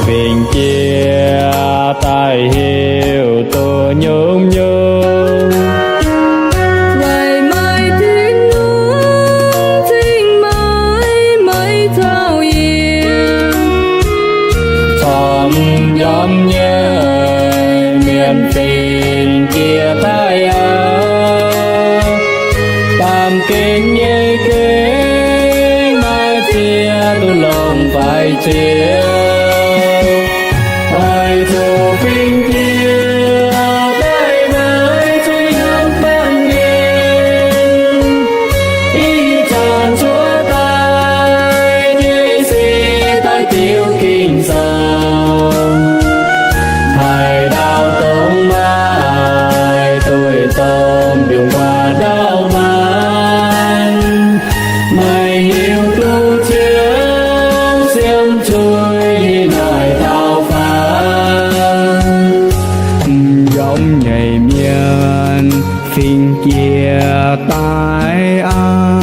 Fingx Jiex daaih heuc duqv nyungc-nyungc, weic maaih Tin-Hungh cingx maaih, maiv taux yie. Corc m'njormh nyei mienh fingx Jiex daaih aqv. Baamh gen nyei gengh maaih ziex duqv longc faix ziouc, oix zuqc fingx Jiex daaih naaiv zuqc yiem baamh mienh. Ih zanc cuotv daaih nyei se daaih diuc Ging-Sou, haaix dauh dongh maaih duih domh mbiungc guaax ndau maanc, meih hiuv duqv ziouc siemv zuiz yiem naaic dauh faanv. M'njormh nyei mienh fingx Jiex daaih aqv.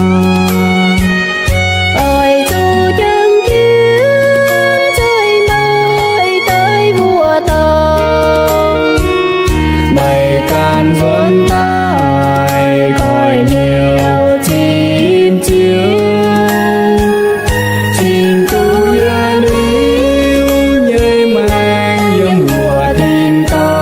Oix zuqc jangx jienv nzengc maaih daaih mbuox dauh, meih ganh nzuonx daaih goiv hnyouv cin ziouc, cingx duqv yietc liuz nyei maengc yiem mbuo tin-dorngh.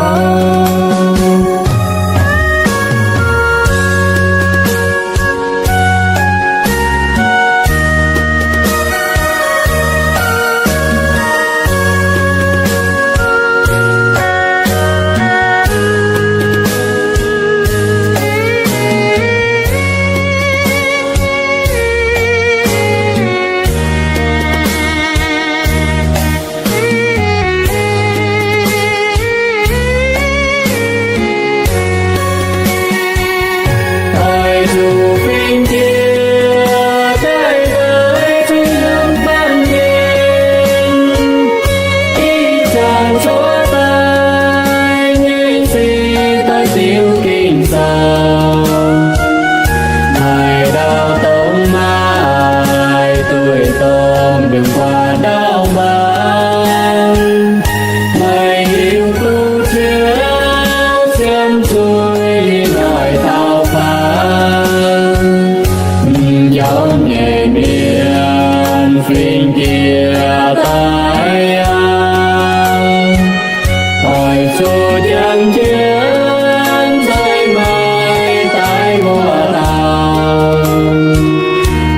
Oix zuqc fingx Jiex daaih naaiv zuqc yiem baamh mienh. Ih zanc cuotv daaih nyei se daaih diuc Ging-Sou, haaix dauh dongh maaih duih domh mbiungc guaax ndau maanc, meih hiuv duqv ziouc siemv zuiz yiem naaic dauh faanv. M'njormh nyei mienh fingx Jiex daaih aqv. Oix zuqc jangx jienv nzengc maaih daaih mbuox dauh,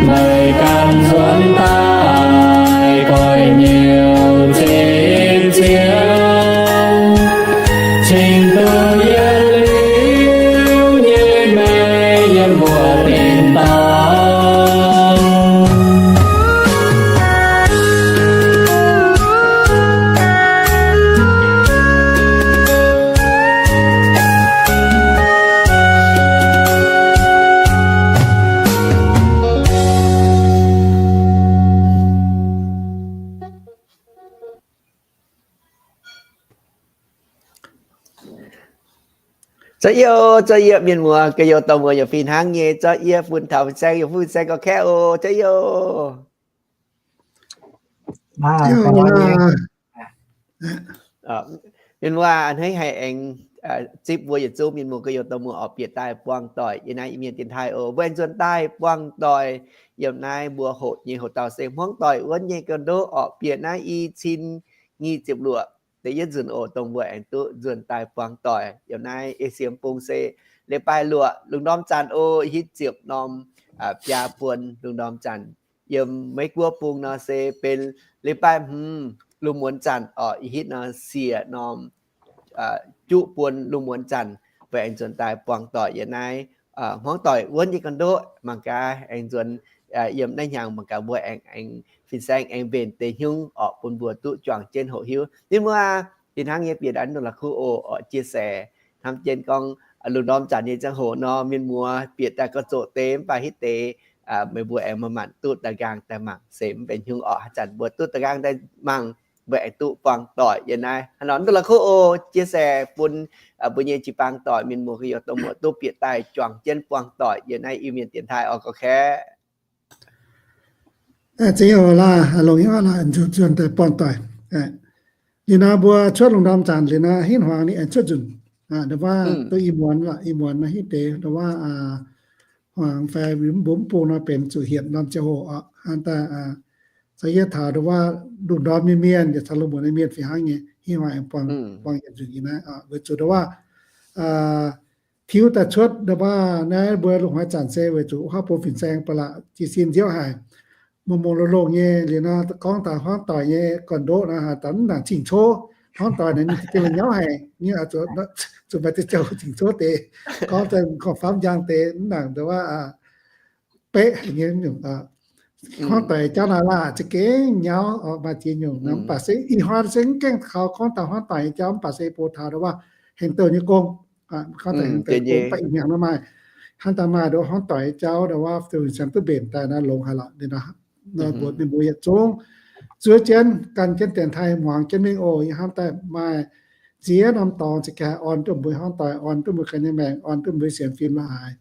meih ganh nzuonx daaih goiv hnyouv cin ziouc, cingx duqv yietc liuz nyei maengc yiem mbuo tin-dorngh. Zorqv yie, zorqv yie mienh muoz, ga'youz dorh muoz yaac fih hnangv nyei. Zorqv yie bun taux fin-saeng, yaac bun fin-saeng gauh-kaeqv oc. Zorqv yie. Mienh muoz, a'hneiv haiz aengx zipv mbuo yietc zungv mienh muoz ga'youz dorh muoz orqc bieqc daaih buangh doic yiem naaiv Iu-Mienh dienx taaih oc. Mbuo aengx nzuonx daaih buangh doic yiem naaiv mbuo hoqc nyei hoqc dauh se hmuangv doic wuonv nyei ga'ndouv orqc bieqc naaiv i cin nyic ziepc luoqc da'yietv nzunc oc, dongh mbuo aengx duqv nzuonx daaih buangh doic yiem naaiv ei siem bung se leiz-baaix luoqc lungh ndorm zanc oc, hitv ziepc norm biaa buon lungh ndorm zanc. Yiem Meiv Guoqv bung nor se benx leiz-baaix hmz lungh muonz zanc orqc, hitv nor siec norm juqv buon lungh muonz zanc, mbuo aengx nzuonx daaih buangh doic yiem naaiv hmuangv doic wuonv nyei ga'ndouv. Mangc gaax aengx nzuonx yiem naaiv hnyangx, mangc gaax mbuo aengx, aengx fin-saeng aengx mbenc deix hnyouv orqc bun mbuo duqv juangc jienv hoqc hiuv. Ninh mbuo fih hnangv nyei bieqc daaih ndongc la'kuqv oc, orqc chia sẻ hnamv jienv gorngv lungh ndorm zanc nyei ziangh hoc nor, mienh muoz bieqc daaih gauh zoqc deix mv baac hitv deix meih mbuo aengx manc-manc duqv daaih nqaang daaih mangc se mv benx hnyouv orqc. Haaix zanc mbuo duqv daaih nqaang daaih mangc, mbuo aengx duqv buangh doic yiem naaiv. Hnangv nor ndongc la'kuqv oc, chia sẻ bun mbuo nyei jiu-baang doic, mienh muoz ga'youz dorh muoz duqv bieqc daaih juangc jienv buangh doic yiem naaiv Iu-Mienh dienx taaih oc, gauh kaeqv. Zeiz oc, laaix longx nyei oc, laaix nzuonx daaih buangh doic. Liuz nor mbuo cuotv lungh ndorm zanc liuz nor, hingv hmuangx ninh aengx cuotv nzunc. Ndongc wuov duqv i muonz, i muonz naaiv hingv deix ndongc wuov hmuangx fai mbuo mv bung nor benx zuqc hietc norm ziangh hoc oc. Hnangv daaih caux yie taux ndongc wuov lungh ndorm nyei mienh yaac caux lungh muonz nyei mienh fih hnangv nyei, hingv hmuangx aengx buangh, buangh yietc nzunc nyei naaiv oc. Weic zuqc ndongc wuov tiuv daaih cuotv ndongc wuov naaiv mbuo lungh hnoi zanc se weic zuqc wuov bung fin-saeng ba'laqc jiez sin nziouv haic. Mungh mungh longx longx nyei liuz nor, gorngv taux hmuangv doic nyei gorn-ndoqv nor, haaix dauh mv nangc cing-cov. Hmuangv doic naaic ninh za'gengh la'nyauv haic, zuqc maaih ziex joux cing-cov deix, gorngv daaih gorngv famv njang deix mv nangc ndongc wuov beqv haic nyei nyungc. Hmuangv doic jauv naaic laah za'gengh nyauv, maaih ziex nyungc nor. Mv baac se ih hnoi se mv gaengh kaux gorngv taux hmuangv doic nyei jauv, mv baac se bun taux ndongc wuov hengx douh nyei gong. Gorngv taux hengx douh nyei gong baac ih hnyangx nor maaih, hnangv daaih maaih ndongc wuov hmuangv doic nyei jauv ndongc wuov fin-saeng duqv mbenc daaih naaiv longx haic lorqc. Ninh nor mbuox mienh muoz yietc zungv zuov jienv gan jienv dienx taaih muangx jienv mingh oc. Yie hnamv daaih maaih ziex norm dorngx za'gengh haih orn duqv mbuo hmuangv doic, orn duqv mbuo ganh nyei maengc, orn duqv mbuo sienx fim la'haaix.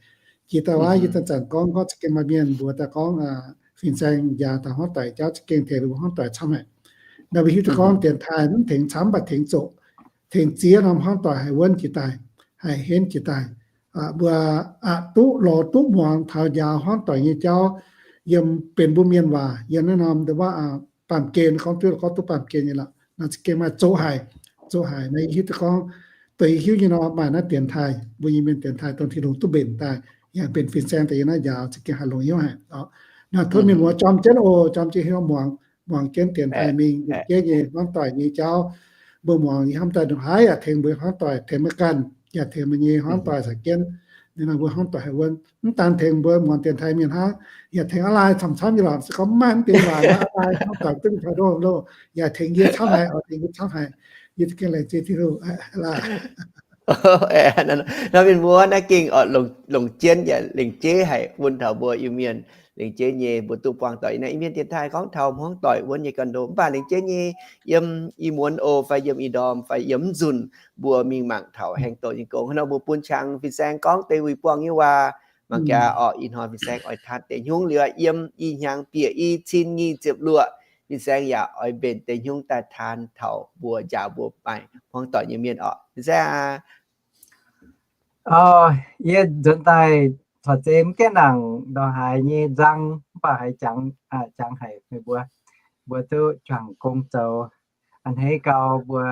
Jiex daaih wuov yie zanc-zanc gorngv, gorngv za'gengh maaih mienh mbuox daaih gorngv fin-saeng njaaux taux hmuangv doic jauv za'gengh tengx mbuo hmuangv doic camv haic. Naaiv mbuo hiuv duqv gorngv dienx taaih mv tengx camv, mv baac tengx zoqc, tengx ziex norm hmuangv doic haih wuonv jiex daaih, haih henv jiex daaih. Mbuo aqc duqv lorz duqv muangx taux njaaux hmuangv doic nyei jauv yiem benx mbuo mienh waac, yiem naaiv norm ndongc wuov baamh gen, gorngv duqv, gorngv duqv baamh gen nyei lorqc. Naaiv za'gengh maaih zoqc haic, zoqc haic. Naaiv yie hiuv duqv gorngv, dongh yie hiuv nyei nor, maaih naaiv dienx taaih, mbuo nyei mienh dienx taaih dongh Tin-Hungh duqv mbenc daaih, yaac benx fin-saeng daaih yie naaiv njaaux za'gengh haih longx hnyouv haic. Naaiv tov mienh muoz jorm jienv oc, jorm jienv hnyouv muangx, muangx jienv dienx taaih mingh, longc jienv nyei hmuangv doic nyei jauv. Mbuo muangx yie hnamv daaih ndongc haaix yaac tengx mbuo hmuangv doic, tengx meih ganh yaac tengx meih nyei hmuangv doic caux jienv. Ninh nor mbuo hmuangv doic haih wuonv, mv daan tengx mbuo muangx dienx taaih mienh hnangv, yaac tengx a'laaih camv-camv nyei lorqc. Se gorngv mv maaih mv deix waac nor, a'laaih hmuangv doic duqv mingh taux ndoh loh, yaac tengx yie camv haic oc, tengx yie camv haic. Yie za'gengh laengz zingh Tin-Hungh laah. Nor mienh muoz naaiv gengh oc, longc jienv yaac lengc jeiv haic bun taux mbuo Iu-Mienh, lengc jeiv nyei mbuo duqv buangh doic naaiv Iu-Mienh dienx taaih gorngv taux hmuangv doic wuonv nyei gorn-ndoqv. Mv baac lengc jeiv nyei yiem ih muonz oc, fai yiem ih ndorm, fai yiem mv nzunc, mbuo mingh mangc taux hengx douh nyei gong. Hnangv nor mbuo bun qangx fin-saeng gorngv deix wuic buangh nyei waac. Mangc gaax oc, ih hnoi fin-saeng oix taan deix hnyungv liuz, yiem ih hnyangx bieqc i cin nyic ziepc luoqc, fin-saeng yaac oix mbenc deix hnyungv daaih taan taux mbuo njaaux mbuo maaih hmuangv doic nyei mienh oc, fin-saeng aac. Yie nzuonx daaih corc zeiz mv gaengh nangc ndongc haaix nyei nzang, mv baac haiz jangx, jangx haic meih mbuo, mbuo duqv juangc gong zoux. A'hneiv gau mbuo,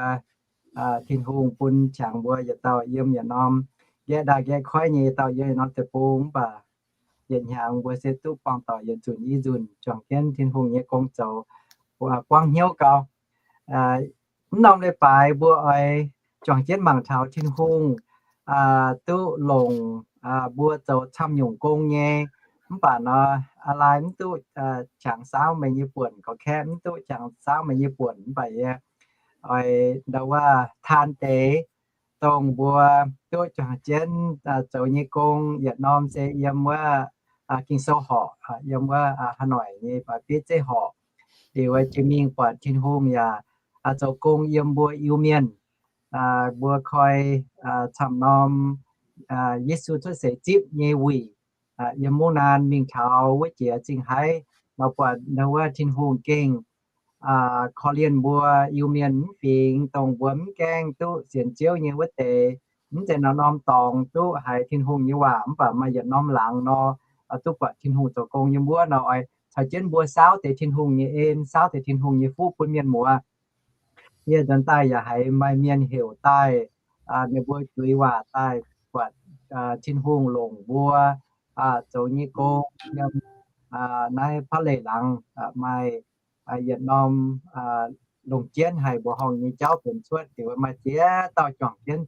Tin-Hungh bun qangx mbuo yietc dauh yiem yietc norm nqaeqv ndaaih nqaeqv koiv nyei yietc dauh yiem yietc norm deic-bung, mv baac yietc hnyangx mbuo se duqv buangh doic yietc nzunc i nzunc juangc jienv Tin-Hungh nyei gong zoux, buangv hnyouv gau. Mv norm leiz-baaix mbuo oix juangc jienv mangc taux Tin-Hungh duqv longc mbuo zoux camv nyungc gong nyei. Mv baac nor, a'laaih mv duqv qangx saauv meih nyei buonc, gorqv-kaeqv mv duqv qangx saauv meih nyei buonc, mv baac yie oix ndau wuov taan deix dongh mbuo duqv juangc jienv zoux nyei gong yietc norm se yiem wuov Ging-Sou horqc, yiem wuov Hà Nội nyei baac bieiv zeiv horqc. Liuz jiex mingh buatc Tin-Hungh yaac zoux gong yiem mbuo Iu-Mienh. Mbuo koi camv norm Yesu cuotv seix zipv nyei wuic, yiem Mungv Naan mingh taux wuov jiex Zingh Haiv nor, buatc wuov Tin-Hungh gengh korv-lienh mbuo Iu-Mienh mv fingx, dongh mbuo mv gaengh duqv sienx Ziouv nyei wuov deix, mv zeiz norm-norm dorngx duqv haiz Tin-Hungh nyei waac, mv baac maaih yietc norm laangz nor, duqv buatc Tin-Hungh zoux gong yiem wuov nor, oix caux jienv mbuo saauv deix Tin-Hungh nyei en, saauv deix Tin-Hungh nyei fuqv bun mienh muoz. Yie nzuonx daaih yaac haiz maaih mienh heuc daaih, ninh mbuo juix waac daaih buatc Tin-Hungh longc mbuo zoux nyei gong yiem naaiv Pa'leic laangz maaih yietc norm longc jienv haic mbuoqc horngh nyei jauv benx cuotv, liuz maaih ziex dauh juangc jienv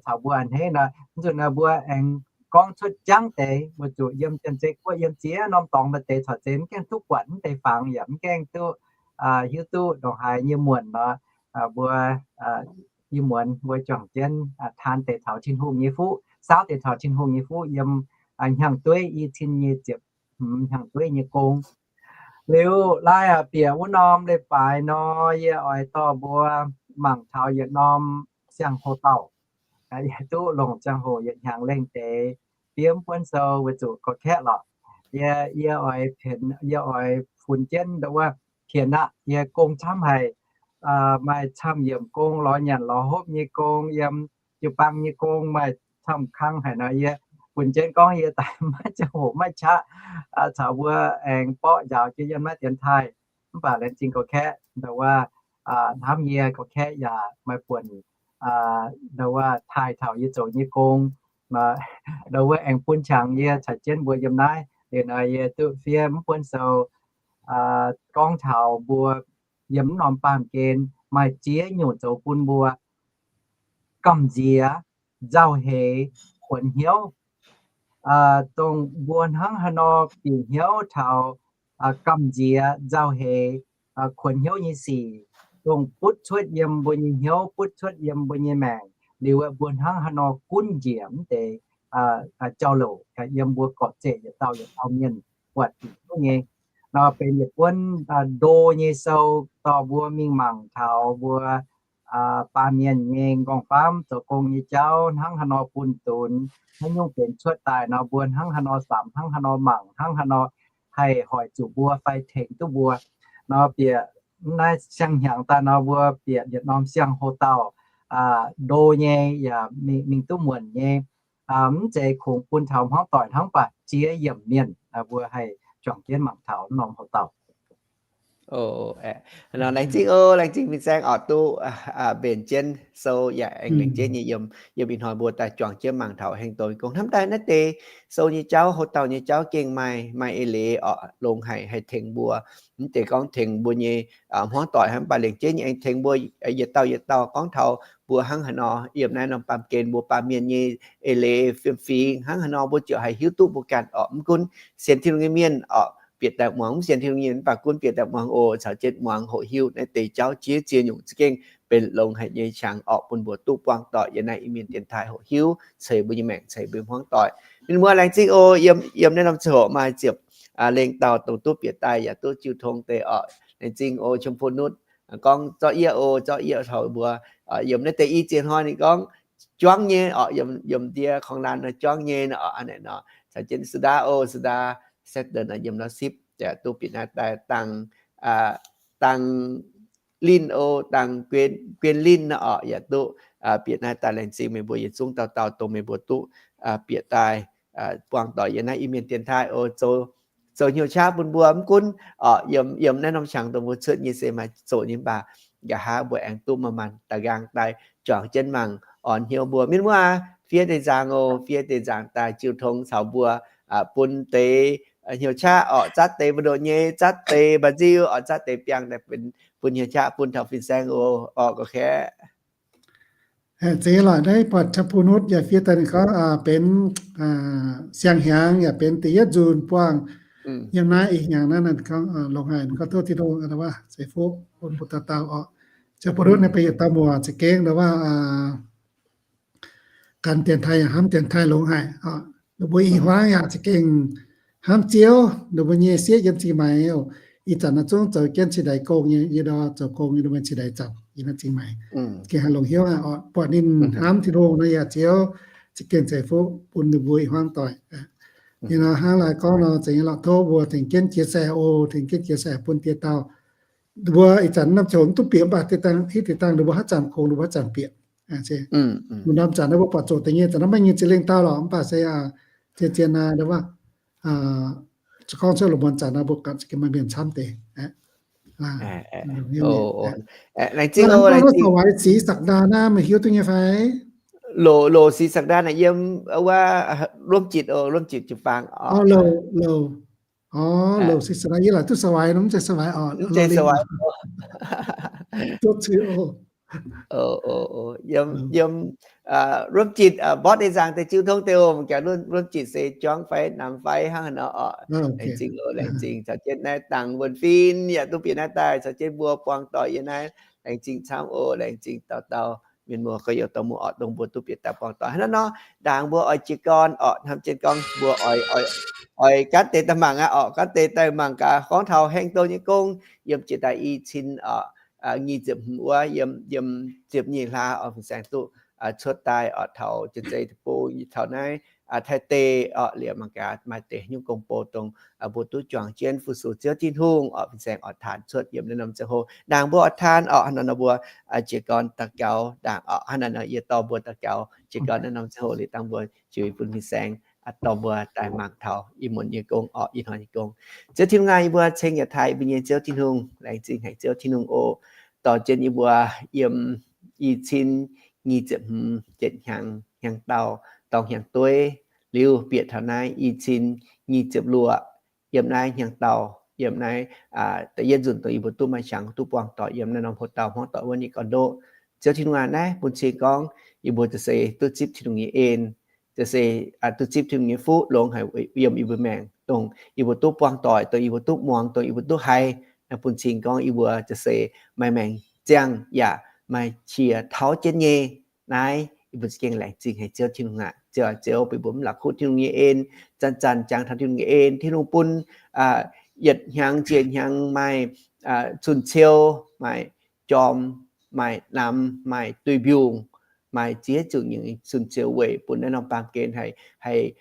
caux mbuo a'hneiv nor, mv nzunc nor mbuo aengx gorngv cuotv jangv deix, weic zuqc yiem Janx-Zei Guoqv yiem ziex norm dorngx maaih deix corc zeiz mv gaengh duqv buatc mv deix fangx, yaac mv gaengh duqv hiuv duqv ndongc haaix nyei muonc nor, mbuo ih muonz mbuo juangc jienv taan deix taux Tin-Hungh nyei fuqv, saauv deix taux Tin-Hungh nyei fuqv yiem hnyangx-dueiv i cin nyic ziepc hmz hnyangx-dueiv nyei gong. Liuz laai aac bieqc wuov norm leiz-baaix nor, yie oix dorh mbuo mangc taux yietc norm ziangh hoc dauh. Yie duqv longc ziangh hoc yietc hnyangx lengh deix fiev mv buonv sou weic zuqc gorqv-kaeqv lorqc. Yie, yie oix, yie oix funx jienv ndau wuov pienx aqv. Yie gong camv haic. maaih camv yiemc gong, lorz nyanc lorz hopv nyei gong, yiem jiu-baang nyei gong maaih camv kang haic nor, yie bun jienv gorngv yie daaih maiv ziangh hoc maiv qaqv caux mbuo aengx borqv njaaux jienv yiem naaiv dienx taaih. Mv baac laengz zingh gorx-kaeqv ndau wuov hnamv yie, gorx-kaeqv yaac maaih buonc ndau wuov taaih taux yie zoux nyei gong, ndau wuov aengx bun qangx yie caux jienv mbuo yiem naaiv. Liuz nor yie duqv fiev mv buonv sou gorngv taux mbuo yiem mv norm baamh gen maaih ziex nyungc zoux bun mbuo gamh nziex, nzauh heix, kuonx hnyouv. Dongh mbuo hnangv haaix nor bieqc hnyouv taux gamh nziex, nzauh heix, kuonx hnyouv nyei sic, dongh butv cuotv yiem mbuo nyei hnyouv, butv cuotv yiem mbuo nyei maengc, liuz mbuo hnangv haaix nor gunv njiec mv deix jauv-louc yiem mbuo gorqv-zeqc yietc dauh yietc dauh mienh buatc dingc hnyouv nyei. Nor benx yietc buonv ndo nyei sou dorh mbuo mingh mangc taux mbuo baamh mienh nyei nqorngv-famv zoux gong nyei jauv hnangv haaix nor bun dunx, haaix nyungc benx cuotv daaih nor, mbuo hnangv haaix nor samx, hnangv haaix nor mangc, hnangv haaix nor haih hoic zuqc mbuo fai tengx duqv mbuo. Nor bieqc naaiv siang-hnyangx daaih nor, mbuo bieqc yietc norm siang-houx-dauh ndo nyei yaac mingh duqv muonc nyei. Mv zeiz kungx bun taux hmuangv doic hnangv, mv baac ziex yiemc mienh mbuo haih juangc jienv mangc taux norm houx-dauh. Laengz zingh oc, laengz zingh fin-saeng oc, duqv mbenc jienv sou yaac aengx lengc jeiv nyei yiem, yiem ih hnoi mbuo daaih juangc jienv mangc taux heng doz gong hnamv daaih naaiv deix sou nyei jauv, houx-dauh nyei jauv gengh maaih, maaih eix leiz oc, longx haic haih tengx mbuo. Mv zeiz gorngv tengx mbuo nyei hmuangv doic hnangv, mv baac lengc jeiv nyei aengx tengx mbuo yietc dauh yietc dauh gorngv taux mbuo hnangv haaix nor yiem naaiv norm baamh gen mbuo baamh mienh nyei eix leiz fiem-fingx hnangv haaix nor mbuo ziouc haih hiuv duqv mbuo ganh oc. Mv gunv sienx Tin-Hungh nyei mienh oc, bieqc daaih muangx, mv sienx Tin-Hungh nyei mienh mv baac gunv bieqc daaih muangx oc, caux jienv muangx hoqc hiuv naaiv deix jauv jiex ziex nyungc za'gengh benx longx haic nyei qangx oc, bun mbuo duqv buangh doic yiem naaiv Iu-Mienh dienx taaih hoqc hiuv ceix mbuo nyei maengc, ceix mbuo hmuangv doic. Mienh muoz laengz zingh oc, yiem, yiem naaiv norm ziangh hoc maaih ziepc lengh dauh dongh duqv bieqc daaih yaac duqv jiu tong deix oc. Laengz zingh oc, Chum Pun Nutv gorngv zorqv yie oc, zorqv yie taux mbuo yiem naaiv deix i ziex hnoi ninh gorngv juangv nyei oc, yiem, yiem ndiev korng laanh nor juangv nyei nor oc. Hnangv naaic nor caux jienv Sudaa oc, Sudaa Saturn yiem nor sipv, duqv bieqc naaiv daaih dangh, dangh linh oc, dangh guien linh nor oc, yaac duqv bieqc naaiv daaih. Laengz zingh meih mbuo yietc zungv dauh dauh dongh meih mbuo duqv bieqc daaih buangh doic yiem naaiv Iu-Mienh dienx taaih oc. Zoux, zoux hnyouv qaqv bun mbuo mv gunv oc, yiem, yiem naaiv norm qangx dongh mbuo cuotv nyei se maaih zoqc nyei mv baac nqa'haav mbuo aengx duqv manc-manc da'nqaang daaih juangc jienv mangc orn hnyouv mbuo. Mienh muoz aac, fiev deix nzangc oc, fiev deix nzangc daaih jiu tong caux mbuo, bun deix hnyouv qaqv oc, zatv deix mbu'ndongx nyei, zatv deix mba'nziu oc, zatv deix biangh daaih bun hnyouv qaqv bun taux fin-saeng oc, gorx-kaeqv. Zeiz lorqc, naaiv buatc Chum Pun Nutv yaac fiev daaih ninh gorngv benx siang-hnyangx yaac benx da'yietv nzunc buangh yiem naaiv ih hnyangx naaiv, ninh gorngv longx haic, ninh gorngv tov Tin-Hungh ceix fuqv bun mbuo dauh dauh oc. Chum Pun Nutv naaiv benx yietc dauh muoc za'gengh ndau wuov gan dienx taaih yaac hnamv dienx taaih longx haic oc. Ninh mbuo ih hmuangv yaac za'gengh hnamv Ziouv, ninh mbuo nyei sieqv yiem Zingh Maix oc. Ih zanc naaiv zungv zoux jienv cingx ndaix gong nyei, yie ndau zoux gong nyei, ninh mbuo cingx ndaix zanc yiem naaiv Zingh Maix. Gengh haih longc hnyouv aqv oc. Buatc ninh hnamv Tin-Hungh nor yaac Ziouv za'gengh ceix fuqv bun ninh mbuo ih hmuangv doic. Ninh nor hnangv laaic gorngv nor, zeiz nyei lorqc, tov mbuo tengx jienv chia sẻ oc, tengx jienv chia sẻ bun dieh dauh. Mbuo ih zanc norm ziangh hoc mv duqv bieqc, mv baac dieh dangh, hitv dieh dangh ninh mbuo haaix zanc kungx ninh mbuo haaix zanc bieqc. Mbuo norm zanc naaiv mbuo buatc zoqc deix nyei, zanc naaiv maiv nyei ziex lengh dauh lorqc, mv baac se zien-zien naaic, gorngv cuotv lungh muonz zanc naaiv mbuo gapv za'gengh maaih mienh camv deix. Laengz zingh oc, laengz zingh. Seix Sakc Ndaa naaiv meih hiuv duqv nyei fai? Loc, Loc Seix Sakc Ndaa naaic yiem wuov Luomv Jitc oc, Luomv Jitc jiu-baang. Loc, Loc, Loc Seix Sakc Ndaa yie laaic duqv Seix Waix nor, mv zeiz Seix Waix oc, mv zeiz Seix Waix. Yiem, yiem Luomv Jitc, mborqv deix nzaangc deix jiu tong deix oc. Mangc gaax Luomv Jitc se juangv fai namx fai hnangv haaix nor oc. Laengz zingh oc, laengz zingh caux jienv naaiv dangh wuonh fin yaac duqv bieqc naaiv daaih caux jienv mbuo buangh doic yiem naaiv. Laengz zingh camv oc, laengz zingh dauh dauh mienh muoz gorx-youz dorh muoz orqc, dongh mbuo duqv bieqc daaih buangh doic hnangv naaiv nor. Ndaangc mbuo oix jiez gorn orqc, hnamv jienv gorngv mbuo oix, oix, oix gaanv deix daaih mangc aqv orqc, gaanv deix daaih mangc gaax gorngv taux heng douz nyei gong yiem jiex daaih i cin orqc, nyic ziepc hmz wuov, yiem, yiem ziepc nyeic hlaax oix fin-saeng duqv cuotv daaih orqc, taux Janx-Zei Deic-Bung taux naaiv Taiv deic orqc, liuz mangc gaax maaih deix nyungc gong-bou dongh mbuo duqv juangc jienv fu-sux Ziouv Tin-Hungh orqc, fin-saeng oix taanx cuotv yiem naaiv norm ziangh hoc. Ndaangc mbuo oix taan orqc, hnangv naaiv nor mbuo jiez gorn daux gaux ndaangc orqc, hnangv naaiv nor yie dorh mbuo daux gaux jiez gorn naaiv norm ziangh hoc liuz dangh mbuo juix bun fin-saeng dorh mbuo daaih mangc taux ih muonz nyei gong orqc, ih hnoi nyei gong. Ziouv Tin-Hungh aah, yie mbuo ceng yaac taaih mbuo nyei Ziouv Tin-Hungh, laengz zingh haic Ziouv Tin-Hungh oc, dorh jienv yie mbuo yiem i cin nyic ziepc hmz yietc hnyangx hnyangx-daauh dorng hnyangx-dueiv, liuz bieqc taux naaiv i cin nyic ziepc luoqc yiem naaiv hnyangx-daauh, yiem naaiv da'yietv nzunc dongh yie mbuo duqv maaih qangx duqv buangh doic yiem naaiv norm hoc dauh hmuangv doic wuov nyei gorn-ndoqv. Ziouv Tin-Hungh aah, naaiv bun cing gorngv yie mbuo za'gengh duqv zipv Tin-Hungh nyei en, za'gengh duqv zipv Tin-Hungh nyei fuqv longx haic yiem yie mbuo maengc, dongh yie mbuo duqv buangh doic, dongh yie mbuo duqv muangx, dongh yie mbuo duqv haiz. Naaiv bun cing gorngv yie mbuo za'gengh maaih maengc ziangh yaac maaih qiex tauv jienv nyei. Naaiv yie mbuo za'gengh laengz zingh haic Ziouv Tin-Hungh aah. Ziouv, Ziouv, bun mbuo mv la'kuqv Tin-Hungh nyei en, zanc-zanc jangx taux Tin-Hungh nyei en. Tin-Hungh bun yietc hnyangx ziex hnyangx maaih cun-ciou, maaih jorm, maaih namx, maaih duih mbiungc, maaih ziex zuqc nyei cun-ciou weic bun naaiv norm baamh gen haih, haih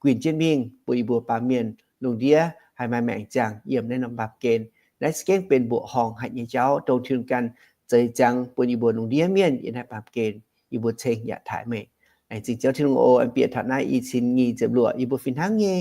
guinh jienv mingh bun yie mbuo baamh mienh lungh ndiev haih maaih maengc ziangh yiem naaiv norm baamh gen. Naaiv za'gengh benx mbuoqc horngh haic nyei jauv dongh Tin-Hungh ganh zeix ziangx bun yie mbuo lungh ndiev mienh yiem naaiv baamh gen. Yie mbuo ceng yaac taaih meih. Laengz zingh Ziouv Tin-Hungh oc, aengx bieqc taux naaiv i cin nyic ziepc luoqc yie mbuo fih hnangv nyei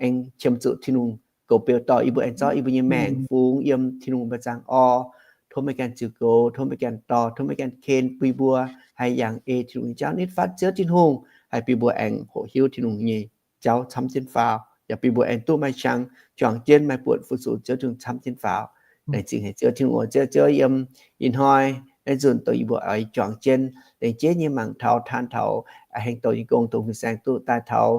aengx qiemx zuqc Tin-Hungh goux beu dorh yie mbuo aengx zorqv yie mbuo nyei maengc fungx yiem Tin-Hungh mbuo zaangc orv. Tov meih ganh ziux goux, tov meih ganh dorh, tov meih ganh ken bun yie mbuo haih yangh ei Tin-Hungh nyei jauv nitv fatv Ziouv Tin-Hungh, haih bun mbuo aengx hoqc hiuv Tin-Hungh nyei jauv camv jienv faaux, yaac bun mbuo aengx duqv maaih qangx juangc jienv maaih buonc fu-sux Ziouv Tin-Hungh camv jienv faaux. Laengz zingh haic Ziouv Tin-Hungh oc. Ziouv, Ziouv, yiem ih hnoi naaiv nzunc dongh yie mbuo oix juangc jienv laengz jeiv nyei mangc taux taan taux aengx haaix dauh nyei gong dongh fin-saeng duqv daaih taux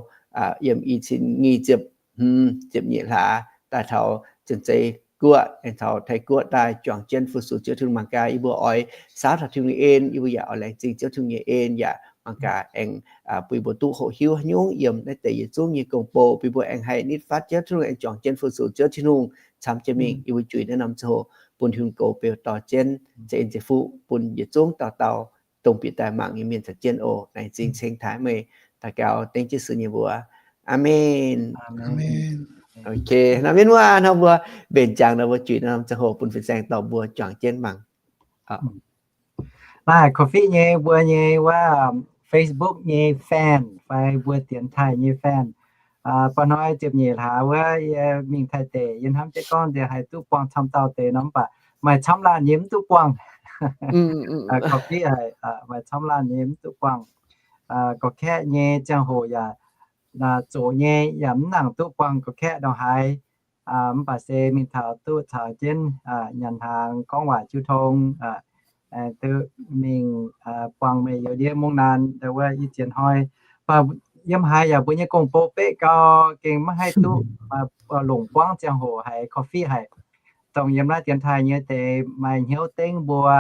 yiem i cin nyic ziepc hmz ziepc nyeic hlaax daaih taux Janx-Zei Guoqv, aengx taux Taiv Guoqv daaih juangc jienv fu-sux Ziouv Tin-Hungh. Mangc gaax yie mbuo oix saauv taux Tin-Hungh nyei en, yie mbuo yaac oix laengz zingh Ziouv Tin-Hungh nyei en, yaac mangc gaax aengx bun yie mbuo duqv hoqc hiuv nyungc yiem naaiv deix yietc zungv nyei gong-bou, bun yie mbuo aengx haih nitv fatv Ziouv Tin-Hungh, aengx juangc jienv fu-sux Ziouv Tin-Hungh camv jienv mingh. Yie mbuo juix naaiv norm ziangh hoc bun Tin-Hungh goux beu dorh jienv za'eix za'eix fuqv bun yietc zungv dauh dauh dongh bieqc daaih mangc nyei mienh caux jienv oc. Laengz zingh ceng taaih meih. Daux gaux dengv Yesu nyei mbuox. Aamen. Ok, nor mienh muoz, nor mbuo mbenc jangx nor mbuo juix naaiv norm ziangh hoc bun fin-saeng dorh mbuo juangc jienv mangc. Naaiv Coffee nyei mbuo nyei wuov Facebook nyei fan fai mbuo dienx taaih nyei fan. Ba'hnoi ziepc nyeic hlaax wuov yie mingh Taiv deic, yie hnamv jienv gorngv nziex haih duqv buangh camv dauh deix nor, mv baac maaih camv laanh nyei mv duqv buangh. Coffee haic, maaih camv laanh nyei mv duqv buangh. Gorx-kaeqv nyei ziangh hoc yaac zoqc nyei, yaac mv nangc duqv buangh gorx-kaeqv ndongc haaix. Mv baac se mingh taux duqv caux jienv nyanc hnaangx gorngv waac jiu tong, duqv mingh buangh meih youz ndiev mungv naanc ndau wuov i ziex hnoi. Mv baac yiem haaix yaac mbuo nyei gong-bou beqv gau, gengh maiv haih duqv longc buangv ziangh hoc haiz Coffee haic. Dongh yiem naaiv dienx taaih nyei deix maaih hnyouv dengv mbuo,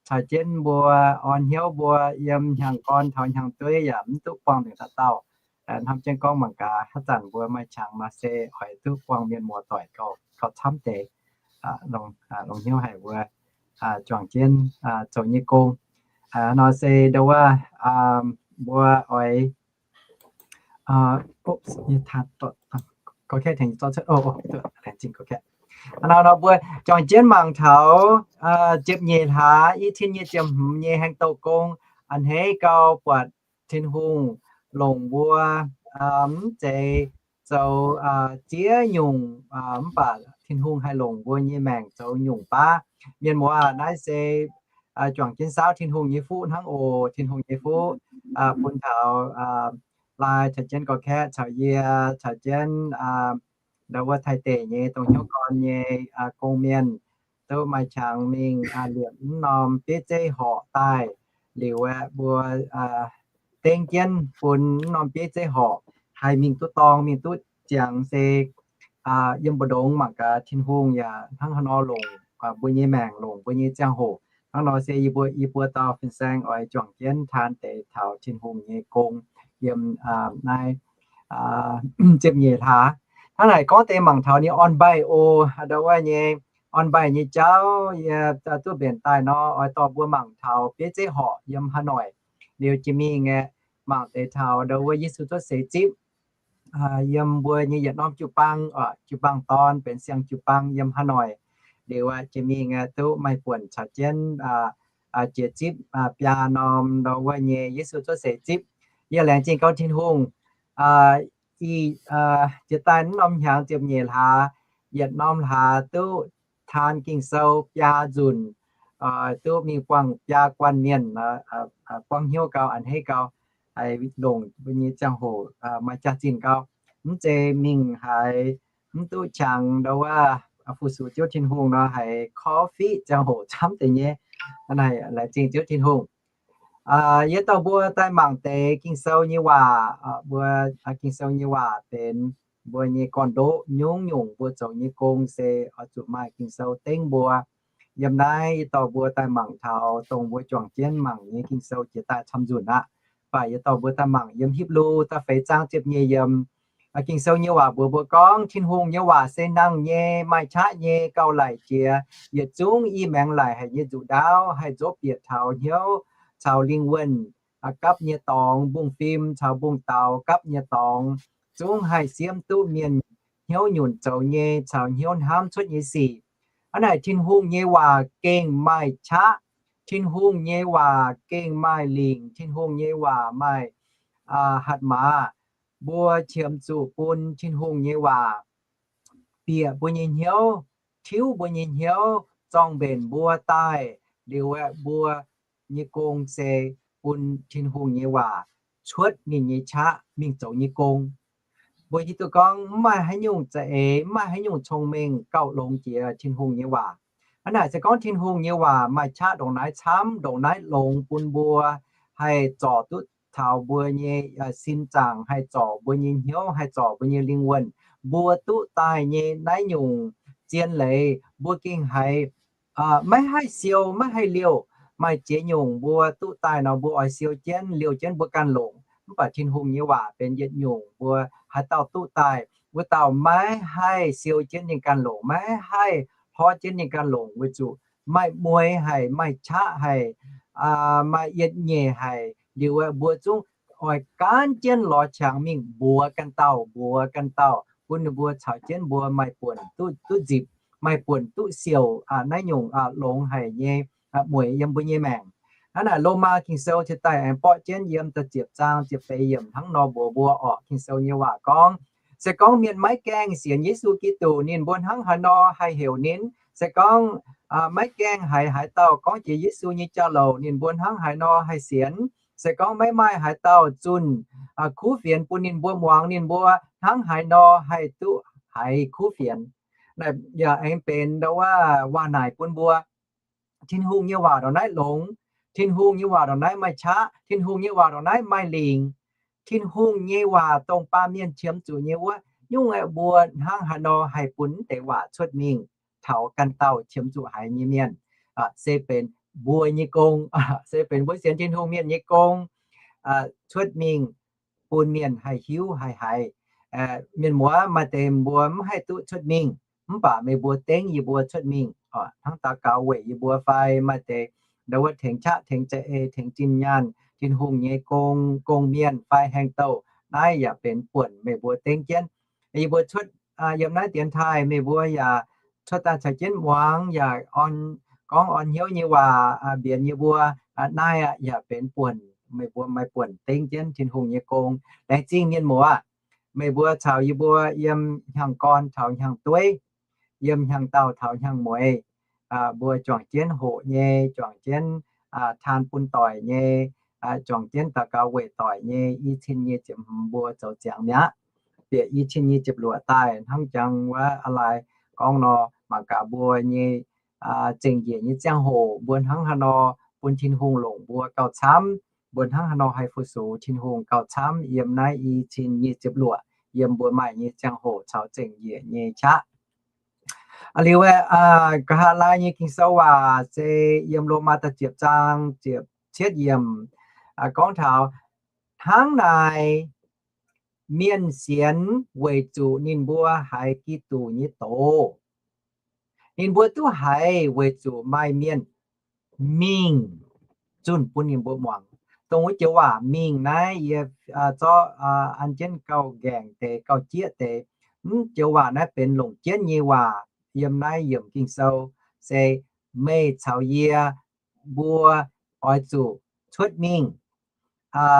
caux jienv mbuo, orn hnyouv mbuo, yiem hnyangx-gorn taux hnyangx-dueiv yaac mv duqv buangh nzengc dauh dauh. Hnamv jienv gorngv mangc gaax haaix zanc mbuo maaih qangx nor se oix duqv buangh mienh muoz-doic gauh, gauh camv deix. Longc hnyouv haic mbuo juangc jienv zoux nyei gong. Nor se ndau wuov mbuo oix nor mbuo juangc jienv mangc taux ziepc nyeic hlaax i cin nyic ziepc hmz nyei haeng douh gong. A'hneiv gau buatc Tin-Hungh longc mbuo mv zeiz zoux ziex nyungc, mv baac Tin-Hungh haih longc mbuo nyei maengc zoux nyungc baav. Mienh muoz, naaiv se juangc jienv saauv Tin-Hungh nyei fuqv hnangv oc. Tin-Hungh nyei fuqv bun taux Lai caux jienv gorx-kaeqv caux yie caux jienv ndau wuov Taiv deic nyei dongh hnyouv gorn nyei gong mienh duqv maaih qangx mingh liepc mv norm bieiv zeiv horqc daaih. Liuz aeqv, mbuo dengv jienv bun mv norm bieiv zeiv horqc haih mingh duqv dorng, mingh duqv ziangx se yiem mbu'ndongx mangc gaax Tin-Hungh yaac hnangv haaix nor longc mbuo nyei maengc, longc mbuo nyei ziangh hoc. Hnangv nor se yie mbuo, yie mbuo dauh fin-saeng oix juangc jienv taan deix taux Tin-Hungh nyei gong yiem naaiv ziepc nyeic hlaax. Hnangv naaic gorngv deix mangc taux ninh orn-mbaih oc, ndau wuov nyei orn-mbaih nyei jauv yie duqv mbenc daaih nor, oix dorh mbuo mangc taux bieiv zeiv horqc yiem Hà Nội. Liuz jiex mingh aeqv, mangc deix taux ndau wuov Yesu cuotv seix zipv yiem mbuo nyei yietc norm jiu-baang, jiu-baang dorn benx siang jiu-baang yiem haaix noic. Liuz jiex mingh duqv maaih buonc caux jienv jiex zipv biaa norm ndau wuov nyei Yesu cuotv seix zipv. Yie laengz zingh gau Tin-Hungh. Ih jiex daaih mv norm hnyangx ziepc nyeic hlaax, yietc norm hlaax duqv taan Ging-Sou biaa nzunc, duqv mingh buangh biaa guanh mienh, buangv hnyouv gau, a'hneiv gau, longc mbuo nyei ziangh hoc maaih jaax-zinh gau. Mv zeiz mingh haiz mv duqv qangx ndau wuov fu-sux Ziouv Tin-Hungh nor, haiz korv fiqv ziangh hoc camv deix nyei. Laengz zingh Ziouv Tin-Hungh. Yie dorh mbuo daaih mangc deix Ging-Sou nyei waac. Mbuo Ging-Sou nyei waac benx mbuo nyei gorn-ndoqv. Nyungc-nyungc mbuo zoux nyei gong se oix zuqc maaih Ging-Sou dengv mbuo. Yiem naaiv yie dorh mbuo daaih mangc taux dongh mbuo juangc jienv mangc nyei Ging-Sou jiex daaih camv nzunc aqv. Mv baac yie dorh mbuo daaih mangc yiem Hipv^lu da'feix zaang ziepc nyeic yiemc. Ging-Sou nyei waac mbuox mbuo gorngv, Tin-Hungh nyei waac se nangh nyei, maaih qaqv nyei, gauh laic jiex yietc zungv i maengx laic haic nyei nzuqc ndaauv, haih nzopv bieqc taux hnyouv caux lingh wuonh gapv nyei dorngx, mbungv-fim caux mbungv-daaux gapv nyei dorngx, zungv haih siemv duqv mienh hnyouv nyunc zoux nyei caux hnyouv hnamv cuotv nyei sic. Hnangv naaic Tin-Hungh nyei waac gengh maaih qaqv. Tin-Hungh nyei waac gengh maaih lingc. Tin-Hungh nyei waac maaih hatc maaz. Mbuo qiemx zuqc bun Tin-Hungh nyei waac bieqc mbuo nyei hnyouv, tiuv mbuo nyei hnyouv, zorng mbenc mbuo daaih. Liuz aeqv, mbuo nyei gong se bun Tin-Hungh nyei waac cuotv ninh nyei qaqv mingh zoux nyei gong. Mbuo hiuv duqv gorngv mv maaih haaix nyungc za'eix, mv maaih haaix nyungc cong-mengh gauh longx jiex Tin-Hungh nyei waac. Hnangv naaic se gorngv Tin-Hungh nyei waac maaih qaqv ndongc naaiv camv, ndongc naaiv longx bun mbuo haih zorc duqv taux mbuo nyei sin zaangc, haih zorc mbuo nyei hnyouv, haih zorc mbuo nyei lingh wuonh. Mbuo duqv daaih nyei naaiv nyungc zien leiz mbuo gengh haiz maiv haih siou, maiv haih liouh. Maaih ziex nyungc mbuo duqv daaih nor mbuo oix siou jienv, liouh jienv mbuo ganh longc. Mv baac Tin-Hungh nyei waac benx yietc nyungc mbuo haaix dauh duqv daaih, wuov dauh maiv haih siou jienv ninh ganh longc, maiv haih hlorv jienv ninh ganh longc, weic zuqc maaih mueix haic, maaih qaqv haic, maaih yietc nyeic haic. Liuz aeqv, mbuo zungv oix gaanv jienv lorz qangx mingh mbuox ganh dauh, mbuox ganh dauh, bun ninh mbuo caux jienv mbuo maaih buonc duqv nzipc, maaih buonc duqv siouc naaiv nyungc longx haic nyei mueic yiem mbuo nyei maengc. Hnangv naaic Lomaa Ging-Sou cingx daaih aengx borqv jienv yiem da'ziepc zaang ziepc feix yiemc hnangv nor mbuox mbuo orqc. Ging-Sou nyei waac gorngv, se gorngv mienh maiv gaengh sienx Yesu Giduc, ninh mbuo hnangv haaix nor haih heuc ninh? Se gorngv maiv gaengh haiz haaix dauh gorngv jiex Yesu nyei jauv-louc, ninh mbuo hnangv haaix nor haih sienx? Se gorngv maiv maaih haaix dauh zunh kuv fienx bun ninh mbuo muangx, ninh mbuo hnangv haaix nor haih duqv haiz kuv fienx? Naaiv yaac aengx benx ndau wuov waac naaic bun mbuo. Tin-Hungh nyei waac ndongc naaiv longx. Tin-Hungh nyei waac ndongc naaiv maaih qaqv. Tin-Hungh nyei waac ndongc naaiv maaih lingc. Tin-Hungh nyei waac dongh baamh mienh qiemx zuqc nyei wuov, nyungc aeqv, mbuo hnangv haaix nor haih bun deix waac cuotv mingh taux ganh dauh qiemx zuqc haiz nyei mienh? Se benx mbuo nyei gong, se benx mbuo sienx Tin-Hungh mienh nyei gong, cuotv mingh bun mienh haih hiuv haih haiz. Mienh muoz, maaih deix mbuo mv haih duqv cuotv mingh, mv baac meih mbuo dengv yie mbuo cuotv mingh, hnangv daux gaux weic yie mbuo fai maaih deix ndau wuov tengx qaqv, tengx za'eix, tengx zinh nyaanh, Tin-Hungh nyei gong, gong-mienh fai haengh douh, naaiv yaac benx buonc meih mbuo dengv jienv. Yie mbuo cuotv yiem naaiv dienx taaih, meih mbuo yaac cuotv daaih caux jienv muangx, yaac gorngv orn hnyouv nyei waac mbienx yie mbuo. Naaiv yaac benx buonc meih mbuo maaih buonc dengv jienv Tin-Hungh nyei gong. Laengz zingh mienh muoz, meih mbuo caux yie mbuo yiem hnyangx-gorn taux hnyangx-dueiv, yiem hnyangx-daauh taux hnyangx-mueiz, mbuo juangc jienv hoqc nyei, juangc jienv taan bun doic nyei, juangc jienv daux gaux weic doic nyei, i cin nyic ziepc hmz mbuo zoux ziangx mi'aqv. Bieqc i cin nyic ziepc luoqc daaih hnangv jangx wuov a'lais gorngv nor, mangc gaax mbuo nyei zengc njiec nyei ziangh hoc mbuo hnangv haaix nor bun Tin-Hungh longc mbuo gauh camv, mbuo hnangv haaix nor haih fu-sux Tin-Hungh gauh camv yiem naaiv i cin nyic ziepc luoqc, yiem mbuo maaih nyei ziangh hoc caux zengc njiec nyei qaqv. Liuz aeqv, nqa'haav laai nyei Ging-Sou waac se yiem Lomaa da'ziepc zaang ziepc cietv yiemc gorngv taux, hnangv naaic mienh sienx weic zuqc ninh mbuo haiz Giduc nyei doz. Ninh mbuo duqv haiz weic zuqc maaih mienh mingh zunh bun ninh mbuo muangx. dongh wuov joux waac mingh naaiv yie zorqv an jienv gauh nqaengc deix, gauh jieqv deix. Mv joux waac naaiv benx longc jienv nyei waac yiem naaiv yiemc Ging-Sou, se meih caux yie mbuo oix zuqc cuotv mingh.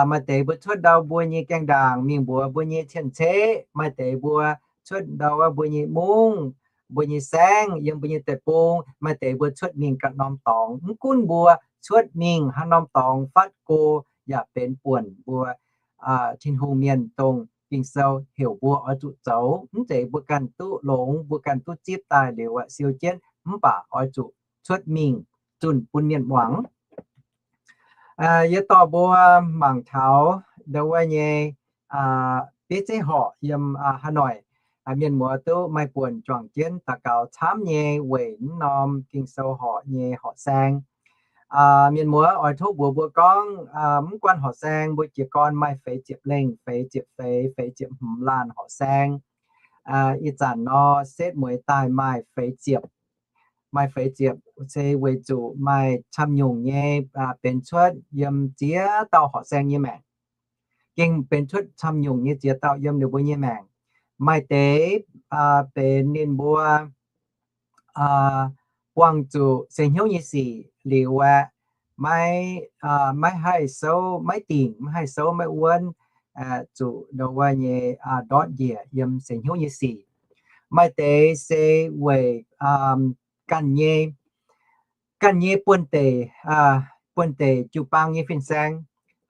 Maaih deix mbuo cuotv ndau mbuo nyei gaengh ndaangc mingh mbuox mbuo nyei cien-ceqv, maaih deix mbuo cuotv ndau mbuo nyei mungv, mbuo nyei saengv, yiem mbuo nyei deic-bung, maaih deix mbuo cuotv mingh ganh norm dorngx. Mv gunv mbuo cuotv mingh haaix norm dorngx fatv go yaac benx buonc mbuo Tin-Hungh mienh dongh Ging-Sou heuc mbuo oix zuqc zoux. Mv zeiz mbuo ganh duqv longx, mbuo ganh duqv zipv daaih liuz aeqv, siou jienv, mv baac oix zuqc cuotv mingh zunh bun mienh muangx. Yie dorh mbuo mangc taux ndau wuov nyei bieiv zeiv horqc yiem Hà Nội, mienh muoz duqv maaih buonc juangc jienv daux gaux camv nyei weic naaiv norm Ging-Sou horqc nyei horqc saeng. Mienh muoz oix tov mbuox mbuo gorngv, mv guanh horqc saeng mbuo jiez gorn maaih feix ziepc lengh, feix ziepc feix, feix ziepc hmz laanh horqc saeng. Ih zanc nor setv mueiz daaih maaih feix ziepc, maaih feix ziepc se weic zuqc maaih camv nyungc nyei benx cuotv yiem ziex dauh horqc saeng nyei maengc. Gengh benx cuotv camv nyungc nyei ziex dauh yiem ninh mbuo nyei maengc. Maaih deix benx ninh mbuo buangh zuqc seix hnyouv nyei sic liuz aeqv, maiv, maiv haih souv maiv dingc, maiv haih souv maiv wuonv, zuqc ndau wuov nyei ndortv njiec yiem seix hnyouv nyei sic. Maaih deix se weic ganh nyei, ganh nyei buonv-deic, buonv-deic jiu-baang nyei fin-saeng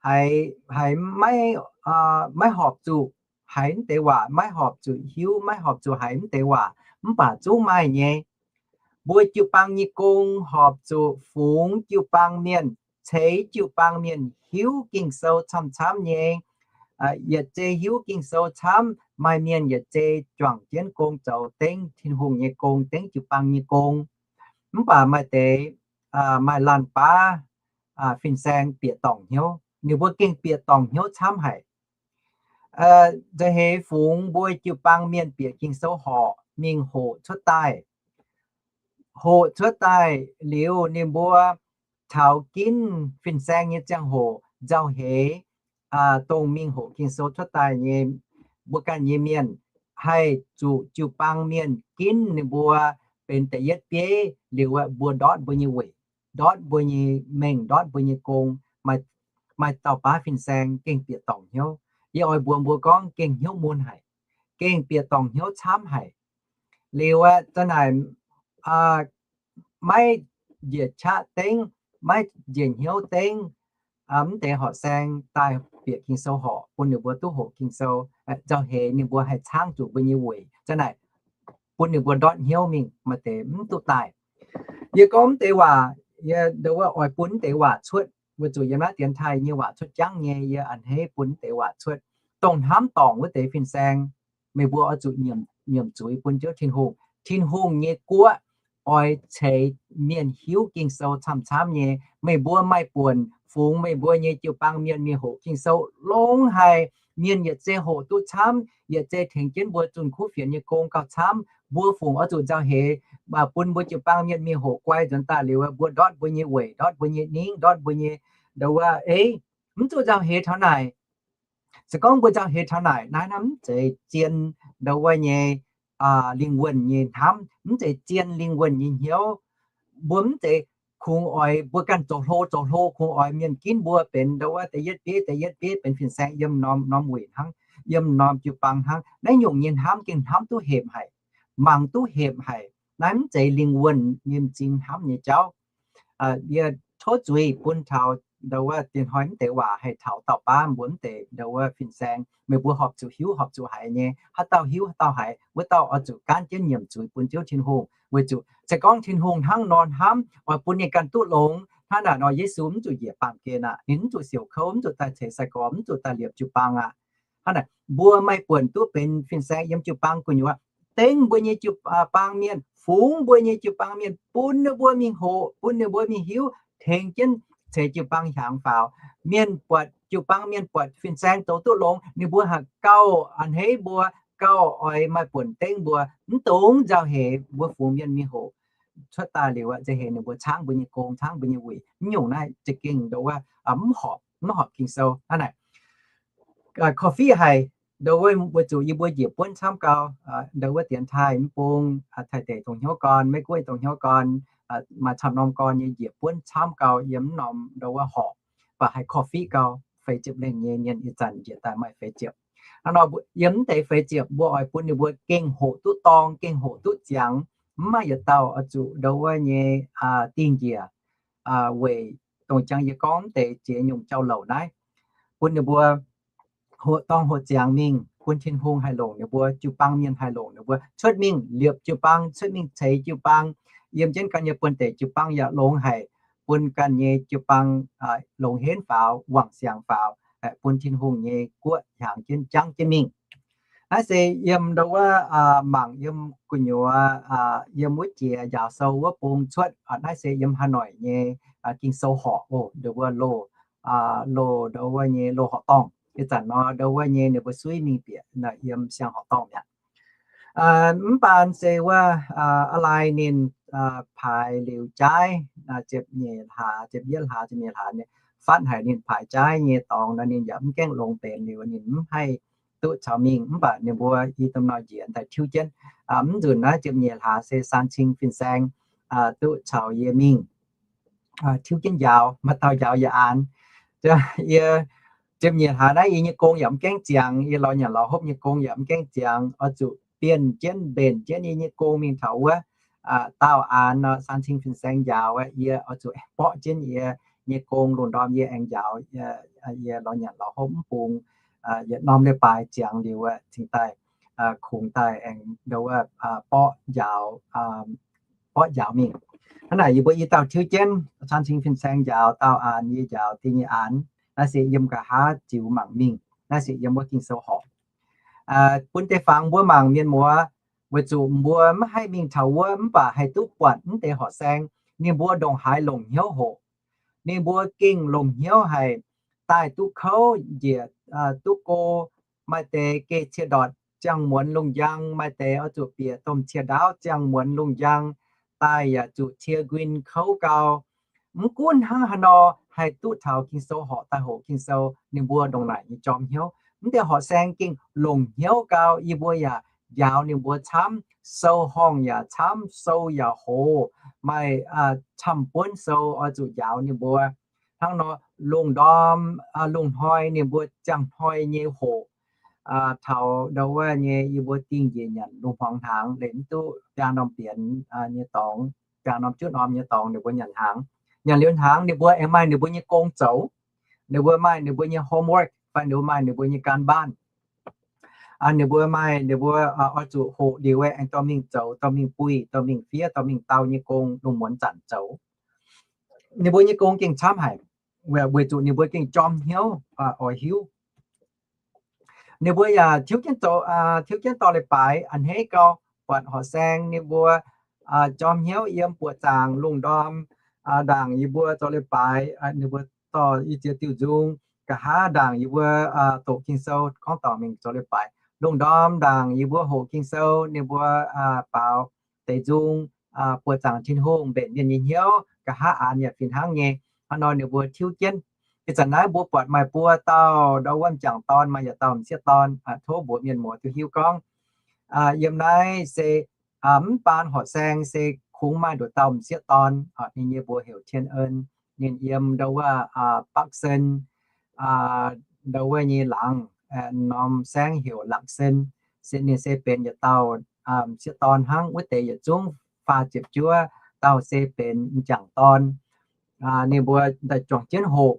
haiz, haiz maiv horpc zuqc haiz mv deix waac, maiv horpc zuqc hiuv, maiv horpc zuqc haiz mv deix waac, mv baac zungv maaih nyei. Mbuo jiu-baang nyei gong horpc zuqc fungx jiu-baang mienh, ceix jiu-baang mienh hiuv Ging-Sou camv-camv nyei. Yietc zei hiuv Ging-Sou camv, maaih mienh yietc zei juangc jienv gong zoux, dengv Tin-Hungh nyei gong, dengv jiu-baang nyei gong. Mv baac maaih deix, maaih laanh baav fin-saeng bieqc dorngc hnyouv, ninh mbuo gengh bieqc dorngc hnyouv camv haic. Nzauh heix fungx mbuo jiu-baang mienh bieqc Ging-Sou horqc mingh hoqc cuotv daaih. Hoqc cuotv daaih liuz ninh mbuo taux ginv fin-saeng nyei ziangh hoc nzauh heix, dongh mingh hoqc Ging-Sou cuotv daaih nyei, mbuo ganh nyei mienh haih zuqc jiu-baang mienh ginv ninh mbuo benx da'yietv bieiv liuz, mbuo ndortv mbuo nyei weic, ndortv mbuo nyei mengh, ndortv mbuo nyei gong. Maaih dauh baav fin-saeng gengh bieqc dorngc hnyouv. Yie oix mbuox mbuo gorngv gengh hnyouv mun haic, gengh bieqc dorngc hnyouv camv haic. Liuz aeqv, za'naaic maiv njiec qaqv dengv, maiv njiec hnyouv dengv, mv deix horqc saeng daaih bieqc Ging-Sou horqc bun ninh mbuo duqv hoqc Ging-Sou, nzauh heix ninh mbuo haih caangv zuqc mbuo nyei weic, za'naaic bun ninh mbuo ndortv hnyouv mingh, maaih deix mv duqv daaih. Yie gorngv mv deix waac, yie ndau wuov oix bun mv deix waac cuotv, weic zuqc yiem naaiv dienx taaih nyei waac cuotv jangv nyei, yie a'hneiv bun mv deix waac cuotv. Dongh hnamv dorngc wuov deix fin-saeng, meih mbuo oix zuqc nyiemc zuiz bun Ziouv Tin-Hungh. Tin-Hungh nyei guoqv oix ceix mienh hiuv Ging-Sou camv-camv nyei. Meih mbuo maaih buonc fungx meih mbuo nyei jiu-baang mienh mingh hoqc Ging-Sou longx haic. Mienh yietc zei hoqc duqv camv, yietc zei tengx jienv mbuo zunh kuv fienx nyei gong gauh camv. Mbuo fungc oix zuqc nzauh heix bun mbuo jiu-baang mienh mingh hoqc guai nzuonx daaih liuz, mbuo ndortv mbuo nyei weic, ndortv mbuo nyei ningv, ndortv mbuo nyei ndau wuov ei, mv zuqc nzauh heix taux naaic. Se gorngv mbuo nzauh heix taux naaic, naaiv naaiv mv zeiz zien ndau wuov nyei lingh wuonh nyei hnamv, mv zeiz zien lingh wuonh nyei hnyouv. Mbuo mv zeiz kungx oix mbuo ganh zoux hlo zoux hlo, kungx oix mienh ginv mbuo benx ndau wuov da'yietv bieiv, da'yietv bieiv benx fin-saeng yiem norm norm wuic hnangv, yiem norm jiu-baang hnangv. Naaiv nyungc nyei hnamv gengh hnamv duqv hepc haic, mangc duqv hepc haic. Naaiv mv zeiz lingh wuonh nyei m'zing hnamv nyei jauv. Yie tov zuiz bun taux ndau wuov dien hnoi mv deix waac haih taux dauh baav mbuo mv deix ndau wuov fin-saeng. Meih mbuo horpc zuqc hiuv, horpc zuqc haiz nyei. Haaix dauh hiuv, haaix dauh haiz, wuov dauh oix zuqc gaanv jienv nyiemc zuiz bun Ziouv Tin-Hungh. Weic zuqc se gorngv Tin-Hungh hnangv nor hnamv oix bun ninh ganh duqv longx hnangv naaic nor, Yesu mv zuqc njiec baamh gen aqv. Ninh mv zuqc siouc kouv, mv zuqc daaih ceix sai-gorx, mv zuqc daaih liepc jiu-baang aqv. Hnangv naaic, mbuo maaih buonc duqv benx fin-saeng yiem jiu-baang gu'nyuoz, dengv mbuo nyei jiu-baang mienh, fungx mbuo nyei jiu-baang mienh, bun ninh mbuo mingh hoqc, bun ninh mbuo mingh hiuv, tengx jienv ceix jiu-baang hiaangx faaux. Mienh buatc, jiu-baang mienh buatc fin-saeng zoux duqv longx, ninh mbuo haih gauh a'hneiv mbuo, gauh oix maaih buonc dengv mbuo. Mv dungx nzauh heix mbuo fungx mienh mingh hoqc cuotv daaih liuz, nzauh heix ninh mbuo caangv mbuo nyei gong, caangv mbuo nyei wuic. Mv nyungc naaiv za'gengh ndau wuov mv horpc. mv horpc Ging-Sou hnangv naaic. Korv-fiqv haic, ndo wuov weic zuqc yie mbuo njiec buonv camv gau, ndo wuov dienx taaih mv bung, Taiv deic dongh hnyouv gorn, Meiv Guoqv dongh hnyouv gorn, maaih camv norm gorn nyei njiec buonv camv gau yiem mv norm ndo wuov horpc, mv baac haih korv-fiqv gau, feix ziepc lengh nyei mienh ih zanc njiec daaih maaih feix ziepc. Hnangv nor yiem mv deix feix ziepc mbuo oix bun ninh mbuo gengh hoqc duqv dorng, gengh hoqc duqv ziangx, mv maaih yietc dauh oix zuqc ndo wuov nyei dingh njiec weic dongh jangx yie gorngv mv deix ziex nyungc jauv-louc naaiv, bun ninh mbuo hoqc dorng hoqc ziangx mingh, bun Tin-Hungh haih longc ninh mbuo, jiu-baang mienh haih longc ninh mbuo cuotv mingh liepc jiu-baang, cuotv mingh ceix jiu-baang, yiem jienv ganh nyei buonv-deic jiu-baang yaac longx haic, bun ganh nyei jiu-baang longx henv faaux, wangc siangx faaux, bun Tin-Hungh nyei guoqv hiaangx jienv jangv jienv mingh. Naaiv se yiem ndo wuov mangc yiem gu'nyuoz, yiem wuov jiex njaaux sou wuov bung cuotv. Naaiv se yiem Hà Nội nyei Ging-Sou horqc oc, ndo wuov loz, loz ndo wuov nyei loz horqc dorngh. Ih zanc nor ndo wuov nyei ninh mbuo suiv mingh bieqc yiem siang horqc dorngh mi'aqv. Mv baac se wuov a'lai ninh paaix liuz jaaiv, ziepc nyeic hlaax, ziepc yietv hlaax, ziepc nyeic hlaax nyei, fatv haic ninh paaix jaaiv nyei dorngx nor ninh yaac mv gaengh longx benx liuz ninh mv haih duqv caux mingh. Mv baac ninh mbuo i domh nor njiec daaih tiuv jienv. Mv nzunc naaiv ziepc nyeic hlaax se San Cing fin-saeng duqv caux yie mingh tiuv jienv njaaux, maaih dauh njaaux yaac aanx. Yie ziepc nyeic hlaax naaiv yie nyei gong yaac mv gaengh ziangx, yie lorz nyanc lorz hopv nyei gong yaac mv gaengh ziangx, oix zuqc bienh jienv mbenc jienv yie nyei gong mingh taux wuov. Dauh aanx nor San Cing fin-saeng njaaux, yie oix zuqc borqv jienv yie nyei gong lungh ndorm yie aengx njaaux. Yie lorz nyanc lorz hopv mv bung yietc norm leiz-baaix ziangx liuz cingx daaih kungx daaih aengx ndo wuov borqv njaaux, borqv njaaux mingh. Hnangv naaic yie mbuo i dauh tiuv jienv, San Cing fin-saeng njaaux dauh aanx, yie njaaux da'nyeic aanx. Naaiv se yiem nqa'haav ziux mangc mingh. Naaiv se yiem wuov Ging-Sou horqc bun deix fangx mbuo mangc mienh muoz, weic zuqc mbuo mv haih mingh taux wuov mv baac haih duqv buatc mv deix horqc saeng, ninh mbuo ndongc haaix longc hnyouv hoqc. Ninh mbuo gengh longc hnyouv haic, daaih duqv kouv njiec, duqv go. Maaih deix geh cie ndortc ziangh muonz lungh njang, maaih deix oix zuqc bieqc domh cie ndaauv ziangh muonz lungh njang, daaih yaac zuqc cie nquin kouv gau. Mv gunv hnangv haaix nor, haih duqv taux Ging-Sou horqc daaih hoqc Ging-Sou, ninh mbuo ndongc naaic nyei jorm hnyouv. Mv deix horqc saeng gengh longc hnyouv gau, yie mbuo yaac njaaux ninh mbuo camv, sou-horngh yaac camv, sou yaac hoqc, maaih camv-buonv sou oix zuqc njaaux ninh mbuo. Hnangv nor lungh ndorm, lungh hnoi ninh mbuo ziangh hnoi nyei hoqc, taux ndo wuov nyei yie mbuo dingh njiec nyanc lungh hmuangx hnaangx, leiz mv duqv biaa norm bienx nyei dorngx, biaa norm juqv norm nyei dorngx ninh mbuo nyanc hnaangx. Nyanc liuz hnaangx ninh mbuo aengx maaih ninh mbuo nyei gong zoux. Ninh mbuo maaih ninh mbuo nyei homework fai ninh mbuo maaih ninh mbuo nyei การบ้าน. Ninh mbuo maaih ninh mbuo oix zuqc hoqc liuz aengx dorh mingh zoux, dorh mingh buih, dorh mingh fiev, dorh mingh dau nyei gong lungh muonz zanc zoux. Ninh mbuo nyei gong gengh camv haic, weic zuqc ninh mbuo gengh jorm hnyouv oix hiuv. Ninh mbuo yaac tiuv jienv zoux, tiuv jienv dorh leiz-baaix a'hneiv gau, buatc horqc saeng ninh mbuo jorm hnyouv yiem buoqc zaangc lungh ndorm ndaangc yie mbuo zoux leiz-baaix, ninh mbuo dorh i ziex diuh nzung, nqa'haav ndaangc yie mbuo doqc Ging-Sou gorngv dorngc mingh zoux leiz-baaix. Lungh ndorm ndaangc yie mbuo hoqc Ging-Sou, ninh mbuo baaux deix nzung, buoqc zaangc Tin-Hungh, mbenc mienh nyei hnyouv, nqa'haav aanx yaac fih hnangv nyei. Hnangv nor ninh mbuo tiuv jienv. Ih zanc naaiv mbuo buatc maaih buo dauh ndau wuov m'jangc dorn, maaih yietc dauh m'sieqv dorn, tov mbuox mienh muoz duqv hiuv gorngv, yiem naaiv se mv baan horqc saeng se kungx maaih nduqc dauh m'sieqv dorn, ninh nyei mbuox heuc Tien En. Ninh yiem ndau wuov Bắc Sơn, ndau wuov nyei laangz, norm saengv heuc Lạng Sơn. Se ninh se benx yietc dauh m'sieqv dorn hnangv. Wuov deix yietc zungv faah ziepc juov, dauh se benx m'jangc dorn. Ninh mbuo daaih juangc jienv hoqc,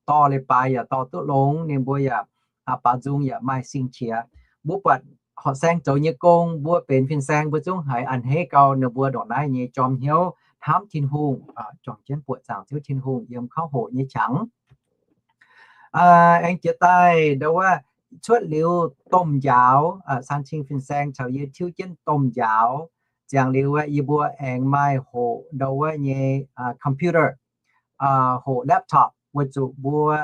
dorh leiz-baaix yaac dorh duqv longx, ninh mbuo yaac baaux nzung yaac maaih sing-qiex. Mbuo buatc horqc saeng zoux nyei gong, mbuo benx fin-saeng mbuo zungv haiz a'hneiv gau ninh mbuo ndongc naaiv nyei jorm hnyouv hnamv Tin-Hungh, juangc jienv buoqc zaangc Ziouv Tin-Hungh yiem kouv hoqc nyei qangx. Aengx jiex daaih ndau wuov cuotv liuz domh njaaux, San Cing fin-saeng caux yie tiuv jienv domh njaaux. Ziangx liuz yie mbuo aengx maaih hoqc ndau wuov nyei computer, hoqc laptop, weic zuqc mbuo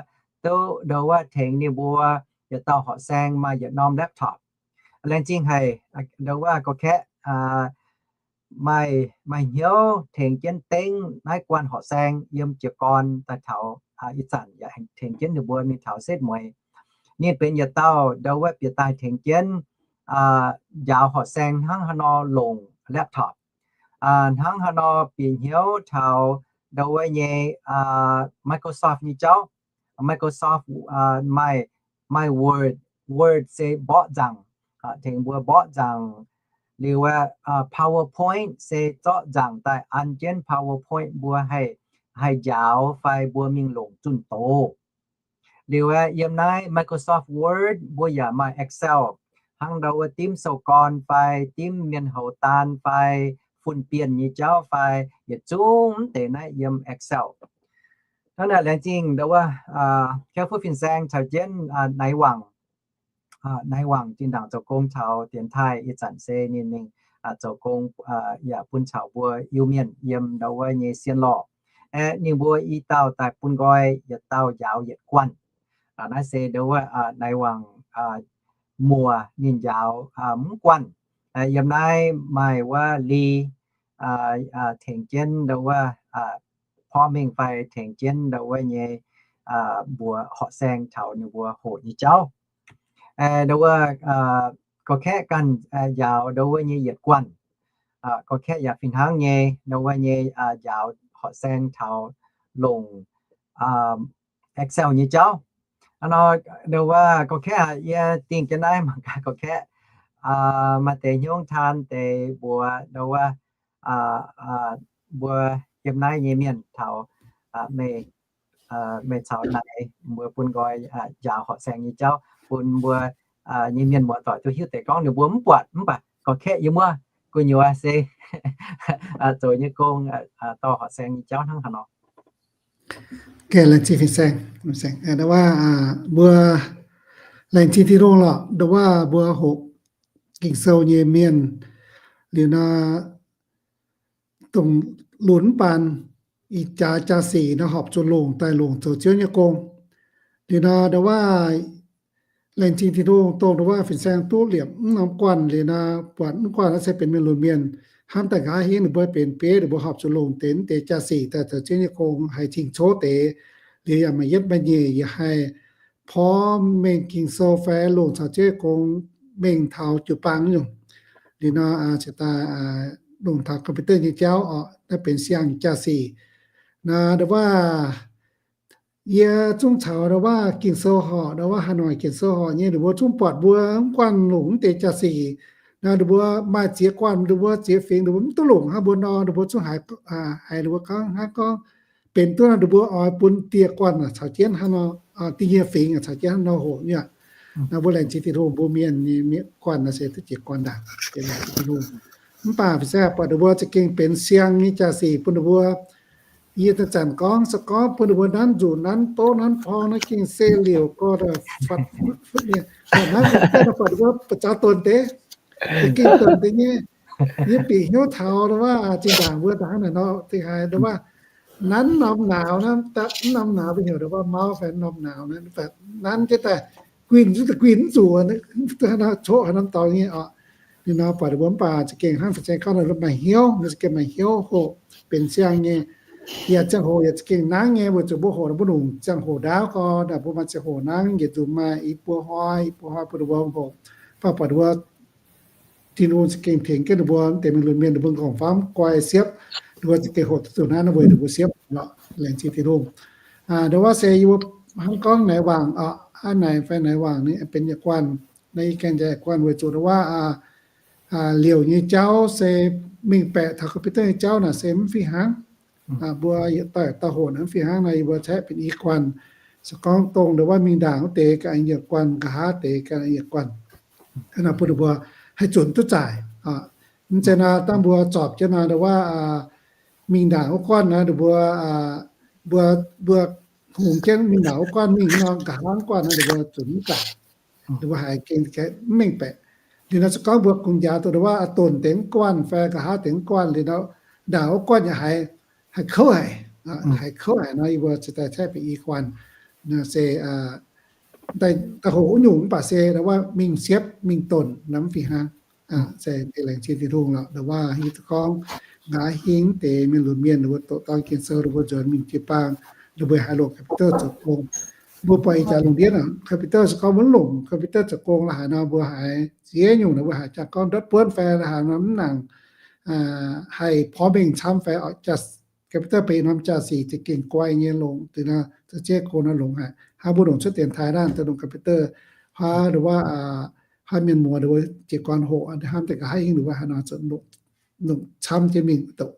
duqv ndau wuov tengx ninh mbuo yietc dauh horqc saeng maaih yietc norm laptop. Laengz zingh haic ndau wuov gorqv-kaeqv maaih, maaih hnyouv tengx jienv dengv naaiv guanh horqc saeng yiem jiez gorn daaih taux ih zanc yaac tengx jienv ninh mbuo mingh taux setv mueiz. Ninh benx yietc dauh ndau wuov bieqc daaih tengx jienv njaaux horqc saeng hnangv haaix nor longc laptop, hnangv haaix nor bieqc hnyouv taux ndau wuov nyei Microsoft nyei jauv. Microsoft maaih, maaih Word, Word se mborqv nzaangc, tengx mbuo mborqv nzaangc. Liuz aeqv, PowerPoint se zorqv nzaangc daaih an jienv PowerPoint mbuo haih, haih njaaux fai mbuo mingh longc zunh doz. Liuz aeqv, yiem naaiv Microsoft Word mbuo yaac maaih Excel, hnangv ndau wuov dimv sou gorn fai dimv mienh houz daan fai fun-bienh nyei jauv fai yietc zungv mv deix naaiv yiem Excel. Hnangv naaic laengz zingh ndau wuov Kaiv Fuqv Fin-Saeng caux jienv Naix Wangc. Naix Wangc zinh ndaangc zoux gong taux dienx taaih, ih zanc se ninh mingh zoux gong yaac bun caux mbuo Iu-Mienh yiem ndau wuov nyei sien lorh. Aeqv, ninh mbuo i dauh daaih bun nqoi yietc dauh njaaux yietc guanh. Naaiv se ndau wuov Naix Wangc muoz ninh njaaux mv guanh. Yiem naaiv maaih wuov Li tengx jienv ndau wuov porv mengh fai tengx jienv ndau wuov nyei mbuox horqc saeng taux ninh mbuo hoqc nyei jauv. Ndau wuov gorx-kaeqv ganh njaaux ndau wuov nyei yietc guanh. Gorx-kaeqv yaac fih hnangv nyei ndau wuov nyei njaaux horqc saeng taux longc Excel nyei jauv. Hnangv nor ndau wuov gorx-kaeqv aac, yie dingh jienv naaiv mangc gaax gorx-kaeqv maaih deix hnyouv taan deix mbuox ndau wuov mbuo yiem naaiv nyei mienh taux meih, meih caux naaic mbuo bun nqoi njaaux horqc saeng nyei jauv bun mbuo nyei mienh muoz-doic duqv hiuv deix gorngv ninh mbuo mv buatc mv baac gorx-kaeqv yiem wuov gu'nyuoz se zoux nyei gong dorh horqc saeng nyei jauv hnangv haaix nor. Laengz zingh fin-saeng. Ndau wuov mbuo laengz zingh Tin-Hungh lorqc, ndau wuov mbuo hoqc Ging-Sou nyei mienh liuz nor, dongh lunx mv baan ih jaax jaa-sic nor horpc zuqc longc daaih longc zoux Ziouv nyei gong. Liuz nor ndau wuov laengz zingh Tin-Hungh dongh ndau wuov fin-saeng duqv liepc mv norm guanh liuz nor, buatc mv guanh naaiv se benx mienh lunx mienh, hnamv daaih nqa'haav hingv ninh mbuo benx bieiv, ninh mbuo horpc zuqc longc deix mv deix jaa-sic daaih zoux Ziouv nyei gong, haiz cing-coqv deix. Liuz yaac maaih yietv maaih nyeic yaac haih porv mengh Ging-Sou fai longc caux Ziouv nyei gong mengh taux jiu-baang nyungc. Liuz nor ziouc daaih longc taux computer nyei jauv oc, naaiv benx siang jaa-sic. Naaiv ndau wuov yie zungv caux ndau wuov Ging-Sou horqc, ndau wuov Hà Nội Ging-Sou horqc nyei, ninh mbuo zungv buatc mbuo mv guanh longc mv deix jaa-sic. Naaiv ninh mbuo maaih ziex guanh, ninh mbuo ziex fingx, ninh mbuo mv duqv longc hnangv mbuo nor, ninh mbuo zungv haiz, haiz ninh mbuo gorngv hnangv gorngv benx duqv nor, ninh mbuo oix bun dieh guanh caux jienv hnangv nor, dieh nyei fingx caux jienv hnangv nor hoqc nyei. Naaiv mbuo laengz zingh Tin-Hungh, mbuo mienh nyei guanh naaiv se duqv jiex guanh ndaangc. Mv baac fin-saeng buatc ninh mbuo za'gengh benx siang nyei jaa-sic bun ninh mbuo. Yie daaih zanc gorngv se gorngv bun ninh mbuo nanv nzuqc nanv bouv nanv porng naaiv gengh se liouc gorx, naaiv buatc ninh mbuo ba'zaux donc deix, za'gengh donc deix nyei. Yie bieqc hnyouv taux ndau wuov zinh ndaangc mbuo daaih hnangv naaic nor, dingc haiz ndau wuov nanv norm nauz, nanv norm nauz mbuo heuc ndau wuov mouth fai norm nauz, nanv jienv daaih guinh, guinh mv zuqc, coqv haaix norm dorngx nyei oc. Ninh nor buatc ninh mbuo mv baac za'gengh hnangv fin-saeng gorngv nor, maaih hnyouv, ninh za'gengh maaih hnyouv hoqc benx siang nyei. Yaac ziangh hoc yaac za'gengh nangv nyei, weic zuqc mbuo hoqc nor mbuo longc ziangh hoc ndaauv gorn, mbuo maaih ziangh hoc nangv, yietc nzunc maaih i buo hnoi, i buo hnoi bun ninh mbuo hoqc. Mv baac buatc ninh mbuo Tin-Hungh za'gengh tengx jienv ninh mbuo deix mienh lunx mienh, ninh mbuo nqorngv famv guai siepv, ninh mbuo za'gengh hoqc duqv zuqc naaiv, weic ninh mbuo siepv lorqc. Laengz zingh Tin-Hungh. Ndau wuov se yie mbuo hnangv gorngv naaiv wangc, hnangv naaiv fai naaiv wangc ninh benx yietc guanh, naaiv yie ganh jaax yietc guanh weic zuqc ndau wuov liouc nyei jauv se mingh baeqc taux computer nyei jauv naaic se mv fih hnangv. Mbuo yietc dauh dauh hoqc naaic mv fih hnangv nor, yie mbuo caeqv benx i guanh. Se gorngv dongh ndau wuov mingh ndaangc wuov deix ganh yietc guanh, nqa'haav deix ganh yietc guanh. Hnangv naaic bun ninh mbuo haih zunc duqv zaaic. Mv zeiz nor, dangh mbuo zorpc jienv nor ndau wuov mingh ndaangc wuov guanh nor, ninh mbuo, mbuo, mbuo hungx jienv mingh ndaangc wuov guanh mingh nor, nqa'haav guanh nor ninh mbuo zunc mv zaaic. Ninh mbuo haiz gengh mv mengh baeqc. Liuz nor se gorngv mbuo kungx njaaux dongh ndau wuov donc deix guanh fai nqa'haav deix guanh liuz nor, ndaangc wuov guanh yaac haiz, haiz kouv haic, haiz kouv haic nor, yie mbuo ziouc daaih caeqv benx i guanh. Se daaih hoqc wuov nyungc mv baac se ndau wuov mingh siepv mingh donc nor mv fih hnangv. Se laengz zingh Tin-Hungh lorqc, ndau wuov hiuv duqv gorngv nqa'haav hingv deix mienh lunx mienh ninh mbuo doqc dorn Ging-Sou, ninh mbuo nzuonx mingh jiu-baang, ninh mbuo haiz longc computer zoux gong. Mbuo buatc ih jaax lungh ndiev naaic computer se gorngv mbuo mv longc computer zoux gong la'haic nor, mbuo haiz ziex nyungc naaic mbuo haiz jaax gorngv ndortv buonv fai la'haic nor mv nangc haih porv mengh camv fai computer benx norm jaa-sic za'gengh guai nyei longc deix nor, za'gengh gong nor longx haic. Hnangv mbuo longc cuotv dienx taaih naaiv deix longc computer, hnangv nduov, hnangv mienh muoz nduov jiez gorn hoqc hnangv deix nqa'haav hingv nduov haaix nor zoux longc camv jienv mingh doqc.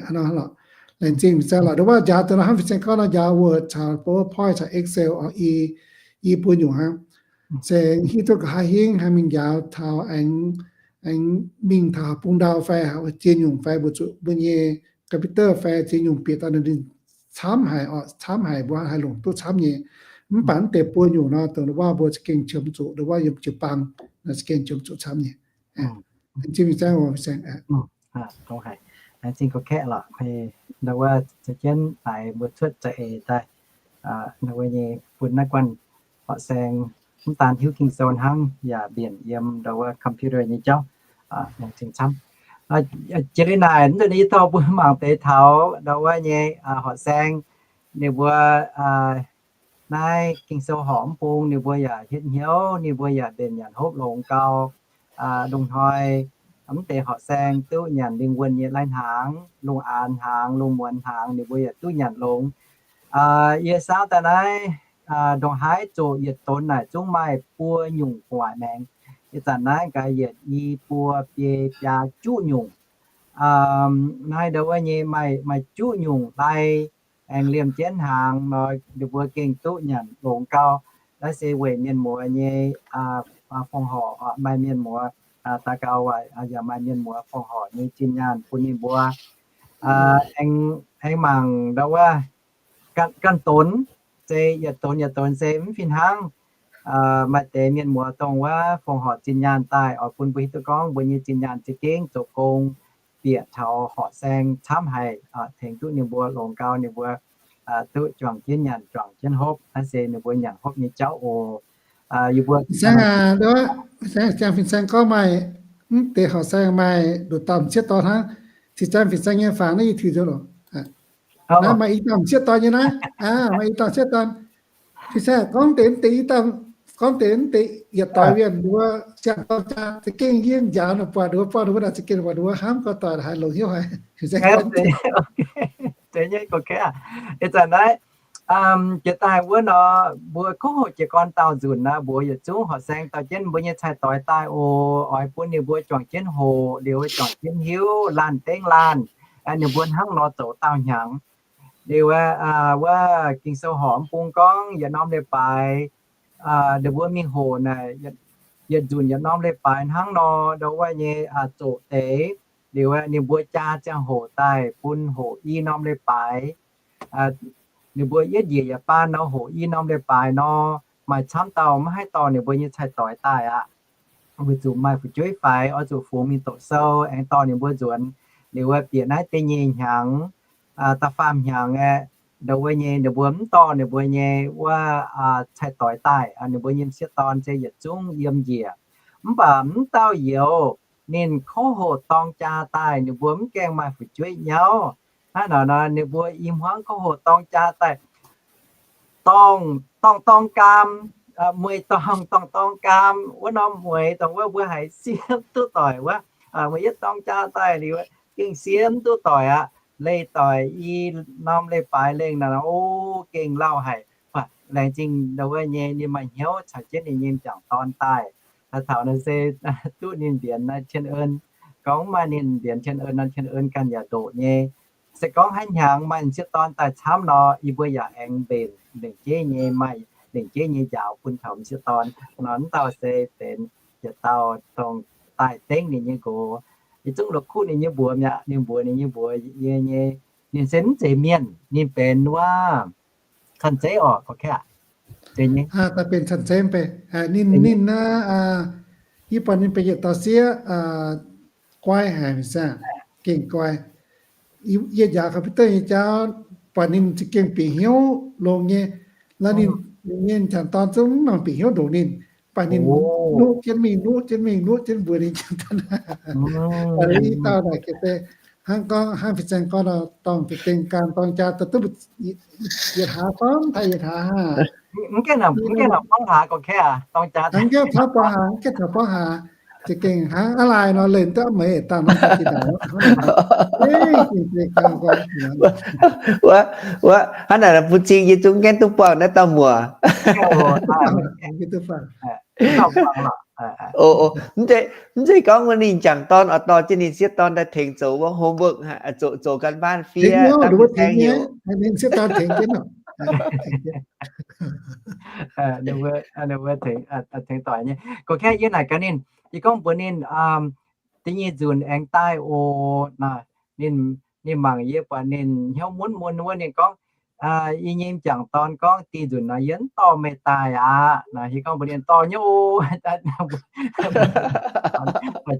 Hnangv nor lorqc. Laengz zingh fin-saeng lorqc. Nduov njaaux deix nor hnangv fin-saeng gorngv nor njaaux Word caux PowerPoint caux Excel oc, i, i buo nyungc hnangv. Se hiuv duqv nqa'haav hingv haih mingh njaaux taux aengx, aengx mingh taux bung ndau fai ziex nyungc fai mbuo zuqc mbuo nyei computer fai ziex nyungc bieqc daaih ninh camv haic oc, camv haic mbuo haih longc duqv camv nyei. Mv baac mv deix buo nyungc nor dongh nduov mbuo za'gengh qiemx zuqc, nduov yiem jiu-baang nor za'gengh qiemx zuqc camv nyei. Laengz zingh fin-saeng oc, fin-saeng. Laengz zingh gorx-kaeqv lorqc. Nduov wuov za'gengh naaic mbuo cuotv za'eix daaih, nduov wuov nyei bun naaiv guanh horqc saeng mv daan hiuv Ging-Sou hnangv yaac mbienc yiem nduov wuov computer nyei jauv. Laengz zingh camv. Jiex liuz naaic mv deix yie dorh mbuo mangc deix taux nduov wuov nyei horqc saeng ninh mbuo naaiv Ging-Sou horqc mv bung ninh mbuo yaac hietv hnyouv, ninh mbuo yaac mbenc nyanc hopv longx gau. Lungh hnoi mv deix horqc saeng duqv nyanc lingh wuonh nyei lai-hnaangx, lungh aanx hnaangx, lungh muonz hnaangx ninh mbuo yaac duqv nyanc longx. Yie saauv daaih naaiv ndongc haaix zoqc yietc donx naaic zungv maaih buo nyungc gu'nguaaic maengx. Ih zanc naaiv gaax yietc i buo biei biaa juqv nyungc. Naaiv nduov wuov nyei maaih, maaih juqv nyungc lai aengx liemh jienv hnaangx nor, ninh mbuo gengh duqv nyanc longx gau. Naaiv se weic mienh muoz nyei fongc horc, maaih mienh muoz daux gaux yaac maaih mienh muoz fongc horc nyei zinh nyaanh bun ninh mbuo. Aengx mangc nduov wuov ganh donx, se yietc donx yietc donx se mv fih hnangv. Maaih deix mienh muoz dongh wuov fongc horc zinh nyaanh daaih oix bun mbuo hiuv duqv gorngv mbuo nyei zinh nyaanh za'gengh zoux gong bieqc taux horqc saeng camv haic, tengx duqv ninh mbuo longx gau, ninh mbuo duqv juangc jienv nyanc juangc jienv hopv. Naaiv se ninh mbuo nyanc hopv nyei jauv oc. Yie mbuo fin-saeng, fin-saeng gorngv maaih mv deix horqc saeng maaih nduqc dauh m'sieqv dorn hnangv. Fin-saeng, fin-saeng nyei fangx naaiv yie tuix nzengc loc. Naaiv maaih i dauh m'sieqv dorn nyei naaiv. Maaih i dauh m'sieqv dorn. Fin-saeng gorngv deix mv deix i dauh, gorngv deix mv deix yietc doix wienh nduov siang-dorn jaa za'gengh yie njaaux ninh buatc nduov, buatc nduov naaic za'gengh buatc nduov hnamv gorx-doic haiz longx hnyouv haic. Fin-saeng gorngv deix nyei gorx-kaeqv. Ih zanc naaiv jiex daaih wuov nor, mbuo kungx hoqc jiez gorn daauh nzunc naaiv, mbuox yietc zungv horqc saeng dorh jienv mbuo nyei cai-doix daaih oc. Oix bun ninh mbuo juangc jienv hoqc liuz juangc jienv hiuv laanh dengv laanh, ninh mbuo hnangv nor zoux daauh hnyangx. Liuz wuov Ging-Sou horqc mv bung gorngv yietc norm leiz-baaix ninh mbuo mingh hoqc naaic, yietc nzunc yietc norm leiz-baaix hnangv nor, ndau wuov nyei zoqc deix. Liuz ninh mbuo jaa ziangh hoc daaih bun hoqc i norm leiz-baaix. Ninh mbuo yietv njiec yietc baan nor hoqc i norm leiz-baaix nor, maaih camv dauh maiv haih dorh ninh mbuo nyei cai-doix daaih aqv. Weic zuqc maaih fu'jueiv faix oix zuqc fungx mingh doqc sou aengx dorh ninh mbuo nzuonx. Liuz wuov bieqc naaiv da'nyeic hnyangx, da'faam hnyangx aeqv, ndau wuov nyei ninh mbuo mv dorh ninh mbuo nyei wuov cai-doix daaih. Ninh mbuo nyei m'sieqv dorn se yietc zungv yiem njiec. Mv baac mv dauh youz ninh kouv hoqc dorng jaa daaih, ninh mbuo mv gaengh maaih fu'jueiv nyauv. Hnangv naaic nor ninh mbuo i hmuangv kouv hoqc dorng jaa daaih, dorng, dorng dorng gaam, mueiz dorng, dorng dorng gaam, wuov norm mueiz dongh wuov mbuo haiz siev duqv doic wuov, mueiz yietv dorng jaa daaih liuz gengh siev duqv doic aqv. Leih doic i norm leiz-baaix lengh naaic, o, gengh lauh haic. Laengz zingh ndau wuov nyei ninh maaih hnyouv caux jienv ninh nyei m'jangc dorn daaih. Taux naaiv se duqv ninh mbienx naaiv cien en. Gorngv maaih ninh mbienx cien en nor, cien en ganh yaac ndoqc nyei. Se gorngv haaix hnyangx maaih m'sieqv dorn daaih camv nor, yie mbuo yaac aengx mbenc lengc jeiv nyei, maaih lengc jeiv nyei njaaux bun taux m'sieqv dorn. Nor mv dauh se benx yietc dauh dongh daaih dengv ninh nyei nqox. Yie zungv la'kuqv ninh nyei mbuox mi'aqv. Ninh mbuox ninh nyei mbuox yie nyei, ninh se mv zeiz mienh, ninh benx wuov สันเจ๊ orqc, โอเค aqv. Da'benx สันเจ๊ mv bei. Ninh, ninh naaiv, yie buatc ninh benx yietc dauh sieqv guai haic, gengh guai. Yie njaaux computer nyei jauv, buatc ninh za'gengh bieqc hnyouv longx nyei. La'nyinh, ninh nyei m'jangc dorn zungv mv nangc bieqc hnyouv ndoqc ninh, baac ninh nuqv jienv mingh, nuqv jienv mingh, nuqv jienv mbuox ninh m'jangc dorn. Baac i dauh naaic gengh se Hnangv gorngv, hnangv fin-saeng gorngv nor, dorng za'gengh gan dorng jaax daaih duqv yietc hlaax dorng taaih yietc hlaax hnangv. Mv gaengh nor, mv gaengh nor buangv hlaax gorqv-kaeqv aqv, dorng jaax. Hnangv gaengh taux buangv hlaax, gaengh taux buangv hlaax, za'gengh hnangv aav lai nor leih duqv meix daaih nor, wuov, wuov, hnangv naaic bun cing yie zungv gaengh duqv buangh naaiv dauh muoc. Mv zeiz, mv zeiz gorngv wuov ninh jangc dorn oix dorh jienv ninh sieqv dorn daaih tengx zoux wuov homework, zoux, zoux การบ้าน fiev, ninh sieqv dorn tengx jienv. Ninh mbuo tengx doic nyei. Gorqv-kaeqv yie naaic gaax ninh, yie gorngv mbuox ninh, da'nyeic nzunc aengx daaih oc. Ninh, ninh mangc yie buatc ninh hnyouv mun mun wuov, ninh gorngv, yie nyei m'jangc dorn gorngv da'nyeic nzunc nor yie mv dorh meih daaih aqv. Yie gorngv mbuox ninh dorh nyei oc.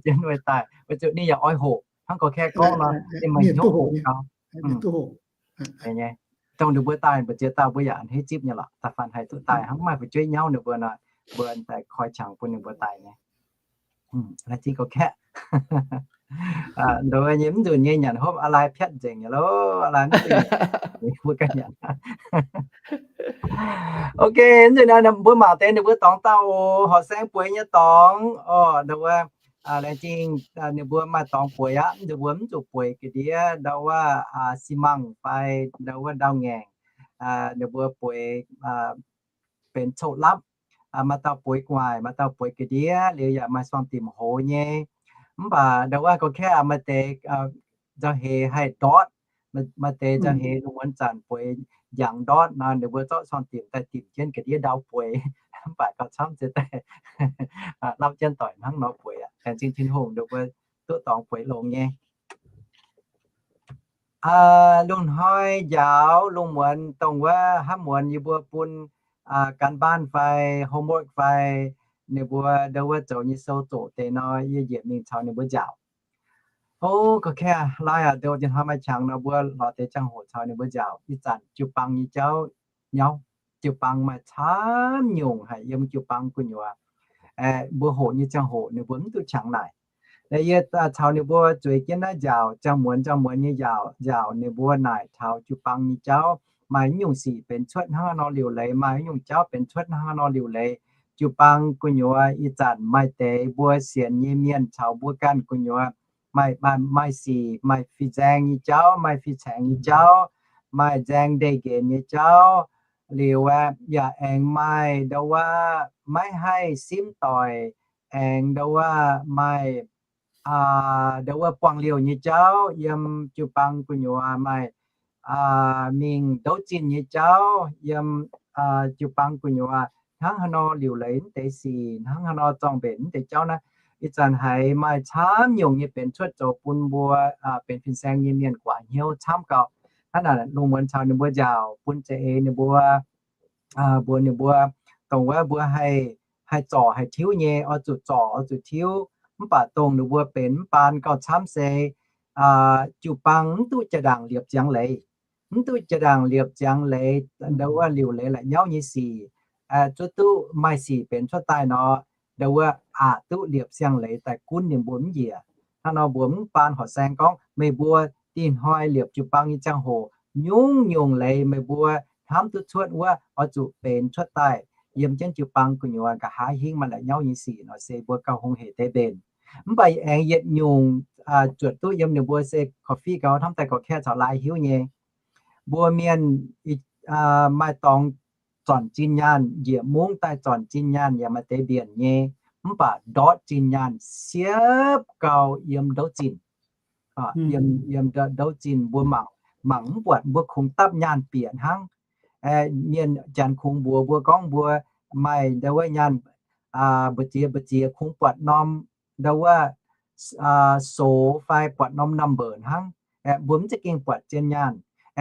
Jienv meih daaih, weic zuqc ninh yaac oix hoqc hnangv gorqv-kaeqv gorngv nor, ninh maaih hnyouv hoqc gau. Dongh ninh mbuo daaih mbu'ziex dauh mbuo yaac a'hneiv zipv nyei lorqc. Da'faanh haih duqv daaih hnangv maaih fu'jueiv nyauv ninh mbuo nor, mbuo daaih koi qangx bun ninh mbuo daaih nyei. Laengz zingh gorqv-kaeqv. Ndoh nyei mv nzunc nyei nyanc hopv aav lai piatv nzengc nyei loh, aav lai mv nzunc mbuo ganh nyanc. Ok, mv nzunc naaiv mbuo mangc deix ninh mbuo dorngx dauh oc, horqc saeng bueix nyei dorngx oc. Ndoh wuov, laengz zingh ninh mbuo maaih dorngx bueix aqv. Ninh mbuo mv zuqc bueix ga'ndiev ndoh wuov xi mangc fai ndoh wuov ndau-ngaengc. Ninh mbuo bueix benx coqv lapv. Maaih dauh bueix gu'nguaaic, maaih dauh bueix ga'ndiev, liuz yaac maaih suang dimc hoz nyei. Mv baac ndoh wuov gorqv-kaeqv maaih deix nzauh heix haih ndortv, maaih deix nzauh heix lungh muonz zanc bueix njangx ndortv nor, ninh mbuo zorqv suang dimc daaih dimc jienv ga'ndiev ndau bueix. Mv baac gauh camv ziex daaih lamh jienv doic hnangv nor bueix aqv. Laengz zingh Tin-Hungh ninh mbuo duqv dorngx bueix longx nyei. Lungh hnoi njaaux lungh muonz dongh wuov hnamv muonz yie mbuo bun การบ้าน fai homework fai ninh mbuo ndoh wuov zoux nyei sou zoqc deix nor, yie njiec mingh caux ninh mbuo njaaux. O, gorqv-kaeqv, laai aac, ndoh wuov deix hnoi maaih qangx nor mbuo lorz deix ziangh hoc caux ninh mbuo njaaux. Ih zanc jiu-baang nyei jauv nyauv, jiu-baang maaih camv nyungc haic yiem jiu-baang gu'nyuoz. Mbuo hoqc nyei ziangh hoc ninh mbuo mv duqv qangx naaic. Yie caux ninh mbuo zueiz jienv naaiv njaaux, ziangh muonz ziangh muonz nyei njaaux, njaaux ninh mbuo naaic taux jiu-baang nyei jauv maaih haaix nyungc sic benx cuotv hnangv haaix nor liuc leiz, maaih haaix nyungc jauv benx cuotv hnangv haaix nor liuc leiz. Jiu-baang gu'nyuoz ih zanc maaih deix mbuo sienx nyei mienh caux mbuo ganh gu'nyuoz maaih, maaih sic, maaih fih nzaeng nyei jauv, maaih fih caengx nyei jauv, maaih nzaeng ndeic nqenx nyei jauv. Liuz aeqv, yaac aengx maaih ndoh wuov maiv haih simv doic, aengx ndoh wuov maaih ndoh wuov buangh liouh nyei jauv yiem jiu-baang gu'nyuoz, maaih mingh ndouv zinh nyei jauv yiem jiu-baang gu'nyuoz. Hnangv haaix nor liuc leiz mv deix sic, hnangv haaix nor zorng-mbenc mv deix jauv naaiv, ih zanc haiz maaih camv nyungc nyei benx cuotv zoux bun mbuo benx fin-saeng nyei mienh guangc hnyouv camv gauh. Hnangv naaic lungh muonz caux ninh mbuo njaaux bun za'eix ninh mbuo, mbuox ninh mbuo, dongh wuov mbuo haih, haih zorc haih tiuv nyei, oix zuqc zorc oix zuqc tiuv. Mv baac dongh ninh mbuo benx mv baan gauh camv se jiu-baang mv duqv jaa-ndaangc liepc ziangx leiz. Mv duqv jaa-ndaangc liepc ziangx leiz, ndoh wuov liuc leiz la'nyauv nyei sic, zuov duqv maaih sic benx cuotv daaih nor, ndoh wuov aqc duqv liepc ziangx leiz daaih gunv ninh mbuo mv njiec. Hnangv nor mbuo mv baan horqc saeng gorngv meih mbuo dih hnoi liepc jiu-baang nyei ziangh hoc, nyungc-nyungc leiz meih mbuo hnamv duqv cuotv wuov oix zuqc benx cuotv daaih yiem jienv jiu-baang gu'nyuoz. Nqa'haav hingv maaih la'nyauv nyei sic nor se mbuo gauh hungh hec deix mbenc. Mv baac aengx yietc nyungc zuotc duqv yiem ninh mbuo se korv-fiqv gauh hnamv daaih gorqv-kaeqv caux laai hiuv nyei. Mbuo mienh maaih dorngx zornc zinh nyaanh, njiec mungv daaih zornc zinh nyaanh yaac maaih deix mbienc nyei, mv baac ndortv zinh nyaanh siepv gau yiem ndouv zinh. Yiem, yiem ndouv zinh mbuo mangc, mangc mv buatc, mbuo kungx dapv nyaanh bieqc hnangv. Mienh janx kungx mbuox mbuo gorngv mbuo maaih ndoh wuov nyaanh mbu'ziex mbu'ziex kungx buatc norm ndoh wuov sox fai buatc norm number hnangv. Mbuo mv za'gengh buatc zien nyaanh.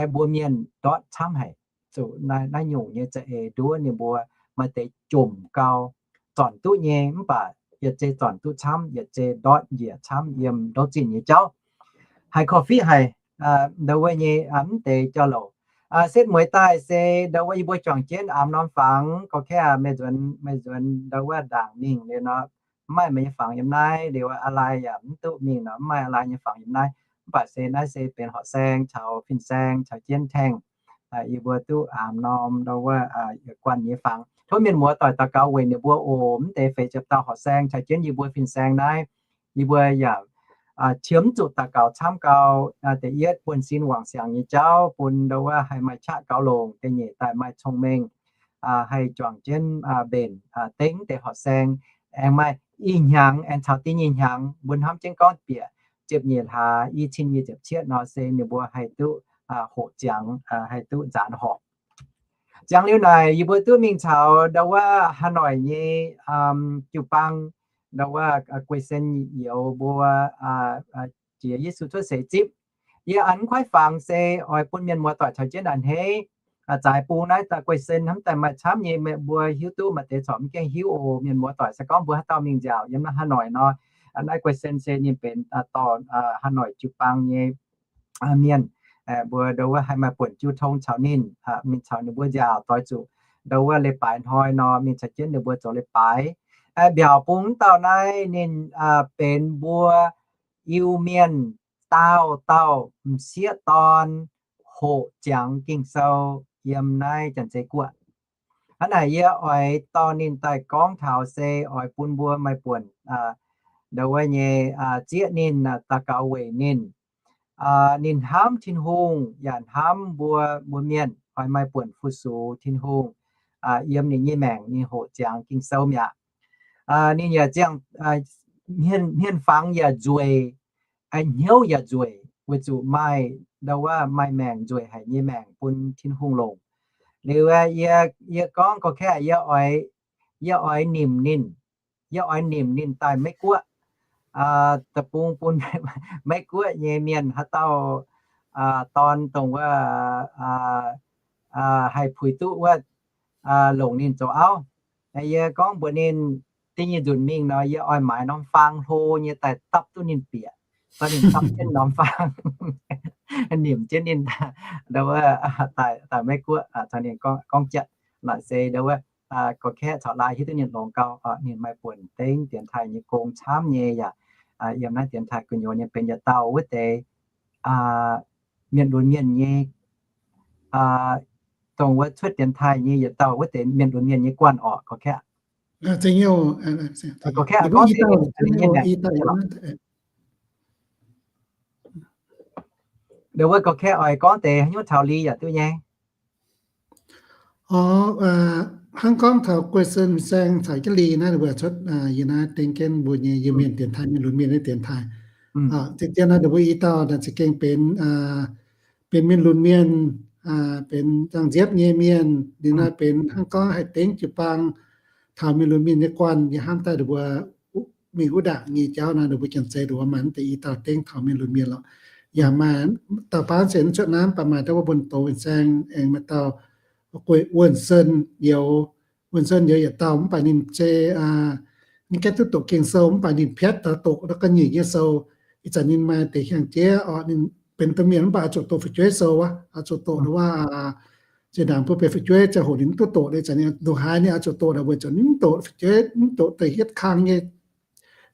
Mbuo mienh ndortv camv haic. Zuqc naaiv nyungc nyei za'eix nduov ninh mbuo maaih deix jomc gau, zornc duqv nyei, mv baac yietc zei zornc duqv camv, yietc zei ndortv njiec camv yiem ndouv zinh nyei jauv. Haiz korv-fiqv haic, ndoh wuov nyei mv deix jauv-louc. Setv mueiz daaih se ndoh wuov yie mbuo juangc jienv amx norm fangx, gorqv-kaeqv meih nzuonx, meih nzuonx ndoh wuov ndaangc mingh liuz nor, mv maaih meih nyei fangx yiem naaiv. Liuz a'lai yaac mv duqv mingh nor, mv maaih a'lai nyei fangx yiem naaiv. Mv baac se naaiv se benx horqc saeng caux fin-saeng caux jienv tengx, yie mbuo duqv aamx norm ndo wuov guanh nyei fangx. Tov mienh muoz doic daux gaux weic ninh mbuo oc. Mv deix feix ziepc dauh horqc saeng caux jienv yie mbuo fin-saeng naaiv, yie mbuo yaac qiemx zuqc daux gaux camv gau. Da'yietv buonv-sin wangc siangx nyei jauv bun ndo wuov haih maaih qaqv gaux longc. Da'nyeic daaih maaih cong-mengh haih juangc jienv mbenc dengv deix horqc saeng, aengx maaih ih hnyangx aengx caux da'nyeic hnyangx mbuo hnamv jienv gorngv bieqc ziepc nyeic hlaax i cin nyic ziepc cietv nor se ninh mbuo haih duqv hoqc ziangx, haih duqv nzaanx horqc. Ziangx liuz naaic yie mbuo duqv mingh caux ndo wuov Hà Nội nyei jiu-baang, ndo wuov Guei Sen youz mbuo jiex Yesu cuotv seix zipv. Yie a'hneiv kuaaiv fangx se oix bun mienh muoz doic caux jienv a'hneiv zaaix bung naaiv daaih Guei Sen hnamv daaih maaih camv nyei. Meih mbuo hiuv duqv maaih deix corc mv gaengh hiuv oc. Mienh muoz doic se gorngv mbuo haaix dauh mingh nziaauc yiem naaiv Hà Nội nor, naaiv Guei Sen se ninh benx dorh Hà Nội jiu-baang nyei mienh. Mbuo ndo wuov haih maaih buonc jiu tong caux ninh, mingh caux ninh mbuo nziaauc doix zuqc ndo wuov leiz-baaix hnoi nor mingh caux jienv ninh mbuo zoux leiz-baaix. Mbiaauc bung mv dauh naaiv ninh benx mbuo Iu-Mienh daauh dauh m'sieqv dorn hoqc ziangx Ging-Sou yiem naaiv Janx-Zei Guoqv. Hnangv naaic yie oix dorh ninh daaih gorngv taux se oix bun mbuo maaih buonc ndo wuov nyei zieqv ninh, daux gaux weic ninh. Ninh hnamv Tin-Hungh yaac hnamv mbuo, mbuo mienh oix maaih buonc fu-sux Tin-Hungh yiem ninh nyei maengc ninh hoqc ziangx Ging-Sou mi'aqv. Ninh yaac ziangh hmien-fangx yaac nzueic, hnyouv yaac nzueic, weic zuqc maaih ndo wuov maaih maengc nzueic haic nyei maengc bun Tin-Hungh longc. Liuz yie, yie gorngv gorqv-kaeqv yie oix, yie oix nimc ninh, yie oix nimc ninh daaih Meiv Guoqv. Da'bung bun Meiv Guoqv nyei mienh haaix dauh dorn dongh wuov haih puix duqv wuov longc ninh zoux auv. Yie gorngv mbuox ninh, da'nyeic nzunc mingh nor yie oix maaiz norm faang hlo nyei daaih dapv duqv ninh bieqc, dorh ninh dapv jienv norm faang, nimc jienv ninh daaih Meiv Guoqv caux ninh gorngv jatv. Naaic se ndo wuov gorqv-kaeqv caux laai hiuv duqv ninh longx gau, ninh maaih buonc dengv dienx taaih nyei gong camv nyei yaac yiem naaiv dienx taaih gu'nyuoz nyei benx yietc dauh wuov deix mienh lunx mienh nyei, dongh wuov cuotv dienx taaih nyei yietc dauh wuov deix mienh lunx mienh nyei guanh orqc, gorqv-kaeqv. Gorqv-kaeqv gorngv deix, ndo wuov gorqv-kaeqv oix gorngv deix haaix nyungc taux li yaac duqv nyei. Hnangv gorngv taux Guei Sen Saeng caux Jienv Li naaiv, ninh mbuo cuotv yie naaiv dengv jienv mbuo nyei Iu-Mienh dienx taaih, mienh lunx mienh nyei dienx taaih. Zien-zien naaiv ninh mbuo i dauh naaic za'gengh benx, benx mienh lunx mienh, benx zangh nziepv nyei mienh. Ninh naaiv benx hnangv gorngv haih dengv jiu-baang taux mienh lunx mienh nyei guanh. Yie hnamv daaih ninh mbuo mingh wuov ndaangc nyei jauv naaiv, ninh mbuo Janx-Zei ninh mbuo maaih mv deix i dauh dengv taux mienh lunx mienh lorqc. Yaac maaih dauh baav se cuotv naaiv mv baac maaih dauh wuov mbuo doz Fin-Saeng aengx maaih dauh Guei Wuonh Sen Youz. Wuonh Sen Youz yietc dauh mv baac ninh se ninh gaengh duqv doqc Ging-Sou mv baac ninh piatv taux doqc ga'nyiec nyei sou. Ih zanc ninh maaih deix hiaang jieqv orqc, ninh benx domh mienh mv baac oix zuqc doqc fu'jueiv sou wuov, oix zuqc doqc wuov zinh ndaangc mbuo benx fu'jueiv ziangh hoc ninh mv duqv doqc. Ih zanc ninh ndongc haaix ninh oix zuqc doqc naaic weic zuqc ninh mv doqc fu'jueiv, mv doqc deix hietv kang nyei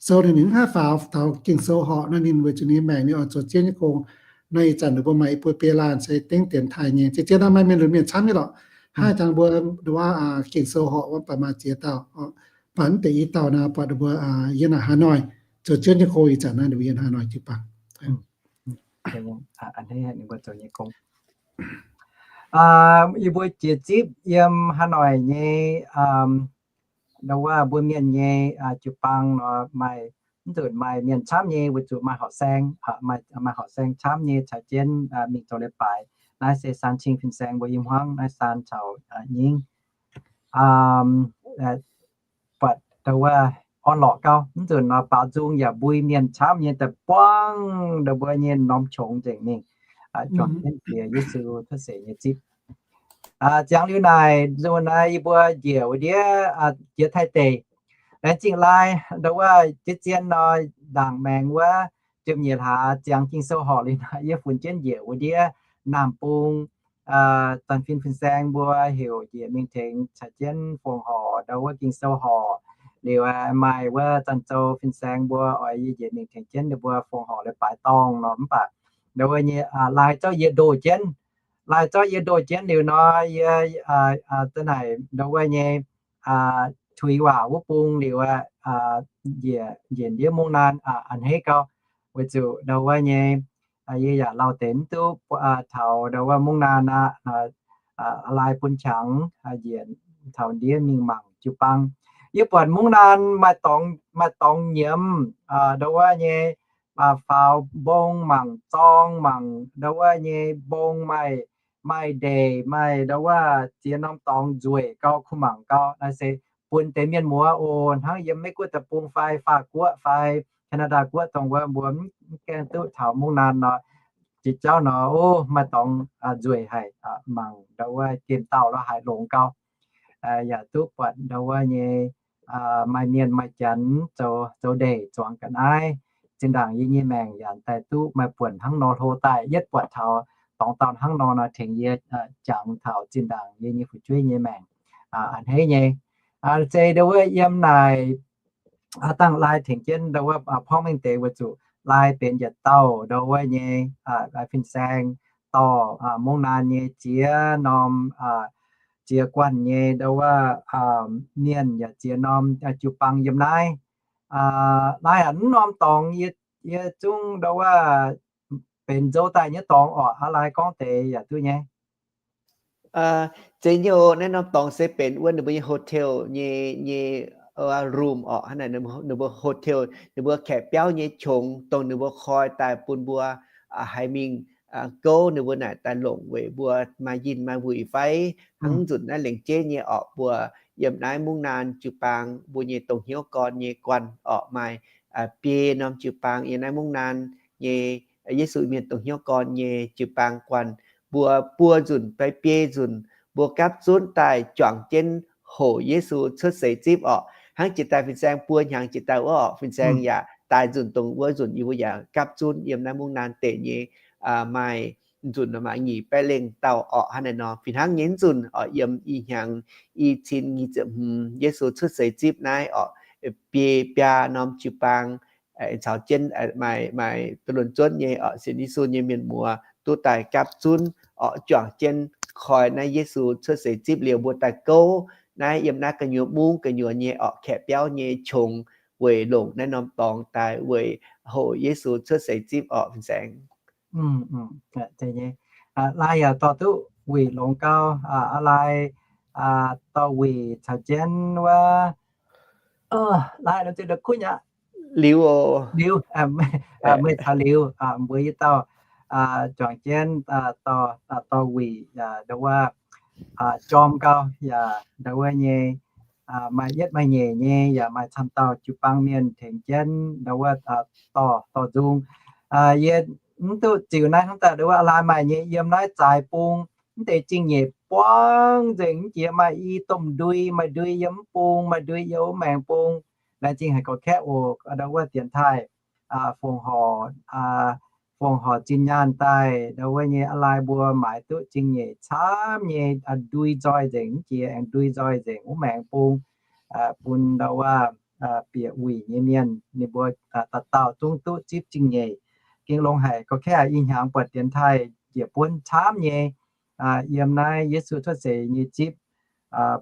sou, ninh mv haih faaux taux Ging-Sou horqc nor, ninh weic zuqc ninh maengc ninh oix zoux zieqv nyei gong. Nor ih zanc ninh mbuo maaih i buo biei laanh se dengv dienx taaih nyei. Zien-zien naaiv maaih mienh lunx mienh camv nyei lorqc. Haih dangh mbuo wuov Ging-Sou horqc wuov baac maaih ziex dauh, baac mv deix i dauh naaiv buatc ninh mbuo yiem naaic Hà Nội zoux zieqv nyei gong. Ih zanc naaiv ninh mbuo yiem Hà Nội jiu-baang. Yie mbuo jiex zipv yiem Hà Nội nyei, ndo wuov mbuo mienh nyei jiu-baang nor maaih, mv nzunc maaih mienh camv nyei weic zuqc maaih horqc saeng, maaih horqc saeng camv nyei caux jienv mingh zoux leiz-baaix. Naaiv se saan cing fin-saeng mbuo yiem hmuangv naaiv saan caux nyingv buatc ndo wuov orn-lorqc gau. Mv nzunc nor baaux nzung yaac mbui mienh camv nyei daaih buangv ndo mbuo nyei norm qongx nzengc mingh, juangc jienv jiex Yesu cuotv seix nyei zipv. Ziangx liuz naaic nzunc naaiv yie mbuo njiec wuov ndiev jiex Taiv deic. Laengz zingh laai ndo wuov jiex zien nor, ndaangc maengx wuov ziepc nyeic hlaax ziangx Ging-Sou horqc liuz nor, yie funx jienv njiec wuov ndiev Naamh Bung, Zanc Fin fin-saeng mbuo heuc njiec mingh tengx caux jienv fongc horc ndo wuov Ging-Sou horqc. Liuz maaih wuov Zanc Zou fin-saeng mbuo oix yie njiec mingh tengx jienv ninh mbuo fongc horc leiz-baaix dorngh nor, mv baac ndau wuov nyei, laai zorqv yie ndoh jienv. Laai zorqv yie ndoh jienv liuz nor, yie, da'naaic ndau wuov nyei, tuix waac wuov bung liuz, njiec ndiev mungv naan a'hneiv gau. Weic zuqc ndau wuov nyei, yie yaac lauh deix mv duqv taux ndau wuov mungv naan aqv. Laai bun qangx njiec taux ndiev mingh mangc jiu-baang. Yie buatc mungv naan maaih dorngx, maaih dorngx nyiemz, ndau wuov nyei, faaux mbong mangc zorng, mangc ndau wuov nyei mbong maaih, maaih ndeic, maaih ndau wuov ziex norm dorngx nzueic gau, kuh mangc gau. Naaiv se bun deix mienh muoz oc, hnangv yiem Meiv Guoqv deic-bung fai Faav Guoqv fai Canada Guoqv dongh wuov mbuo mv gaengh duqv taux mungv naan nor, jiex jauv nor, o, maaih dorngx nzueic haic, mangc ndau wuov gemh dauh lo haic longx gau. Yaac duqv buatc ndau wuov nyei, maaih mienh maaih janx zoux, zoux ndeic zuangx ga'naaiv. Zinh ndaangc yie nyei maengc yaac daaih duqv maaih buonc hnangv nor hlo daaih. Yietv buatc taux dorngx dauh hnangv nor nor tengx yie jangx taux zinh ndaangc yie nyei fu'jueiv nyei maengc a'hneiv nyei. Se ndau wuov yiem naaic, dangh laai tengx jienv ndau wuov porv mengh deix weic zuqc laai benx yietc dauh ndau wuov nyei fin-saeng dorh mungv naan nyei ziex norm, ziex guanh nyei ndau wuov mienh yaac ziex norm jiu-baang yiem naaiv. Laai a'hneiv norm dorngx yie, yie zungv ndau wuov benx nzou daaih nyei dorngx orqc? Aa, laai gorngv deix yaac duqv nyei. Zeiz nyei oc. Naaiv norm dorngx se benx wuov ninh mbuo nyei hotel nyei, nyei room orqc. Hnangv naaic ninh mbuo hotel, ninh mbuo kaeqv biauv nyei qongx dongh ninh mbuo koi daaih bun mbuo haiz mingh gouv ninh mbuo naaic daaih longc weic mbuo maaih yinh maaih wuic fai hnangv nzunc naaiv lengc jeiv nyei orqc. Mbuo yiem naaiv mungv naan jiu-baang mbuo nyei dongh hnyouv gorn nyei guanh orqc, maaih biei norm jiu-baang yiem naaiv mungv naan nyei Yesu Mienh dongh hnyouv gorn nyei jiu-baang guanh. Mbuo buo nzunc fai biei nzunc mbuo gapv zunv daaih juangc jienv hoqc Yesu cuotv seix zipv orqc. Hnangv jiex daaih fin-saeng buo hnyangx jiex daaih wuov orqc, fin-saeng yaac daaih nzunc dongh wuov nzunc yie mbuo yaac gapv zunv yiem naaiv mungv naan deic nyei maaih nzunc maaih nyic baeqv lengh dauh orqc. Hnangv naaic nor fih hnangv nyei nzunc orqc, yiem i hnyangx i cin nyic ziepc hmz Yesu cuotv seix zipv naaiv orqc, biei biaa norm jiu-baang caux jienv maaih, maaih duqv luonx zuonv nyei orqc, sienx Yesu nyei mienh muoz duqv daaih gapv zunv orqc, juangc jienv koi naaiv Yesu cuotv seix zipv liuz mbuo daaih gouv naaiv yiem naaiv gu'nyuoz mungv gu'nyuoz nyei orqc, kaeqv biauv nyei qongx weic longc naaiv norm dorngx daaih weic hoqc Yesu cuotv seix zipv orqc, fin-saeng. Laai yaac dorh duqv wuic longx gau. Aa, laai dorh wuic caux jienv wuov, laai la'kuqv nyei aqv. Liuz, liuz, meih caux liuz mbuo yietc dauh juangc jienv dorh wuic ndau wuov jorm gau yaac ndau wuov nyei maaih yietv maaih nyeic nyei yaac maaih camv dauh jiu-baang mienh tengx jienv ndau wuov dorh, dorh nzung. Yie mv duqv ziux naaiv hnangv daaih ndau wuov laai maaih nyei yiem naaiv zaaix bung mv deix zingh nyeic buangv nzengc mv jiex, maaih i domh ndui, maaih ndui yiem mv bung, maaih ndui yiem wuov maengx bung. Laengz zingh haic gorx-kaeqv oc, ndau wuov dienx taaih fongc horc, fongc horc zinh nyaanh daaih ndau wuov nyei aa laai mbuo maaiz duqv zingh nyeic camv nyei ndui nzoih nzengc mv jiex, aengx ndui nzoih nzengc wuov maengx bung, bun ndau wuov bieqc wuic nyei mienh ninh mbuo dauh dauh zungv duqv zipv zingh nyeic. Gengh longx haic gorx-kaeqv, i hnyangx buatc dienx taaih njiec buonv camv nyei yiem naaiv Yesu cuotv seix nyei zipv,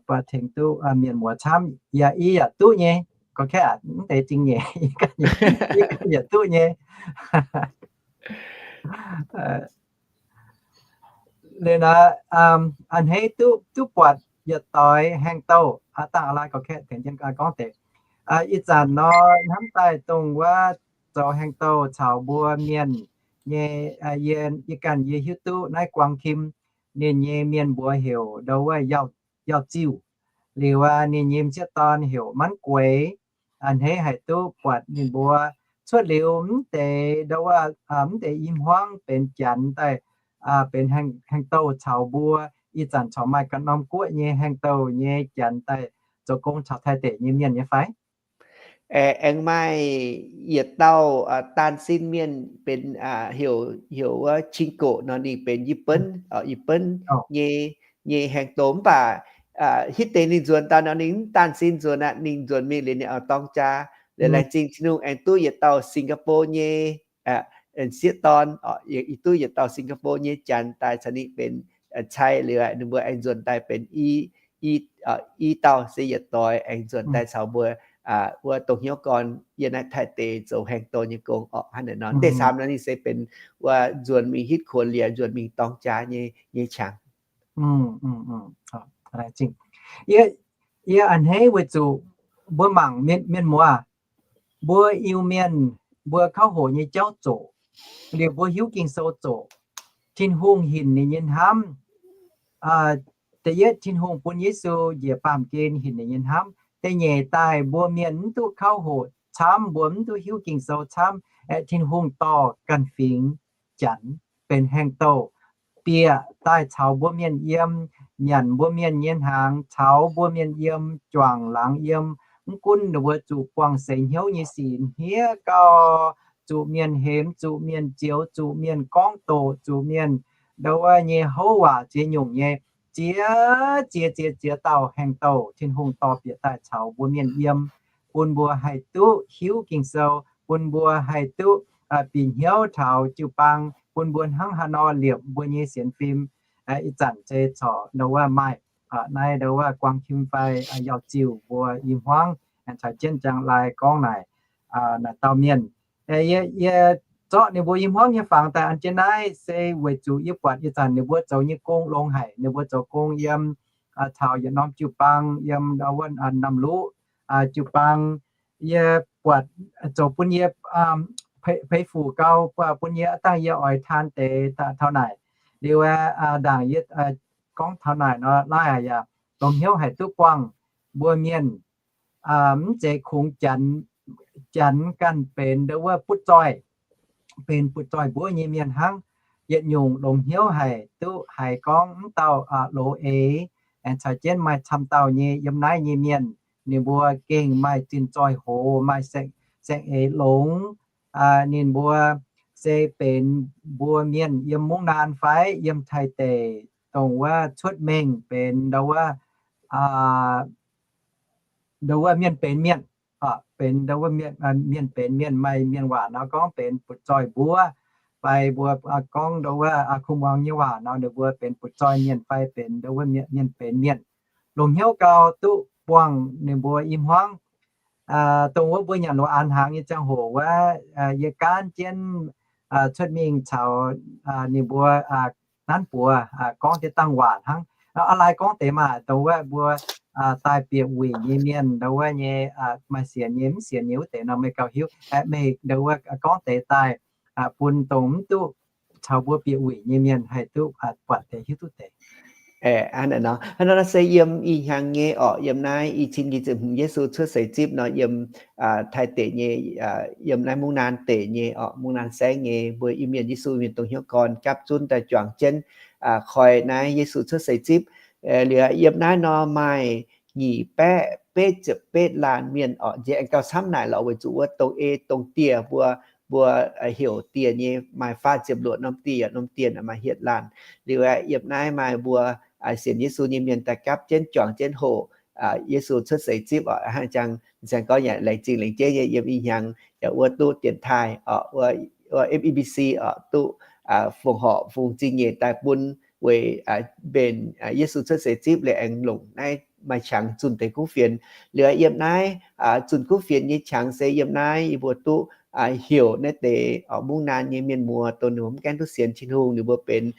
buatc tengx duqv mienh muoz camv. Yaac i yaac duqv nyei, gorx-kaeqv, mv deix zingh nyeic, i yaac duqv nyei. Liuz nor, a'hneiv duqv, duqv buatc yietc doix haengh douh, dangh aa laai gorx-kaeqv tengx jienv gorngv deix. Ih zanc nor hnamv daaih dongh wuov zoux haengh douh caux mbuo mienh nyei, yie, yie ganh yie hiuv duqv naaiv Guang Kim, ninh nyei mienh mbuox heuc ndau wuov Yauh, Yauh Ziuh. Liuz aqv, ninh nyei m'sieqv dorn heuc Manv Gueix. A'hneiv haic duqv buatc ninh mbuo cuotv liuz mv deix ndau wuov, mv deix i hmuangv benx janx daaih, benx haengh, haengh douh caux mbuo. Ih zanc corc maaih ganh norm guoqv nyei haengh douh nyei janx daaih zoux gong caux Taiv deic nyei mienh nyei fai? Aengx maaih yietc dauh daan sin mienh benx heuc, heuc wuov Cing Goqc nor, ninh benx Yietc Benv, Yietc Benv nyei, nyei haengh douh. Mv baac hitv deix ninh nzuonx daaih nor ninh mv daan sin nzuonx aqv. Ninh nzuonx mingh liuz ninh oix dorng jaa. Liuz laengz zingh Tin-Hungh aengx duqv yietc dauh Singapore nyei sieqv dorn, yie duqv yietc dauh Singapore nyei janx daaih caux ninh benx cai liuz, ninh mbuo aengx nzuonx daaih benx i, i dauh se yietc doix aengx nzuonx daaih caux mbuo wuov dongh hnyouv gorn yiem naaiv Taiv deic zoux haengh douz nyei gong orqc. Hnangv naaiv nor, deix camv nor ninh se benx wuov nzuonx mingh hitv kuonx liuz nzuonx mingh dorng jaax nyei, nyei qangx. Yie, yie a'hneiv weic zuqc mbuo mangc mienh, mienh muoz, mbuo Iu-Mienh, mbuo kauv hoqc nyei jauv zoqc, liuz mbuo hiuv Ging-Sou zoqc, Tin-Hungh hinc ninh nyei hnamv. Da'yietv, Tin-Hungh bun Yesu njiec baamh gen hinc ninh nyei hnamv. Da'nyeic daaih mbuo mienh mv duqv kauv hoqc camv, mbuo mv duqv hiuv Ging-Sou camv, aeqv, Tin-Hungh dorh ganh fingx Janx benx haengh douh bieqc daaih caux mbuo mienh yiem, nyanc mbuo mienh nyei hnaangx, caux mbuo mienh yiem, juangc laangz yiem. Mv gunv ninh mbuo zuqc buangh seix hnyouv nyei sic hniev gau, zuqc mienh hemx, zuqc mienh zioux, zuqc mienh gorngv doqc, zuqc mienh ndau wuov nyei houv waac ziex nyungc nyei, ziex, ziex, ziex, ziex dauh haengh douh Tin-Hungh dorh bieqc daaih caux mbuo mienh yiem, bun mbuo haih duqv hiuv Ging-Sou, bun mbuo haih duqv bieqc hnyouv taux jiu-baang, bun mbuo hnangv haaix nor liepc mbuo nyei sienx fim. Ih zanc se corc ndau wuov maaih naaiv ndau wuov guang kim fai yaac ziux mbuo i hmuangv caux jienv jangx lai gorngv naaic, naaic dauh mienh, yie, yie zorqv ninh mbuo i hmuangv nyei fangx daaih an jienv naaiv se weic zuqc yie buatc ih zanc ninh mbuo zoux nyei gong longx haic. Ninh mbuo zoux gong yiem taux yietc norm jiu-baang yiem ndau wuov Namluqv jiu-baang. Yie buatc zoux bun yie peix fuc gau, bun yie dangh yie oix taan deix taux naaic. Liuz ndaangc yie gorngv taux naaic nor, laaih yaac longc hnyouv haic duqv buangh mbuo mienh mv zeiz kungx Janx, Janx ganh benx ndau wuov butv zoih, benx butv zoih mbuov nyei mienh hnangv. Yietc nyungc longc hnyouv haic duqv haiz gorngv mv dauh loz-eix aengx caux jienv maaih camv dauh nyei yiem naaiv nyei mienh, ninh mbuo gengh maaih zinh zoih hoz, maaih saeng-eix longx. Ninh mbuo se benx mbuo mienh yiem Mungv Naan fai yiem Taiv deic dongh wuov cuotv mengh benx ndau wuov, ndau wuov mienh benx mienh, benx ndau wuov mienh benx mienh, maaih mienh waac nor gorngv benx butv zoih mbuov, fai mbuo gorngv ndau wuov kuv muangx nyei waac nor ninh mbuo benx butv zoih mienh fai benx ndau wuov mienh benx mienh. Longc hnyouv gau duqv buangh ninh mbuo i hmuangv. Dongh wuov mbuo nyanc loz-aanx hnaangx nyei ziangh hoc wuov, yie gaanv jienv cuotv mingh caux ninh mbuo nanv buoz gorngv deix dangh waac hnangv. Aa, lai gorngv deix maah, dongh wuov mbuo daaih bieqc wuic nyei mienh, ndau wuov nyei maaih sienx nyei mv sienx nyei wuov deix nor meih gauh hiuv. Meih ndau wuov gorngv deix daaih bun dongh mv duqv caux mbuo bieqc wuic nyei mienh haih duqv buatc deix hiuv duqv deix. Hnangv naaiv nor se yiem ih hnyangx nyei orqc, yiem naaiv i cin nyic ziepc hmz Yesu cuotv seix zipv nor, yiem Taiv deic nyei, yiem naaiv Mungv Naan deic nyei orqc, Mungv Naan saengv nyei mbuo Iu-Mienh, Yesu Mienh dongh hnyouv gorn gapv zunv daaih juangc jienv koi naaiv Yesu cuotv seix zipv. Liuz yiem naaiv nor maaih nyic baeqv betv ziepc betv laanh mienh orqc. Nziex aengx gauh camv naaic lorqc, weic zuqc wuov dongh ei dongh dieh mbuo, mbuo heuc dieh nyei maaih faah ziepc luoqc norm dieh, norm dieh naaic maaih hietc laanh. Liuz aeqv, yiem naaiv maaih mbuo sienx Yesu nyei mienh daaih gapv jienv juangc jienv hoqc Yesu cuotv seix zipv orqc. Hnangv jangx, jangx gorngv yaac laengz zingh laengz jeiv nyei yiem ih hnyangx yaac wuov duqv dienx taaih orqc, wuov F E B C orqc, duqv fongc horc fungx zingh nyeic daaih bun weic mbenc Yesu cuotv seix zipv liuz aengx longc naaiv maaih qangx zunh deix kuv fienx. Liuz yiem naaiv zunh kuv fienx nyei qangx se yiem naaiv yie mbuo duqv heuc naaiv deix Mungv Naan nyei mienh muoz, dongh ninh mbuo mv gaengh duqv sienx Tin-Hungh, ninh mbuo benx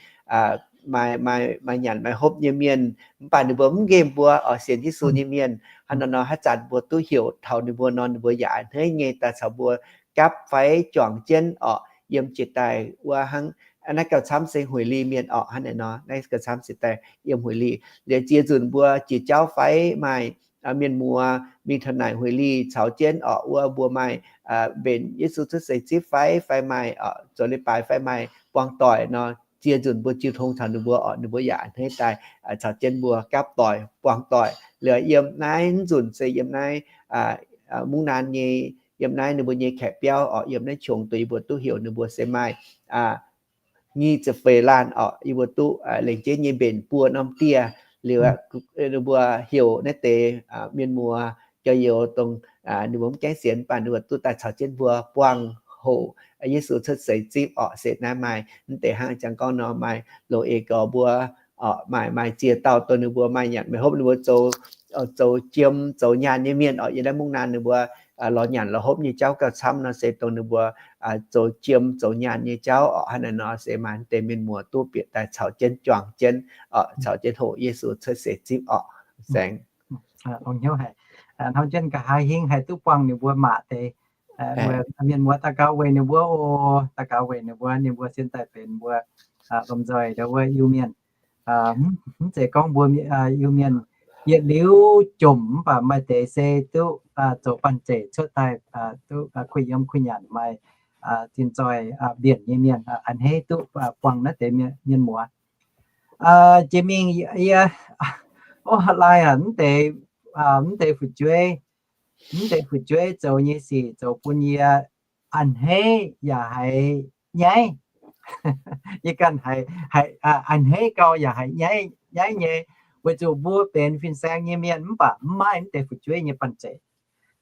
maaih, maaih, maaih nyanc maaih hopv nyei mienh, mv baac ninh mbuo mv nqemh mbuo oix sienx Yesu nyei mienh. Hnangv nor nor haaix zanc mbuo duqv heuc taux ninh mbuo nor, ninh mbuo yaac a'hneiv nyei daaih caux mbuo gapv fai juangc jienv orqc, yiem jiex daaih wuov hnangv. Naaiv gauh camv se hueic li mienh orqc. Hnangv naaiv nor naaiv gauh camv se daaih yiem hueic li. Liuz ziex nzunc mbuo jiex jauv fai maaih mienh muoz mingh taux naaic hueic li caux jienv orqc, wuov mbuo maaih mbenc Yesu cuotv seix zipv fai, fai maaih zoux leiz-baaix fai maaih buangh doic nor, ziex nzunc mbuo jiu tong caux ninh mbuo orqc, ninh mbuo yaac a'hneiv daaih caux jienv mbuo gapv doic buangh doic. Liuz yiem naaiv nzunc se yiem naaiv Mungv Naan nyei, yiem naaiv ninh mbuo nyei kaeqv biauv orqc, yiem naaiv qongx dongh yie mbuo duqv heuc ninh mbuo se maaih nyic ziepc feix laanh orqc, yie mbuo duqv lengc jeiv nyei mbenc buo norm dieh. Liuz ninh mbuo heuc naaiv deix mienh muoz jauv-youz dongh ninh mbuo mv gaengh sienx, mv baac ninh mbuo duqv daaih caux jienv mbuo buangh hoqc Yesu cuotv seix zipv orqc. Se naaiv maaih mv deix hnangv jangx gorngv nor, maaih loz-eix gorx mbuo orqc, maaih, maaih ziex dauh dongh ninh mbuo maaih nyanc meih hopv ninh mbuo zoux, zoux jiem zoux nyaanh nyei mienh orqc. Yiem naaiv mungv naanc ninh mbuo lorz nyanc lorz hopv nyei jauv gauh camv nor se dongh ninh mbuo zoux jiem zoux nyaanh nyei jauv orqc. Hnangv naaiv nor se maaih mv deix mienh muoz duqv bieqc daaih caux jienv juangc jienv orqc, caux jienv hoqc Yesu cuotv seix zipv orqc. Saeng. Hnangv jienv nqa'haav hingv haih duqv buangh ninh mbuo maac deix mienh muoz. Daux gaux weic ninh mbuo oc. Daux gaux weic ninh mbuo, ninh mbuo sin daaih benx mbuo lomh nzoih ndau wuov Iu-Mienh. Mv zeiz gorngv mbuo Iu-Mienh yietc liuz jomc mv baac maaih deix se duqv zoux banh zeic cuotv daaih duqv kuh yiem kuh nyanc, maaih zinh zoih mbienc nyei mienh a'hneiv duqv buangh naaiv deix mienh muoz. Jiex mingh yie, o, lai aac, mv deix, mv deix fu'jueiv, mv deix fu'jueiv zoux nyei sic zoux bun yie a'hneiv yaac haiz nyaiv. Yie ganh haiz, haiz a'hneiv gau yaac haiz nyaiv nyei, weic zuqc mbuo benx fin-saeng nyei mienh mv baac mv maaih mv deix fu'jueiv nyei banh zeic.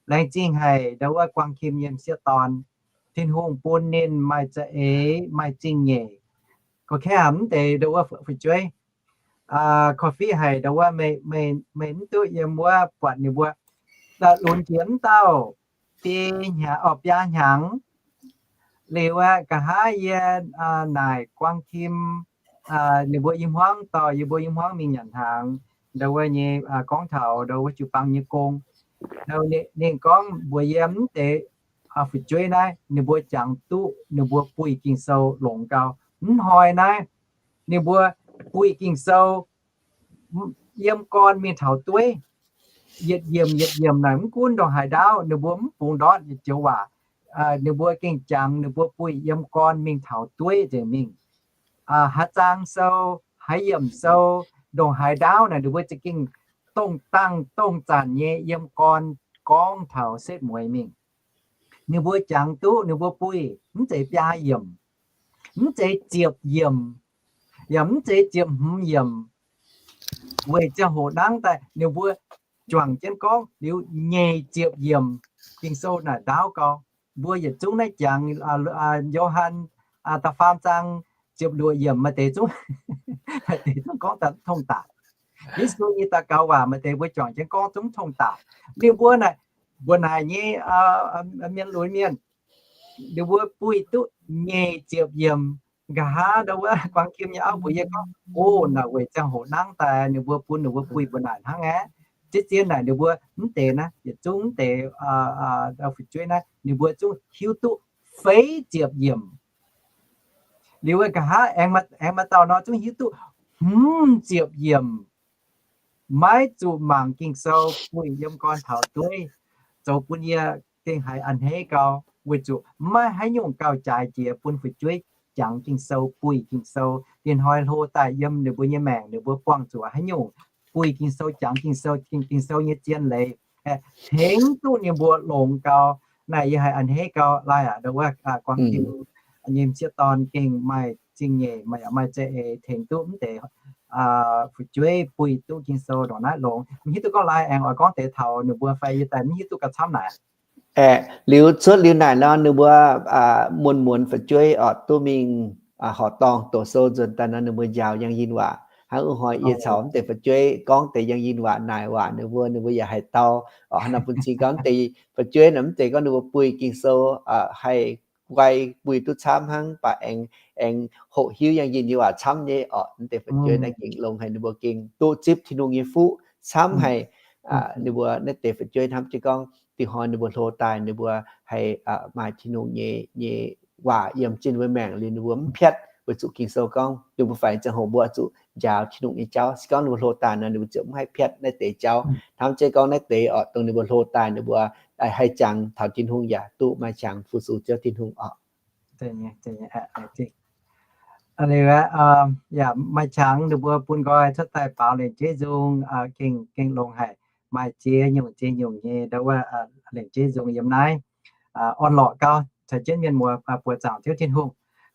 Laengz zingh haic ndau wuov Guang Kim nyei m'sieqv dorn, Tin-Hungh bun ninh maaih za'eix maaih zingh nyeic. Gorqv-kaeqv mv deix ndau wuov fu'jueiv, korv-fiqv haic ndau wuov meih, meih mv duqv yiem wuov buatc ninh mbuo lunx jiex mv dauh biei hnyangx, orqc, biaa hnyangx. Liuz aqv, nqa'haav yie naaic Guang Kim, ninh mbuo i hmuangv dorh yie mbuo i hmuangv mingh nyanc hnaangx, ndau wuov nyei gorngv taux ndau wuov jiu-baang nyei gong. Ninh gorngv mbuox yie mv deix fu'jueiv naaiv ninh mbuo jangx duqv ninh mbuo buih Ging-Sou longx gau. Mv hnoi naaiv ninh mbuo buih Ging-Sou yiem gorn mingh taux dueiv, yietc yiemc yietc yiemc naaic mv gunv ndongc haaix ndaauv ninh mbuo mv bungx ndortv yietc joux waac. Ninh mbuo gengh jangx ninh mbuo buih yiem gorn mingh taux dueiv nzengc mingh. Haaix zaang sou, haaix yiemc sou, ndongc haaix ndaauv naaic ninh mbuo za'gengh dongh dangh dongh zanc nyei yiem gorn gorngv taux setv mueiz mingh. Ninh mbuo jangx duqv ninh mbuo buih mv zeiz biaa yiemc, mv zeiz ziepc yiemc, yaac mv zeiz ziepc hmz yiemc. Weic ziangh hoc nangv daaih ninh mbuo juangc jienv gorngv liuz nyeic ziepc yiemc Ging-Sou naaic ndaauv gau. Mbuo yietc zungv naaiv jangx Yo^han da'faam zaang ziepc luoqc yiemc maaih deix zungv, maaih deix zungv gorngv tongh daic. Yesu nyei daux gaux waac maaih deix mbuo juangc jienv gorngv zungv tongh daic. Ninh mbuo naaic, mbuo naaic nyei mienh lunx mienh, ninh mbuo buih duqv nyeic ziepc yiemc. Nqa'haav ndau wuov Guang Kim nyei auv mbuox yie gorngv, o, naaic weic ziangh hoc nangv daaih ninh mbuo bun ninh mbuo buih mbuo naaic hnangv aqv. Zien-zien naaic ninh mbuo mv deix naaiv yietc zungv mv deix fu'jueiv naaiv ninh mbuo zungv hiuv duqv feix ziepc yiemc. Liuz nqa'haav aengx maaih dauh nor zungv hiuv duqv hmz ziepc yiemc. Maiv zuqc mangc Ging-Sou, buih yiem gorn taux dueiv, zoux bun yie gengh haiz a'hneiv gau, weic zuqc maiv haaix nyungc gauh jaaix jiex bun fu'jueiv jangx Ging-Sou, buih Ging-Sou. Dinh hnoi hlo daaih yiem ninh mbuo nyei maengc ninh mbuo buangh zuqc haaix nyungc buih Ging-Sou, jangx Ging-Sou, Ging-Sou nyei zien leiz, tengx duqv ninh mbuo longx gau. Naaic yie haiz a'hneiv gau. Lai aac, ndau wuov Guang Kim nyei m'sieqv dorn gengh maaih zingh nyeic, maaih, maaih za'eix tengx duqv mv deix fu'jueiv buih duqv Ging-Sou ndongc naaiv longx. Mv hiuv duqv gorngv Lai aengx oix gorngv deix taux ninh mbuo fai yie daaih mv hiuv duqv gauh camv naaic. Aeqv, liuz cuotv liuz naaic nor ninh mbuo muonz-muonz fu'jueiv orqc duqv mingh horqc dorngh doqc sou nzuonx daaih nor ninh mbuo njaaux Yangh Yinh waac. Hnangv wuov hnoi yie caux mv deix fu'jueiv gorngv deix Yangh Yinh waac naaic waac ninh mbuo, ninh mbuo yaac haih dau orqc. Hnangv naaic bun cing gorngv deix fu'jueiv naaic mv deix gorngv ninh mbuo buih Ging-Sou haih guai buih duqv camv hnangv, baac aengx, aengx hoqc hiuv Yangh Yinh nyei waac camv nyei orqc. Mv deix fu'jueiv naaiv gengh longx haic, ninh mbuo gengh duqv zipv Tin-Hungh nyei fuqv camv haic. Ninh mbuo naaiv deix fu'jueiv hnamv jienv gorngv dinh hnoi ninh mbuo hlo daaih ninh mbuo haih maaih Tin-Hungh nyei, nyei waac yiem jienv ninh mbuo maengc liuz ninh mbuo mv piatv, weic zuqc Ging-Sou gorngv dongh mbuo faix ziangh hoc mbuo zuqc njaaux Tin-Hungh nyei jauv. Se gorngv ninh mbuo hlo daaih nor ninh mbuo ziouc mv haih piatv naaiv deix jauv. Hnamv jienv gorngv naaiv deix orqc dongh ninh mbuo hlo daaih ninh mbuo haih jangx taux Tin-Hungh yaac duqv maaih qangx fu-sux Ziouv Tin-Hungh orqc. Liuz, yaac maaih qangx ninh mbuo bun nqoi cuotv daaih baaux lengc jeiv nzung, gengh, gengh longx haic. Maaih ziex nyungc ziex nyungc nyei ndau wuov lengc jeiv nzung yiem naaiv. Orn-lorqc gau, caux jienv mienh muoz buoqc zaangc Ziouv Tin-Hungh.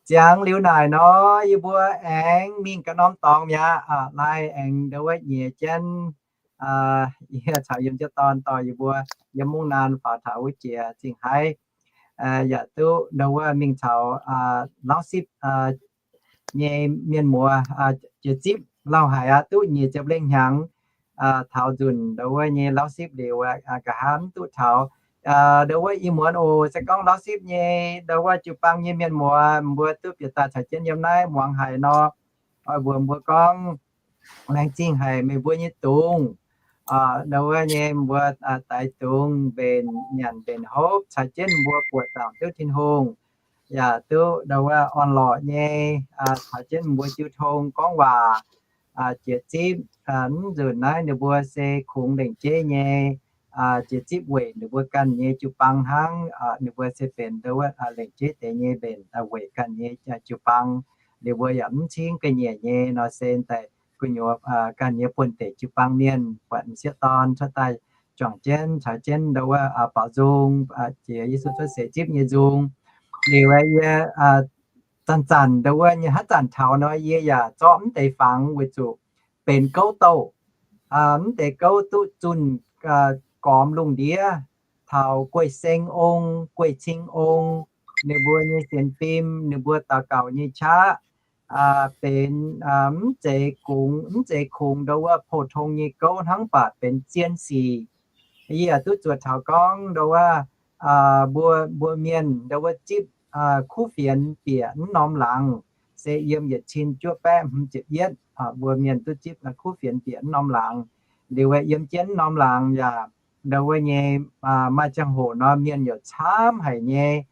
Ziangx liuz naaic nor, yie mbuo aengx mingh ganh norm dorngx mi'aqv. Lai aengx ndau wuov nyiex jienv yie caux yiem jienv dorn dorh yie mbuo yiem mungv naanc faaux taux wuov jiex Zingh Haiv. yaac duqv ndo wuov mingh caux Lauv Sipv nyei mienh muoz jiex zipv lauh haic aqv, duqv nyic ziepc lengh hnyangx. Taux nzunc ndo wuov nyei Lauv Sipv liuz, nqa'haav mv duqv taux. Ndo wuov ih muonz oc, se gorngv Lauv Sipv nyei ndo wuov jiu-baang nyei mienh muoz mbuo duqv bieqc daaih caux jienv yiem naaiv muangx haic nor, oix mbuox mbuo gorngv, laengz zingh haic meih mbuo nyei dungz. Ndo wuov nyei mbuo daix dungz mbenc nyanc mbenc hopv caux jienv mbuo buoqc zaangc Ziouv Tin-Hungh, yaac duqv ndo wuov orn-lorqc nyei caux jienv mbuo jiu tong gorngv waac jiex zipv. Mv nzunc naaiv ninh mbuo se kungx lengc jeiv nyei jiex zipv weic ninh mbuo ganh nyei jiu-baang hnangv. Ninh mbuo se benx ndo wuov lengc jeiv deix nyei mbenc weic ganh nyei jiu-baang. Ninh mbuo yaac mv cingv ga'nyiec nyei nor se daaih gu'nyuoz ganh nyei buonv-deic jiu-baang mienh buatc m'sieqv dorn cuotv daaih juangc jienv caux jienv ndo wuov baaux nzung jiex Yesu cuotv seix zipv nyei nzung. Liuz yie zanc-zanc ndo wuov nyei haaix zanc taux nor yie yaac zorqv mv deix fangx weic zuqc benx gouv douh. Mv deix gouv duqv zunh gormx lungh ndiev taux Guei Seng Ong, Guei Cing Ong, ninh mbuo nyei sienx fim, ninh mbuo daux gaux nyei qaqv, benx mv zeiz kungx, mv zeiz kungx ndo wuov pou-tong nyei gouv hnangv, mv baac benx zien sic. Yie yaac duqv zuotc taux gorngv ndo wuov mbuo, mbuo mienh ndo wuov zipv kuv fienx bieqc mv norm laangz, se yiem yietc cin juov baeqv hmz ziepc yietv, mbuo mienh duqv zipv kuv fienx bieqc mv norm laangz. Liuz yiem jienv mv norm laangz yaac ndo wuov nyei maaih ziangh hoc nor mienh yaac camv haic nyei.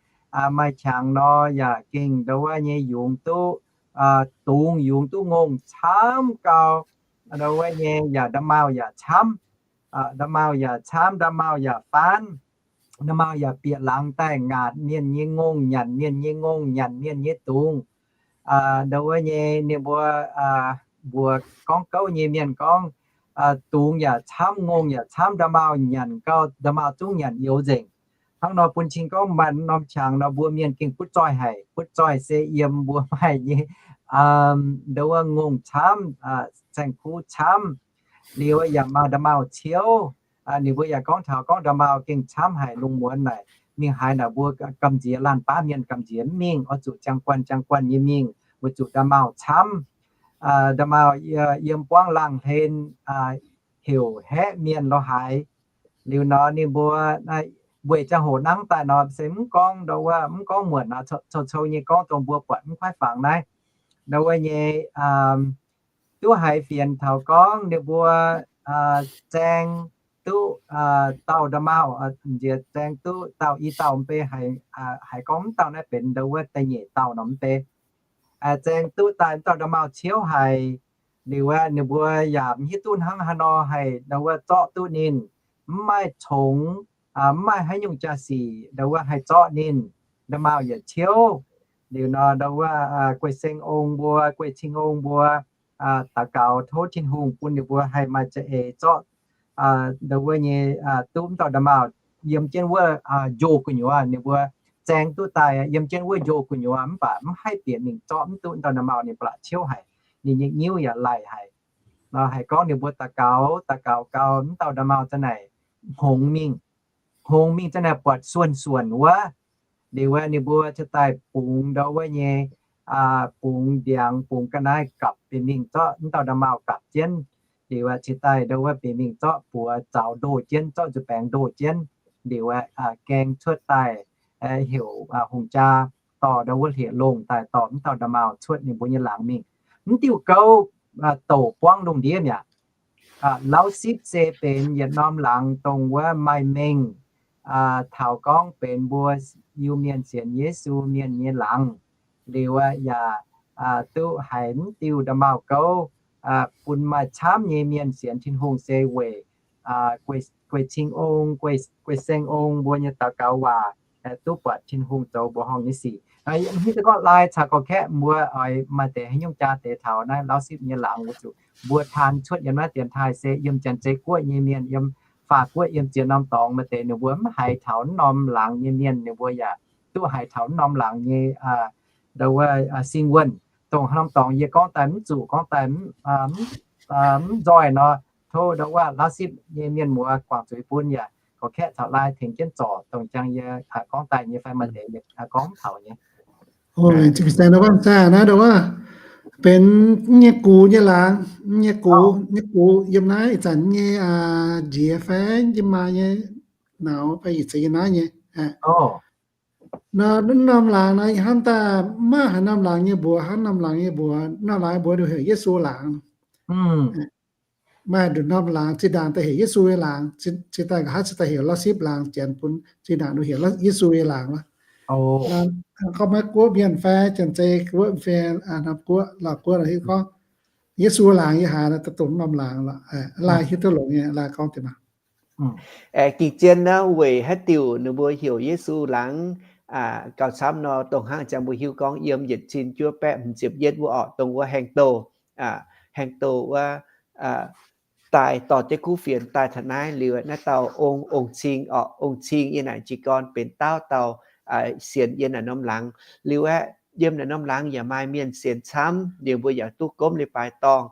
Maaih qangx nor yaac gengh ndo wuov nyei yungz duqv, dungz yungz duqv ngongh camv gau. Ndo wuov nyei yaac nda'maauh yaac camv, nda'maauh yaac camv, nda'maauh yaac faanv, nda'maauh yaac bieqc laangz daaih ngaatc mienh nyei ngongh, nyanc mienh nyei ngongh, nyanc mienh nyei dungz. Ndo wuov nyei ninh mbuo mbuox gorngv gouv nyei mienh gorngv, dungz yaac camv, ngongh yaac camv, nda'maauh nyanc gau, nda'maauh zungv nyanc youz nzengc. Hnangv nor bun cing gorngv maaih norm qangx nor mbuo mienh gengh butv zoih haic. Butv zoih se yiem mbuo maaih nyei ndo wuov ngongh camv, saeng-kuv camv, liuz yaac maaih nda'maauh ciouv. Ninh mbuo yaac gorngv taux gorngv nda'maauh gengh camv haic, lungh muonz naaic mingh haaix naaic mbuo gamh nziex laanh baav mienh gamh nziex mv mingh, oix zuqc ziangh guanh ziangh guanh nyei mingh weic zuqc nda'maauh camv. Nda'maauh yiem buangv laangh hlen heuc haeqv mienh lorz haaix. Liuz nor ninh mbuo weic ziangh hoc nangv daaih nor se mv gorngv ndo wuov, mv gorngv muonc nor, cou-cou nyei gorngv dongh mbuo buatc mv kuaaiv fangx naaiv. Ndo wuov nyei duqv haiz fienx taux gorngv ninh mbuo zaeng duqv dauh nda'maauh, nziex zaeng duqv dauh i dauh mv bei, haiz gorngv mv dauh naaiv benx ndo wuov da'nyeic dauh nor mv bei. Zaeng duqv daaih mv dauh nda'maauh ciouv haic. Liuz aeqv, ninh mbuo yaac mv hiuv duqv hnangv haaix nor haih ndo wuov zorqv duqv ninh. Mv maaih congx, mv maaih haaix nyungc jaa-sic ndo wuov haih zorqv ninh. Nda'maauh yietc ciouv. Liuz nor ndo wuov Guei Seng Ong mbuo, Guei Cing Ong mbuo daux gaux tov Tin-Hungh bun ninh mbuo haih maaih za'eix zorqv ndo wuov nyei duqv mv dauh nda'maauh yiem jienv wuov njoh gu'nyuoz. Ninh mbuo zaeng duqv daaih yiem jienv wuov njoh gu'nyuoz, mv baac mv haih bieqc mingh zorqv mv duqv mv dauh nda'maauh. Ninh ba'laqc ciouv haic, ninh nyei nyiuv yaac laih haic. Nor haih gorngv ninh mbuo daux gaux, daux gaux gau mv dauh nda'maauh za'naaic hngongx mingh. Hngongx mingh za'naaic buatc suonc-suonc wuov. Liuz aeqv, ninh mbuo cingx daaih bungx ndo wuov nyei, bungx ndiangx, bungx ga'naaiv gapv bieqc mingh zorqv mv dauh nda'maauh gapv jienv. Liuz aeqv, cingx daaih ndo wuov bieqc mingh zorqv buoz zaux ndoh jienv, zorqv nzuih baengx ndoh jienv. Liuz aeqv, gaeng cuotv daaih heuc hungh jaa dorh ndo wuov hlieqv-longh daaih dorh mv dauh nda'maauh cuotv ninh mbuo nyei laangz mingh. Mv diuh gouv douc buangv lungh ndiev mi'aqv. Lauv Sipv se benx yietc norm laangz dongh wuov maaih mengh taux gorngv benx mbuo Iu-Mienh sienx Yesu mienh nyei laangz. Liuz aeqv, yaac duqv haiz mv diuh nda'maauh gouv bun maaih camv nyei mienh sienx Tin-Hungh se weic Guei Cing Ong, Guei Seng Ong mbuo nyei daux gaux waac duqv buatc Tin-Hungh zoux mbuoqc horngh nyei sic. Hiuv duqv gorngv laai caux gorx-kaeqv mbuo oix maaih deix haaix nyungc jaa deix taux naaiv Lauv Sipv nyei laangz weic zuqc mbuo taan cuotv yiem naaiv dienx taaih se yiem Janx-Zei Guoqv nyei mienh, yiem Faa Guoqv, yiem ziex norm dorngx maaih deix ninh mbuo mv haiz taux mv norm laangz nyei mienh, ninh mbuo yaac duqv haiz taux mv norm laangz nyei ndo wuov sing wuonh. Dongh haaix norm dorngx yie gorngv daaih mv zuqc, gorngv daaih mv nzoih nor, tov ndo wuov Lauv Sipv nyei mienh muoz guangc zuiz bun yaac gorqv-kaeqv caux laai tengx jienv zorc, dongh jang yie gorngv daaih nyei fai maaih deix gorngv taux nyei. Ih zanc naaiv, naaiv benx nyei gux nyei laangz, nyei gux, nyei gux yiem naaiv ih zanc nyei njiec fai yiem maa nyei nauz fai ih zanc yiem naaiv nyei. Nor, norm laangz naaiv hnamv daaih maiv maaih haaix norm laangz nyei mbuox, hnangv norm laangz nyei mbuox, norm laangz mbuox ninh heuc Yesu laangz. Maaih nduqc norm laangz zinh ndaangc daaih heuc Yesu nyei laangz, zinh daaih nqa'haav zinh daaih heuc Lauv Sipv laangz, janx bun zinh ndaangc ninh heuc Yesu nyei laangz loh. Gorngv maiv guoqv mienh fai janx-zei guoqv fai norm guoqv, lauh guoqv hiuv gorngv Yesu laangz yiem haaix, dongh norm laangz loh. Laai hiuv duqv longx nyei, laai gorngv deix maah. Ging-zien naaiv weic haaix diuc ninh mbuo heuc Yesu laangz gauh camv nor, dongh hnangv jang mbuo hiuv gorngv yiem yietc cin juov baeqv hmz ziepc yietv wuov orqc, dongh wuov haeng douh, haeng douh wuov daaih dorh jienv kuv fienx daaih taux naaiv liuz, naaiv dauh ong, ong-cing orqc, ong-cing yiem naaic jiez gorn benx dauh dauh sienx yiem naaic norm laangz. Liuz aeqv, yiem naaic norm laangz yaac maaih mienh sienx camv, liuz mbuo yaac duqv gomv leiz-baaix dorngh.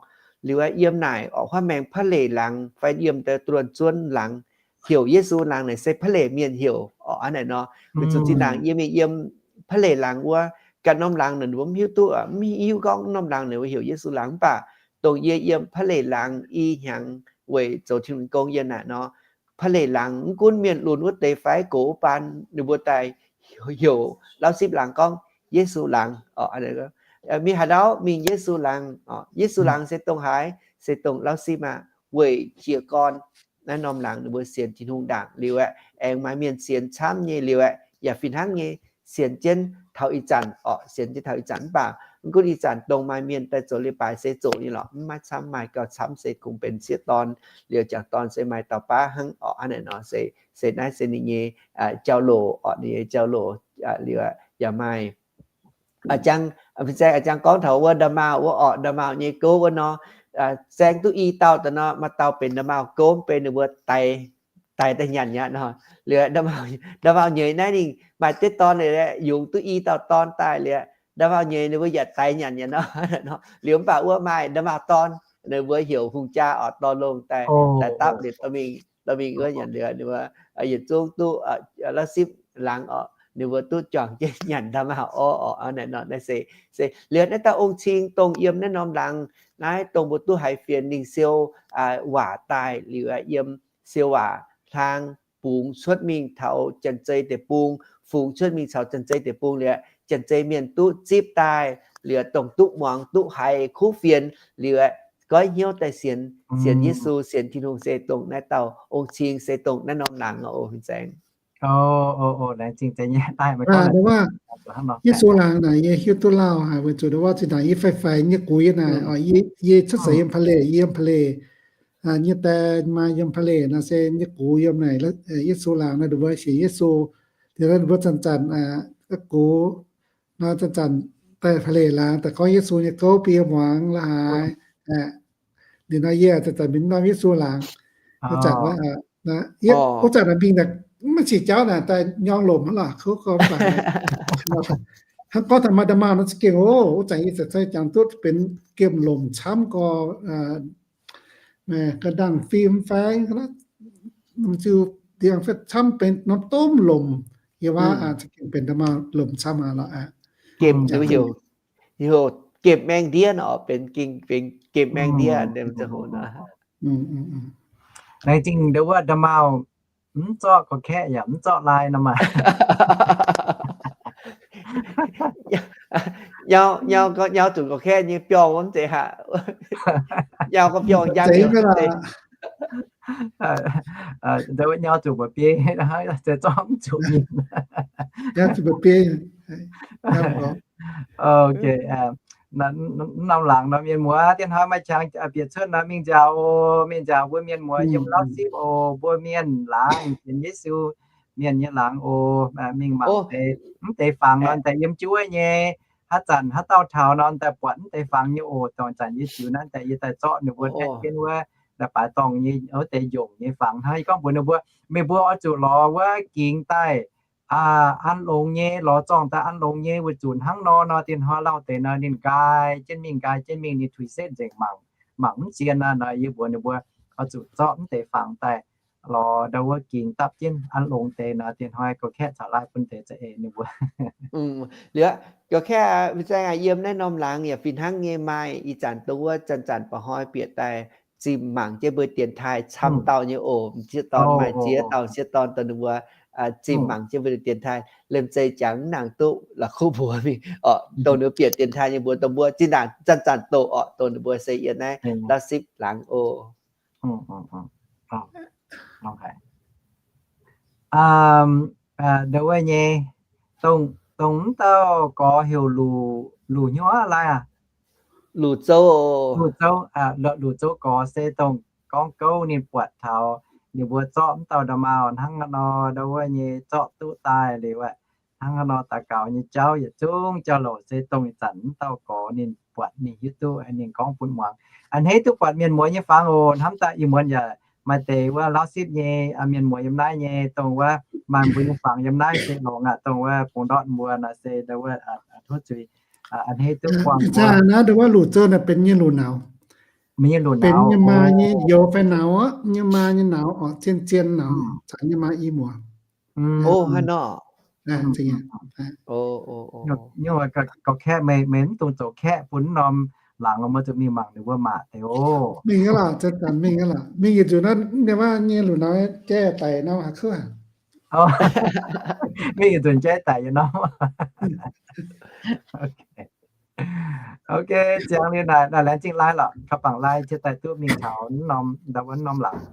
Liuz aeqv, yiem naaic orqc, huaav maengx Pa'leic laangz fai yiem deix dunh zuonv laangz heuc Yesu laangz naaic se Pa'leic mienh heuc orqc. Hnangv naaic nor, weic zuqc zinh ndaangc yie mingh yiem Pa'leic laangz wuov, ganh norm laangz naaic mbuo mv hiuv duqv, mv hiuv gorngv norm laangz naaic mbuo heuc Yesu laangz. Mv baac dongh yie yiem Pa'leic laangz i hnyangx weic zoux Tin-Hungh gong yiem naaic nor, Pa'leic laangz mv gunv mienh lunx wuov deix fai gox wuov baan, ninh mbuo daaih heuc Lauv Sipv laangz gorngv Yesu laangz. Mingh haaix ndau mingh Yesu laangz. Yesu laangz se dongh haaix? Se dongh Lauv Sipv aqv. Weic jiez gorn naaiv norm laangz ninh mbuo sienx Tin-Hungh ndaangc liuz aeqv, aengx maaih mienh sienx camv nyei liuz aeqv, yaac fih hnangv nyei sienx jienv taux ih zanc orqc, sienx jienv taux ih zanc. Mv baac mv gunv ih zanc dongh maaih mienh daaih zoux leiz-baaix se zoqc nyei lorqc, mv maaih camv, maaih gauh camv se kungx benx sieqv dorn, liuz jangc dorn se maaih dauh baav hnangv orqc. Hnangv naaic nor se, se naaiv se ninh nyei jauv-louc orqc, ninh nyei jauv-louc. Liuz yaac maaih fin-saeng a'jang gorngv taux wuov nda'maauh wuov orqc, nda'maauh nyei gouv wuov nor, saeng duqv i dauh daaih nor, maaih dauh benx nda'maauh gouv, benx ninh mbuo daix, daix daaih nyanc aqv nor. Liuz nda'maauh nyeiz naaiv ninh maaih deix dorn, yungz duqv i dauh dorn daaih liuz, nda'maauh nyeiz ninh mbuo yaac daix nyanc aqv nor. Liuz mv baac wuov maaih nda'maauh dorn, ninh mbuo heuc hungh jaa orqc, dorh longh daaih, daaih dapv liuz dorh mingh, dorh mingh wuov nyanc liuz, ninh mbuo yietc zungv duqv Lauv Sipv laangz orqc, ninh mbuo duqv juangc jienv nyanc nda'maauh orqc. Hnangv naaic nor, naaiv se, se liuz naaiv dauh ong-cing dongh yiem naaiv norm laangz naaiv dongh mbuo duqv haiz fienx ninh siou waac daaih liuz, yiem siou waac hlang bungx cuotv mingh taux janx-zei deic-bung, fungx cuotv mingh caux janx-zei deic-bung liuz, janx-zei mienh duqv zipv daaih liuz, dongh duqv muangx duqv haiz kuv fienx liuz, goiv hnyouv daaih sienx, sienx Yesu, sienx Tin-Hungh se dongh naaiv dauh ong-cing, se dongh naaiv norm laangz oc, fin-saeng. Yesu laangz naaic yie hiuv duqv lauh haic, weic zuqc wuov zinh ndaangc yie faix-faix nyei gux yie naaic, yie cuotv seix yiem Pa'leic, yiem Pa'leic nyei die maa yiem Pa'leic nor se nyei gux yiem naaic Yesu laangz nor, ninh mbuo sienx Yesu. Liuz nor ninh mbuo zanc-zanc gux nor zanc-zanc daaih Pa'leic laangz daaih gorngv Yesu nyei gouv bun yie muangx la'haaix. Liuz nor yie zanc-zanc mingh norm Yesu laangz. Wuov zanc, wuov zanc mingh naaic maiv cingx jauv naaic daaih nyorng lomc hnangv lorqc, kouv gormx daaih. Hnangv gorngv taux maaih nda'maauh nor za'gengh oc, wuov zanc yie zanc-zanc jangx duqv benx gemh lomc camv gorx, ga'ndangh fim fai ziux ndiangx-fietv camv benx norm domh lomc. Yie waac za'gengh benx nda'maauh lomc camv aqv lorqc. Gemh, heuc gemh maeng ndiev nor, benx gengh benx gemh maeng ndiev. Laengz zingh ndau wuov nda'maauh mv zorqv gorqv-kaeqv yaac mv zorqv laai nor maah. Nyau, nyau zuqc gorqv-kaeqv nyei biorngh wuov mv zeiz haic. Nyau gorngv biorngh njang. Ndau wuov nyau zuqc mba'biei, zorqv mv zuqc nyei. Ok. Norm laangz nor mienh muoz, dien hnoi maaih qangx bieqc cuotv nor mingh nziaauc oc. Mingh nziaauc mbuo mienh muoz yiem Lauv Sipv oc. Mbuo mienh laangz sienx Yesu mienh nyei laangz oc. Mingh mangc deix, mv deix fangx nor daaih yiem juov nyei. Haaix zanc haaix dauh taux nor daaih buatc mv deix fangx nyei oc. Dongh zanc yie ziux naaiv daaih yie daaih zorqv ninh mbuo aengx jienv wuov daaih baaix dorngh nyei wuov deix njongc nyei fangx hnangv. Yie gorngv mbuox ninh mbuo, meih mbuo oix zuqc lorz wuov gingx daaih an longx nyei, lorz zorngh daaih an longx nyei, weic zuqc hnangv nor nor dien hnoi lauh deix nor ninh nqaai jienv mingh, nqaai jienv mingh, ninh tuix setv nzengc mangc, mangc mv zien nor. Nor yie mbuox ninh mbuo oix zuqc zorqv mv deix fangx daaih lorz ndau wuov gingx dapv jienv an longx deix nor, diex hnoi Gorx-Kaeqv caux Laai bun deix za'eix ninh mbuo. Liuz, Gorx-Kaeqv, fin-saeng aac, yiem naaiv norm laangz yaac fih hnangv nyei maaih ih zanc dongh wuov zanc-zanc ba'hnoi bieqc daaih zimh mangc jienv mbuo dienx taaih camv dauh nyei oc. M'sieqv dorn maaih ziex dauh m'sieqv dorn dongh ninh mbuo zimh mangc jienv mbuo dienx taaih, liemh zeih jangx mv nangc duqv la'kuqv mbuox mingh oc. Dongh ninh mbuo bieqc dienx taaih nyei mbuox dongh mbuo zinh ndaangc zanc-zanc doqc oc, dongh ninh mbuo se yiem naaiv Laauv Sipv laangz oc. Ndau wuov nyei, dongh, dongh mv dauh gorx heuc Luc, Luc hnyouv aqv, Laai aac? Luc Zouv. Luc Zouv, Luc Zouv gorx se dongh gorngv gouv ninh buatc taux ninh mbuo zorqv mv dauh nda'maauh hnangv haaix nor ndau wuov nyei zorqv duqv daaih liuz aqv, hnangv haaix nor daux gaux nyei jauv yietc zungv jauv-louc se dongh ih zanc mv dauh gorx ninh buatc ninh hiuv duqv, ninh gorngv bun muangx. A'hneiv duqv buatc mienh muoz nyei fangx oc. Hnamv daaih ih muonz yaac maaih deix wuov Laauv Sipv nyei mienh muoz yiem naaiv nyei, dongh wuov maaih mbuo nyei fangx yiem naaiv se longx aqv, dongh wuov bungx ndortv mbuo nor se ndau wuov tov zuiz. A'hneiv duqv buangh mbuo. Naaiv ndau wuov Luc Zouv naaic benx nyei luc nauz. Benx nyei maa nyei youz fai nauz aqv, nyei maa nyei nauz oc, zien-zien nauz, caux nyei maa i muoz. Haaix nor? Gorx-Kaeqv, meih, meih mv dungx zoux kaeqv bun norm laangz, meih zuqc mingh mangc ninh mbuo maac deix oc. Mingh aqv lorqc, zanc-zanc mingh aqv lorqc. Mingh yietc nzunc naaiv, ninh mbuo nyei luc nauz jaiv daic nor, haaix kuv? Mingh yietc nzunc jaiv daic nyei nor. Ok, ziangx liuz naaic, naaic laengz zingh Laai lorqc, ka'bangc Laai ciex daaih duqv mingh taux norm, ndau wuov norm laangz.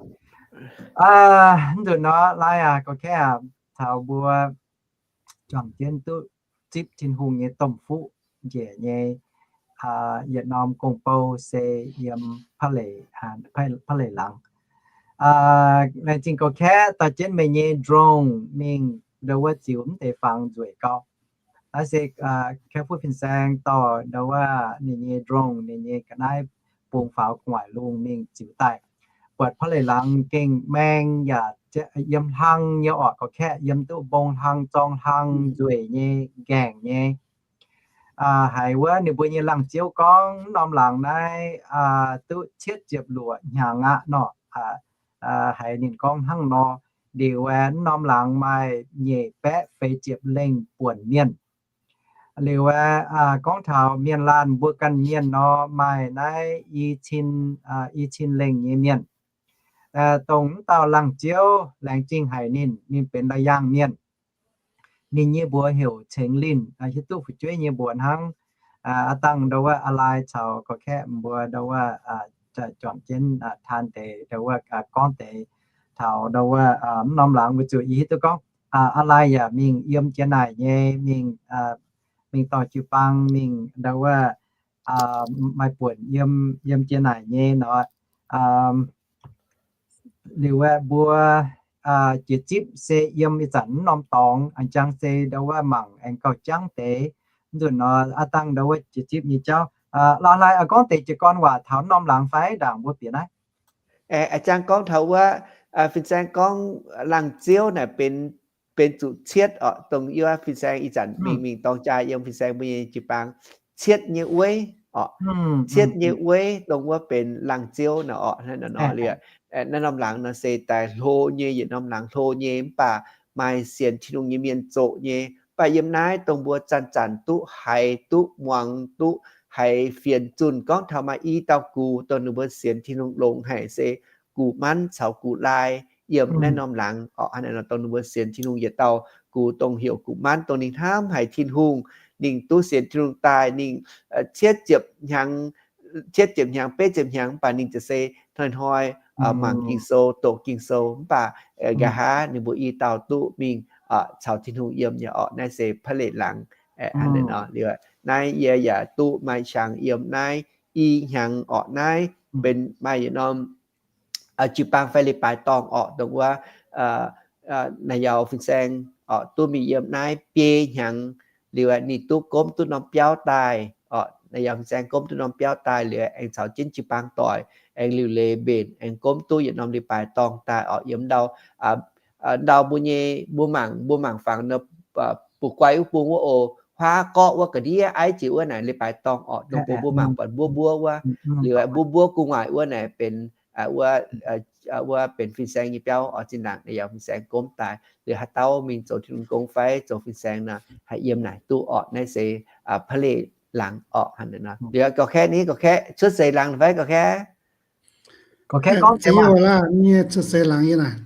Mv nzunc nor Laai aac, Gorx-Kaeqv aac, taux mbuo juangc jienv duqv zipv Tin-Hungh nyei domh fuqv njiec nyei yietc norm gong-bou se yiem Pa'leic, Pa'leic laangz. Laengz zingh Gorx-Kaeqv dorh jienv meih nyei drone mingh ndau wuov ziux mv deix fangx nzueic gau. Naaiv se Kaeqv Fuqv Fin-Saeng dorh ndau wuov ninh nyei drone, ninh nyei ga'naaiv bungx faaux gu'nguaaic lungh mingh ziux daaih. Buatc Pa'leic laangz gengh maeng yaac yiem hlang nyei orqc, Gorx-Kaeqv, yiem duqv mbong hlang, zorng hlang, nzueic nyei, nqaengc nyei. Haiz wuov ninh mbuo nyei laangz ziouv gorngv norm laangz naaiv duqv cietv ziepc luoqc hnyangx aqv nor. Haiz ninh gorngv hnangv nor. Liuz aeqv, norm laangz maaih nyeic baeqv feix ziepc lengh buonc mienh. Liuz aeqv, gorngv taux mienh laanh mbuo ganh mienh nor, maaih naaiv i cin, i cin lengh nyei mienh. Dongh mv dauh laangz ziouv laengz zingh haic ninh, ninh benx La'yaangh mienh. Ninh nyei mbuox heuc Cengx Linh, hiuv duqv fu'jueiv nyei mbuox hnangv. Aav dangh ndau wuov a'laai caux Gorx-Kaeqv mbuo ndau wuov juangc jienv taan deix ndau wuov gorngv deix taux ndau wuov mv norm laangz weic zuqc yie hiuv duqv gorngv a'laai yaac mingh yiem jiex naaic nyei, mingh, mingh dorh jiu-baang mingh ndau wuov maaih buonc yiem, yiem jiex naaic nyei nor. Liuz aeqv, mbuo jiex zipv se yiem ih zanc mv norm dorngx, a'jang se ndau wuov mangc aengx gauh jangv deix. Mv nzunc nor aav dangh ndau wuov jiex zipv nyei jauv. La'laai gorngv deix jiez gorn waac taux mv norm laangz fai ndaangc mbuo bieqc naaiv? A'jang gorngv taux wuov, Fin-Saeng gorngv laangz ziouv naaic benx, benx zuqc cietv orqc, dongh yie Fin-Saeng ih zanc mingh, mingh dorng jaa yiem Fin-Saeng mbuo nyei jiu-baang, cietv nyei weiv orqc. Cietv nyei weiv dongh wuov benx laangz ziouv nor orqc. Naaiv norm laangz nor se daaih hlo nyei, yietc norm laangz hlo nyei, mv baac maaih sienx Tin-Hungh nyei mienh zoqc nyei. Mv baac yiem naaiv dongh mbuo zanc-zanc duqv haiz, duqv muangx, duqv haiz fienx zunh gorngv taux maaih i dauh gux dongh ninh mbuo sienx Tin-Hungh longx haic se gux manv caux gux laai yiem naaiv norm laangz orqc. Hnangv naaiv nor dongh ninh mbuo sienx Tin-Hungh yietc dauh gux dongh heuc gux manv, dongh ninh hnamv haic Tin-Hungh, ninh duqv sienx Tin-Hungh daaih, ninh cietv ziepc hnyangx, cietv ziepc hnyangx, betv ziepc hnyangx, mv baac ninh za'gengh se hnoi-hnoi mangc Ging-Sou, doqc Ging-Sou. Mv baac nqa'haav ninh mbuo i dauh duqv mingh caux Tin-Hungh yiem nyei orqc. Naaiv se Pa'leic laangz. Hnangv naaiv nor liuz, naaiv yie yaac duqv maaih qangx yiem naaiv i hnyangx orqc. Naaiv benx maaih yietc norm jiu-baang fai leiz-baaix dorngh orqc, dongh wuov naaic yaux Fin-Saeng orqc duqv mingh yiem naaiv biei hnyangx. Liuz ninh duqv gomv duqv norm biauv daaih orqc. Naaic yaux Fin-Saeng gomv duqv norm biauv daaih liuz aengx caux jienv jiu-baang doic aengx liuc leiz mbenc, aengx gomv duqv yietc norm leiz-baaix dorngh daaih orqc. Yiem ndau, ndau mbuo nyei, mbuo mangc, mbuo mangc fangx nor, bu guai wuov bung wuov oc, huaav gorqv wuov ga'ndiev aiv jiex wuov naaic leiz-baaix dorngh orqc. Dongh mbuo mbuo mangc buatc mbuov mbuov wuov, liuz mbuov mbuov gu'nguaaic wuov naaic benx wuov wuov benx fin-saeng nyei biauv oix zinh ndaangc yaac fin-saeng gomv daaih, liuz haaix dauh mingh zoux Tin-Hungh gong fai zoux fin-saeng nor, haih yiem naaic duqv orqc. Naaiv se พระเหล่หลัง orqc hanh nor. Liuz gauh kaeqv ni, gauh kaeqv cuotv seix laangz fai gauh kaeqv? Gauh kaeqv gorngv nyei cuotv seix laangz yie naaic.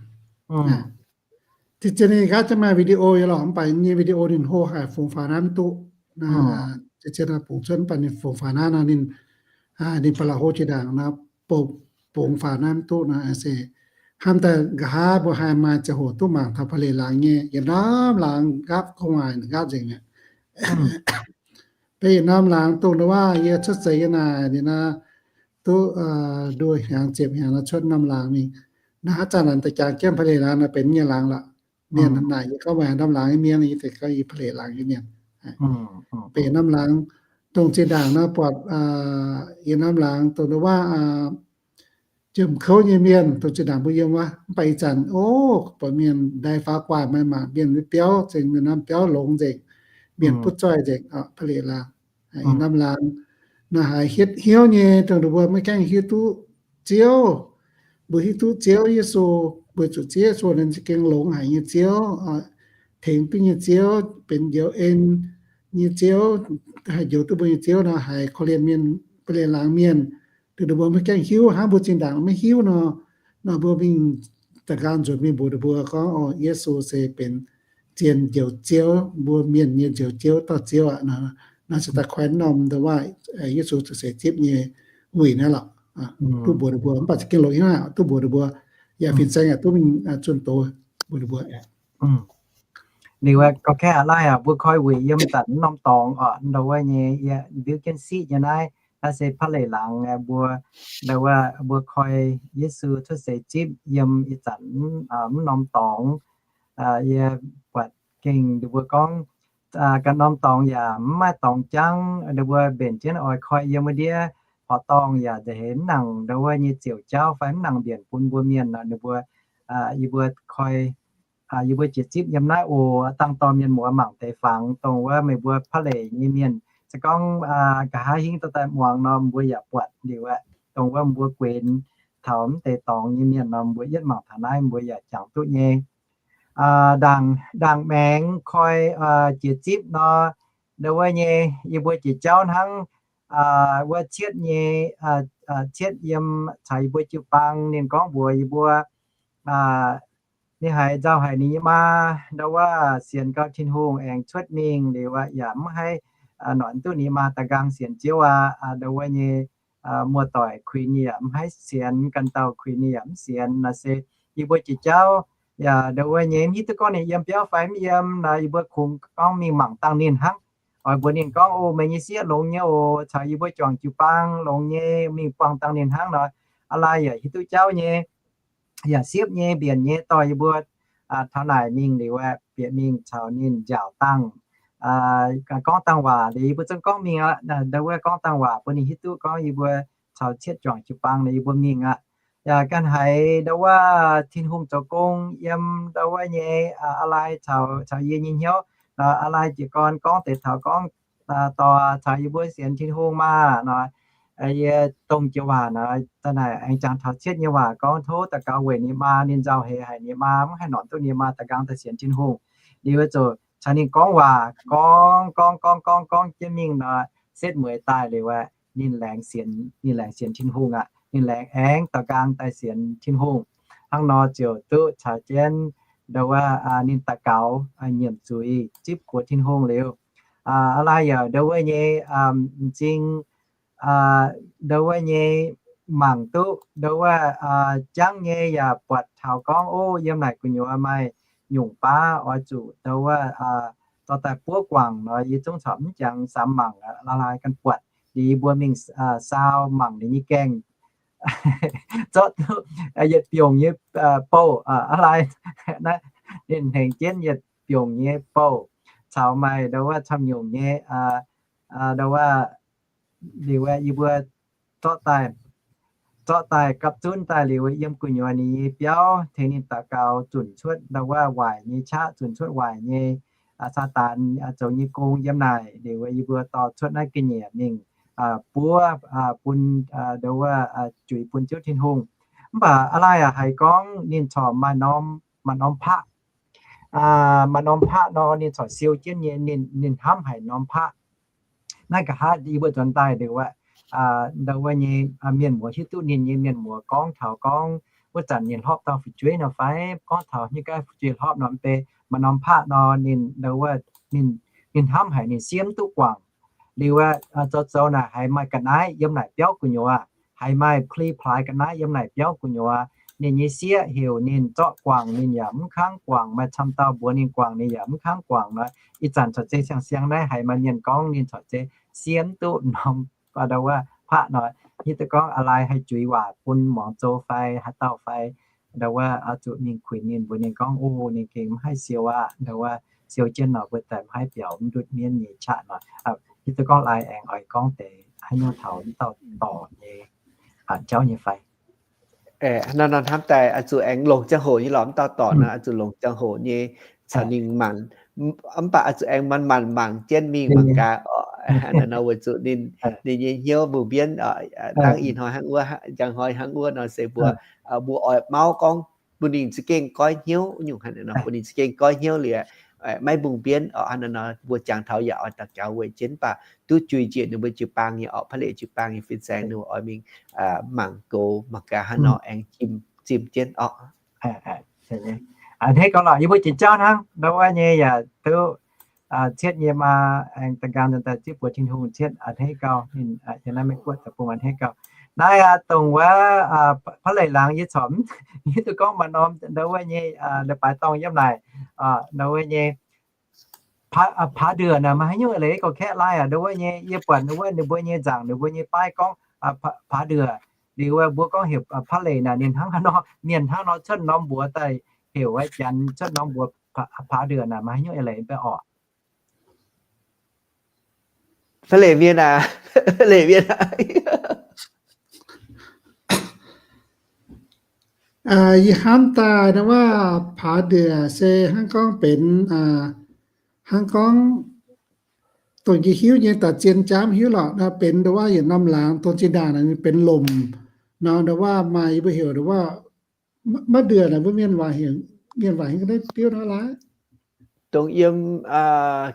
Dieh ziex ninh nqaatv jienv maaih video yie lorqc, mv baac nyei video ninh hlo haic, fungx faaux naaiv mv duqv. Dieh ziex bungx cuotv mv baac ninh fungx faaux naaiv nor ninh, ninh ba'laqc hlo jiex ndaangc nor, bungx faaux naaiv mv duqv nor se hnamv daaih nqa'haav mbuo haih maaih ziangh hoc duqv mangc taux พระเหล่หลัง nyei yietc norm laangz nqaatv gu'nguaaic nqaatv nzengc mi'aqv. Beiv yietc norm laangz dongh ndongc wuov yie cuotv seix yie naaic ninh nor, duqv nduoh hnyangx ziepc hnyangx nor cuotv norm laangz mingh. Naaiv haaix zanc naaic daaih jangx jienv พระเหล่หลัง nor benx nyei laangz lorqc. Mienh naaic yie gorngv maaih norm laangz nyei mienh, yie deix gorngv yie พระเหล่หลัง nyei mienh. Benx norm laangz dongh zinh ndaangc nor buatc yietc norm laangz dongh ndongc wuov jiem kouv nyei mienh, dongh zinh ndaangc mbuo yiem wuov, mv baac ih zanc, o, buatc mienh ndai faaux guaax maaih mangc mienh nyei biauv, zengc mienh norm biauv longx nzengc, mienh butv zoih nzengc, พระเหล่หลัง. Norm laangz naaiv haiz hietv hnyouv nyei, dongh mbuo maiv gaengh hiuv duqv Ziouv. Mbuo hiuv duqv Ziouv Yesu, mbuo zuqc Ziouv Yesu naaiv za'gengh longx haic nyei Ziouv, tengx duqv nyei Ziouv, benx njoux en nyei Ziouv, haih njoux duqv mbuo nyei Ziouv nor, haiz korv-lienh mienh, พระเหล่หลัง mienh, dongh mbuo maiv gaengh hiuv, hnangv mbuo zinh ndaangc maiv hiuv nor, nor mbuo mingh da'nqaang nzuonx mingh mbuox ninh mbuo gorngv, o, Yesu se benx zien njoux Ziouv, mbuo mienh nyei njoux Ziouv, dauh Ziouv aqv. Naaiv se daaih koi norm ndongc wuov Yesu zuqc seix zipv nyei wuic naaiv lorqc. Duqv mbuox ninh mbuo, mv baac za'gengh longx hnyouv aqv, duqv mbuox ninh mbuo, yaac fin-saeng yaac duqv mingh zunh doz mbuox ninh mbuo. Liuz gauh kaeqv aqv, laih aqv, mbuo koi wuic yiem zanc mv norm dorngx oc, ndau wuov nyei yie mbiuv jienv siqv nyei naaiv, naaiv se พระเหล่หลัง mbuo, ndau wuov mbuo koi Yesu cuotv seix zipv yiem ih zanc mv norm dorngx. Yie buatc gengh ninh mbuo gorngv ganh norm dorngx yaac mv maaih dorngx jangv, ninh mbuo mbenc jienv oix koi yiem wuov ndiev horqc dorngh yaac nza'heix mv nangc ndau wuov nyei ziouc jauv fai mv nangc mbienc bun mbuo mienh nor, ninh mbuo, yie mbuo koi, yie mbuo jiex zipv yiem naaiv oc, dangh dorh mienh muoz mangc deix fangx, dongh wuov meih mbuo พระเหล่ nyei mienh, se gorngv nqa'haav hingv dorh daaih muangx nor, mbuo yaac buatc liuz aqv. Dongh wuov mbuo guenx taux mv deix dorngx nyei mienh nor, mbuo yietv mangc taux naaiv mbuo yaac jangx duqv nyei. Ndaangc, ndaangc maengx koi jiex zipv nor, ndau wuov nyei, yie mbuo jiex jauv hnangv, wuov cietv nyei, cietv yiem caux yie mbuo jiu-baang, ninh gorngv mbuox yie mbuo, ninh haiz nzauh haic ninh nyei maa, ndau wuov sienx gau Tin-Hungh aengx cuotv mingh liuz aqv, yaac mv haih noic duqv ninh nyei maa da'nqaang sienx Ziouv aqv. Ndau wuov nyei muoz-doic kuinx yaac mv haih sienx, ganh dauh kuinx yaac mv sienx. Naaiv se yie mbuo jiex jauv yaac ndau wuov nyei mv hiuv duqv gorngv ninh yiem biauv fai mv yiem nor, yie mbuo kungx gorngv mingh mangc dangh ninh hnangv. Oix mbuox ninh gorngv, o, meih nyei sieqv longx nyei oc, caux yie mbuo juangc jiu-baang longx nyei, mingh buangh dangh ninh hnangv nor, aa lai yaac hiuv duqv jauv nyei, yaac siepv nyei, mbienc nyei, dorh yie mbuo taux naaic mingh liuz aeqv, bieqc mingh caux ninh njaaux dangh, gorngv dangh waac liuz yie mbuo zungv gorngv mingh aqv. Ndau wuov gorngv dangh waac bun ninh hiuv duqv gorngv yie mbuo caux cietv juangc jiu-baang nor yie mbuo mingh aqv. Yaac ganh haiz ndau wuov Tin-Hungh zoux gong yiem ndau wuov nyei aa lai caux, caux yie nyei hnyouv. Aa lai jiez gorn gorngv deix taux gorngv dorh caux yie mbuo sienx Tin-Hungh maah nor, yie dongh joux waac nor, da'naaic aengx jangx taux cietv nyei waac gorngv tov daux gaux weic ninh maa, ninh nzauh heix haic, ninh maa mv haih norqc duqv ninh maa da'nqaang daaih sienx Tin-Hungh. Liuz ziouc caux ninh gorngv waac, gorngv gorngv gorngv gorngv gorngv jienv mingh nor, setv mueiz daaih liuz aeqv, ninh laengz sienx, ninh laengz sienx Tin-Hungh aqv. Ninh laengz aengx daux nqaang daaih sienx Tin-Hungh. Hnangv nor ziouc duqv caux jienv ndau wuov ninh daux gaux nyiemc zuiz zipv buoz Tin-Hungh liuz, aa lai yaac ndau wuov nyei m'zing ndau wuov nyei mangc duqv ndau wuov jangv nyei yaac buatc taux gorngv, o, yiem naaic gu'nyuoz maaih nyungc baav oix zuqc ndau wuov dorh daaih buov guangc nor, yie zungv corc mv jangx samx mangc, aa lai ganh buatc liuz yie mbuo mingh saau mangc ninh nyei gaengh zorqv duqv yietc biongc nyei bouh, aa lai naaiv ninh hnengx jienv yietc biongc nyei bouh caux maaih ndau wuov camv nyungc nyei ndau wuov liuz aeqv, yie mbuo zorqv daaih, zorqv daaih gapv zunv daaih liuz, yiem gu'nyuoz ninh nyei biauv tengx ninh daux gaux zunc cuotv ndau wuov waaic nyei qaqv, zunc cuotv waaic nyei Saadaan zoux nyei gong yiem naaic liuz, yie mbuo dorh cuotv naaiv ga'nyiec mingh buov bun ndau wuov juix bun Ziouv Tin-Hungh. Mv baac a'laaih aac haiz gorngv ninh corc maaih norm, maaih norm paqv. Maaih norm paqv nor ninh corc siou jienv nyei, ninh, ninh hnamv haic norm paqv. Naaiv nqa'haav yie mbuo nzuonx daaih ndongc wuov, ndongc wuov nyei mienh muoz hiuv duqv ninh nyei mienh muoz gorngv taux gorngv wuov zanc ninh hlopv dauh fu'jueiv nor fai gorngv taux nyei gaav fu'jueiv hlopv nor mv bei, maaih norm paqv nor ninh ndongc wuov, ninh hnamv haic ninh siev mv duqv guangc. Liuz wuov zoux zoux naaic haiz maaih ga'naaiv yiem naaic biauv gu'nyuoz, haiz maaih pli plaaix ga'naaiv yiem naaic biauv gu'nyuoz, ninh nyei sieqv heuc ninh zorqv guangc ninh yaac mv kangv guangc, maaih camv dauh mbuox ninh guangc ninh yaac mv kangv guangc nor. Ih zanc corc zeiz siang-siang naaiv haiz maaih mienh gorngv ninh corc zeiz siev mv duqv norm ndongc wuov paqv nor. Hiuv duqv gorngv a'laaih haih juix waac bun muangx zou fai haaix dauh fai ndongc wuov oix zuqc mingh kuinx ninh mbuox ninh gorngv, o, ninh gengh mv haih siou aqv, ndongc wuov siou jienv nor mbuo daaih mv haih biaux mv ndutv mienv nyei qaqv nor. Hiuv duqv gorngv laaix aengx oix gorngv deix haaix nyungc taux mv dauh dorc nyei jauv nyei fai? Nor, nor hnamv daaih oix zuqc aengx longc ziangh hoc nyei lorqc, mv dauh dorc nor oix zuqc longc ziangh hoc nyei caux ninh mangc, mv baac oix zuqc aengx manc-manc mangc jienv mingh mangc gaax oc. Naaiv nor weic zuqc ninh, ninh nyei hnyouv mbungh mbienv dangv ih hnoi hnangv wuov, njang hnoi hnangv wuov nor se mbuo, mbuo oix mauv gorngv bun ninh za'gengh goiv hnyouv nyungc haaix nor, bun ninh za'gengh goiv hnyouv liuz, maiv mbungh mbienv oc. Hnangv naaiv nor mbuo jangx taux yaac oix daux gaux weic jienv baac duqv jui njiec ninh mbuo jiu-baang nyei oc, พระเหลว jiu-baang nyei fin-saeng ninh mbuo oix mingh mangc gox mangc gaax hnangv nor aengx zimh, zimh jienv oc. A'hneiv gauh lorqc, yie mbuo jiex jauv hnangv ndau wuov nyei yaac duqv cietv nyei maa, aengx da'nqaang daaih zipv buoz Tin-Hungh cietv a'hneiv gauh, ninh yiem naaiv Meiv Guoqv deic-bung a'hneiv gauh. Naaiv dongh wuov พระเหลว laangz yie corc mv hiuv duqv gorngv maaih norm ndau wuov nyei leiz-baaix dorngh yiem naaic, ndau wuov nyei ผาเดือ naaic maaih haaix nyungc leiz gorx-kaeqv laai aqv. Ndau wuov nyei yie buatc ndau wuov ninh mbuo nyei nzaangc ninh mbuo nyei baav gorngv ผาเดือ. Liuz wuov mbuo gorngv heuc ผาเหลว naaic ninh hnangv nor, mienh hnangv nor cuotv norm mbuox daaih heuc, janx cuotv norm mbuox ผาเดือ naaic maaih haaix nyungc leiz mv bei orqc? ผาเหลว mienh aac, ผาเหลว mienh aac. Yie hnamv daaih ndau wuov ผาเดือ se hnangv gorngv benx, hnangv gorngv dongh yie hiuv nyei daaih zien jaav hiuv lorqc, benx ndau wuov yietc norm laangz dongh zinh ndaangc naaic benx lomc nor, ndau wuov maaih yie mbuo heuc ndau wuov มะเดื่อ naaic, mbuo mienh waac heuc, mienh waac heuc naaiv biouv naaiv laaix, dongh yiem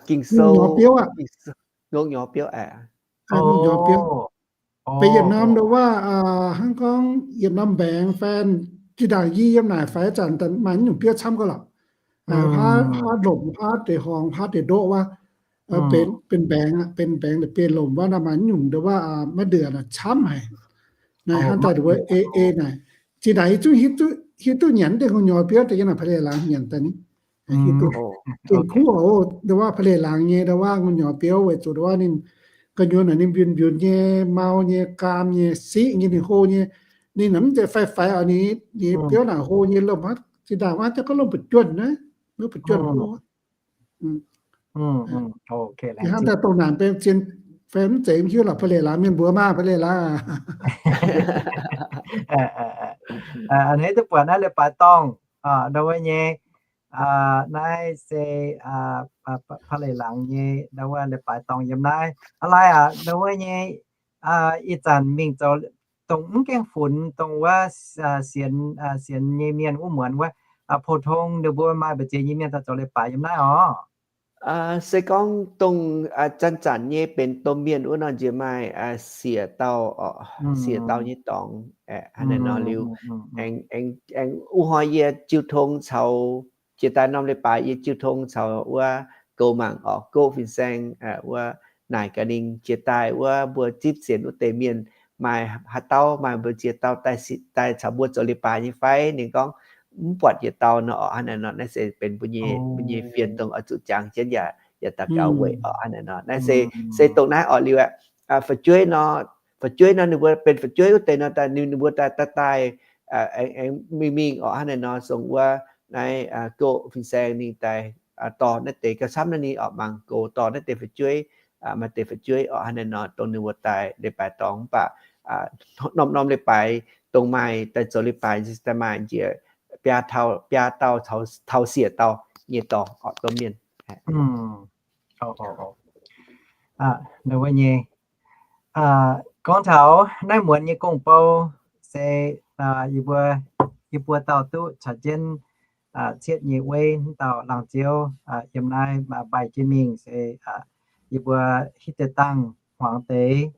Ging-Sou, nyorx biouv aqv. Nyorx biouv aqv. Nyorx biouv. Benx yietc norm ndau wuov, hnangv gorngv yietc norm mbaengx fai zinh ndaangc yie yiem naaic fai zanc maaih nyungc biouv camv gauh lorqc. Haav lomc, haav deix horngz, haav deix ndoqv wuov, benx mbaengx, benx mbaengx daaih benx lomc wuov, naaiv maaih nyungc ndau wuov มะเดื่อ camv haic. Naaiv hnangv daaih ndau wuov ei ei naaic, zinh ndaangc yie zungv hiuv duqv nyanc deix ngongh nyorx biouv daaih yiem naaic ผาเหลว laangz nyanc daaih ni. Gengh kuv oc, ndau wuov ผาเหลว laangz nyei ndau wuov ngongh nyorx biouv weic zuqc ndau wuov ninh gu'nyuoz naaic ninh mbiunc mbiunc nyei, mau nyei, gaam nyei, siqv nyei, ninh hlo nyei. Ninh mv zeiz faix-faix oc, ninh biouv naaic hlo nyei, lomh zinh ndaangc wuov jaax gorngv lomh buoz-juonh naaiv, mbuo buoz-juonh hlo. Hnangv daaih dongh naaic benx zien fai mv zeiz mv hiuv lorqc. ผาเหลว laangz mienh mbuox maah, ผาเหลว laangz. A'hneiv duqv buatc naaiv leiz-baaix dorngh ndau wuov nyei. Naaiv se ผาเหลว laangz nyei ndau wuov leiz-baaix dorngh yiem naaiv. A'laaih aqv, ndau wuov nyei ih zanc mingh zoux dongh mv gaengh funx dongh wuov sienx, sienx nyei mienh wuov muonz wuov, pou-tong ninh mbuo maaih mbu'ziex nyei mienh daaih zoux leiz-baaix yiem naaiv oc. Se gorngv dongh zanc-zanc nyei benx domh mienh wuov nor nziex maaih siec dauh, siec dauh nyei dorngx aqv. Hnangv naaiv nor liuz, aengx wuov hnoi yie jiu tong caux, jiex daaih norm leiz-baaix yie jiu tong caux wuov goux mangc oc, gox fin-saeng wuov naaic gaax ninh jiex daaih wuov mbuo zipv sienx wuov deix mienh maaih haaix dauh, maaih mbu'ziex dauh daaih caux mbuo zoux leiz-baaix nyei fai? Ninh gorngv mv buatc yietc dauh nor oc. Hnangv naaiv nor naaiv se benx mbuo nyei, mbuo nyei fienx dongh oix zuqc jangx jienv yaac daux gaux weic oc. Hnangv naaiv nor naaiv se, se dongh naaiv oc liuz aqv. Fu'jueiv nor, fu'jueiv nor ninh mbuo benx fu'jueiv wuov deix nor daaih ninh mbuo daaih daaih daaih aengx mingh mingh oc. Hnangv naaiv nor zong wuov naaiv gox fin-saeng ninh daaih dorh naaiv deix gauh camv naaiv ninh oc, mangc gox dorh naaiv deix fu'jueiv, maaih deix fu'jueiv oc. Hnangv naaiv nor dongh ninh mbuo daaih leiz-baaix dorngx mv baac norm-norm leiz-baaix dongh maaih daaih zoux leiz-baaix daaih maaih njiec biaa dauh, biaa dauh taux siec dauh nyei dorngx oc, domh mienh. Gorngv taux naaiv muonz nyei gong-bou se Yie mbuo, yie mbuo dauh duqv caux jienv cietv nyei weiv, mv dauh laangz ziouv yiem naaiv mbaih jienv mingh se yie mbuo hitv deix dangh hmuangx deix,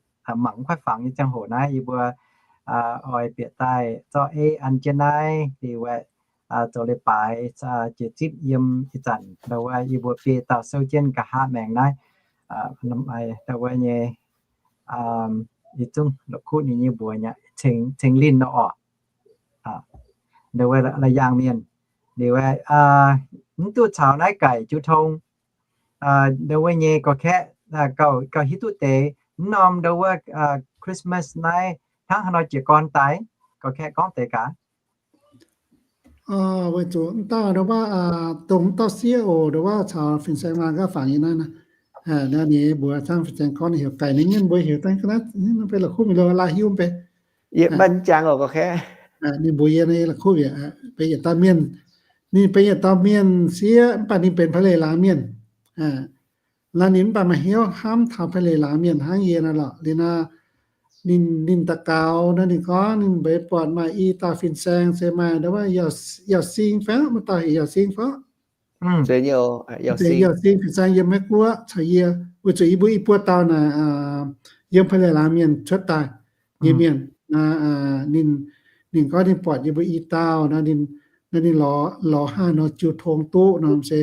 mangc mv kuaaiv fangx nyei ziangh hoc naaiv, yie mbuo oix bieqc daaih zorqv eiv an jienv naaiv liuz aeqv, zoux leiz-baaix jiex zipv yiem ih zanc ndau wuov yie mbuo biei dauh souv jienv nqa'haav maengx naaiv, ndau wuov nyei, yie zungv la'kuqv ninh nyei mbuox nyei, Ceng Linh nor orqc. Ndau wuov La'yaangh mienh, liuz aeqv, mv duqv caux naaiv Gaic jiu tong. Ndau wuov nyei gorx-kaeqv, gauh hiuv duqv deix mv norm ndau wuov Christmas naaiv hnangv haaix nor jiez gorn daaih, gorx-kaeqv gorngv deix gaax. Weic zuqc mv dauh ndau wuov, dongh mv dauh sieqv oc, ndau wuov caux fin-saeng maah gaav fangx yie naaiv, ninh mbuox hnangv fin-saeng gorngv ninh heuc Gaic, ninh mienh mbuo heuc dangh ga'naaiv, ninh benx la'kuqv mingh lo laaih hiuv mv bei. Yie mv jangx oc, gorx-kaeqv. Ninh mbuox yie naaiv la'kuqv mienh, benx yietc dauh mienh, ninh benx yietc dauh mienh sieqv mv baac ninh benx Pa'leic laangz mienh. Naaiv ninh mv baac maaih hnyouv hnamv taux Pa'leic laangz mienh hnangv yie naaiv lorqc. Liuz naaiv ninh daux gaux naaiv ninh gorngv ninh mbeix buatc maaih i dauh fin-saeng se maaih ndau wuov Yauh Sing fai, mv dauh heuc Yauh Sing fai. Yauh Sing fin-saeng yiem Meiv Guoqv caux yie, weic zuqc yie mbuo i buo dauh naaic yiem Pa'leic laangz mienh cuotv daaih nyei mienh. Ninh gorngv ninh buatc yie mbuo i dauh naaiv, ninh lorz hnangv nor jiu tong duqv nor se,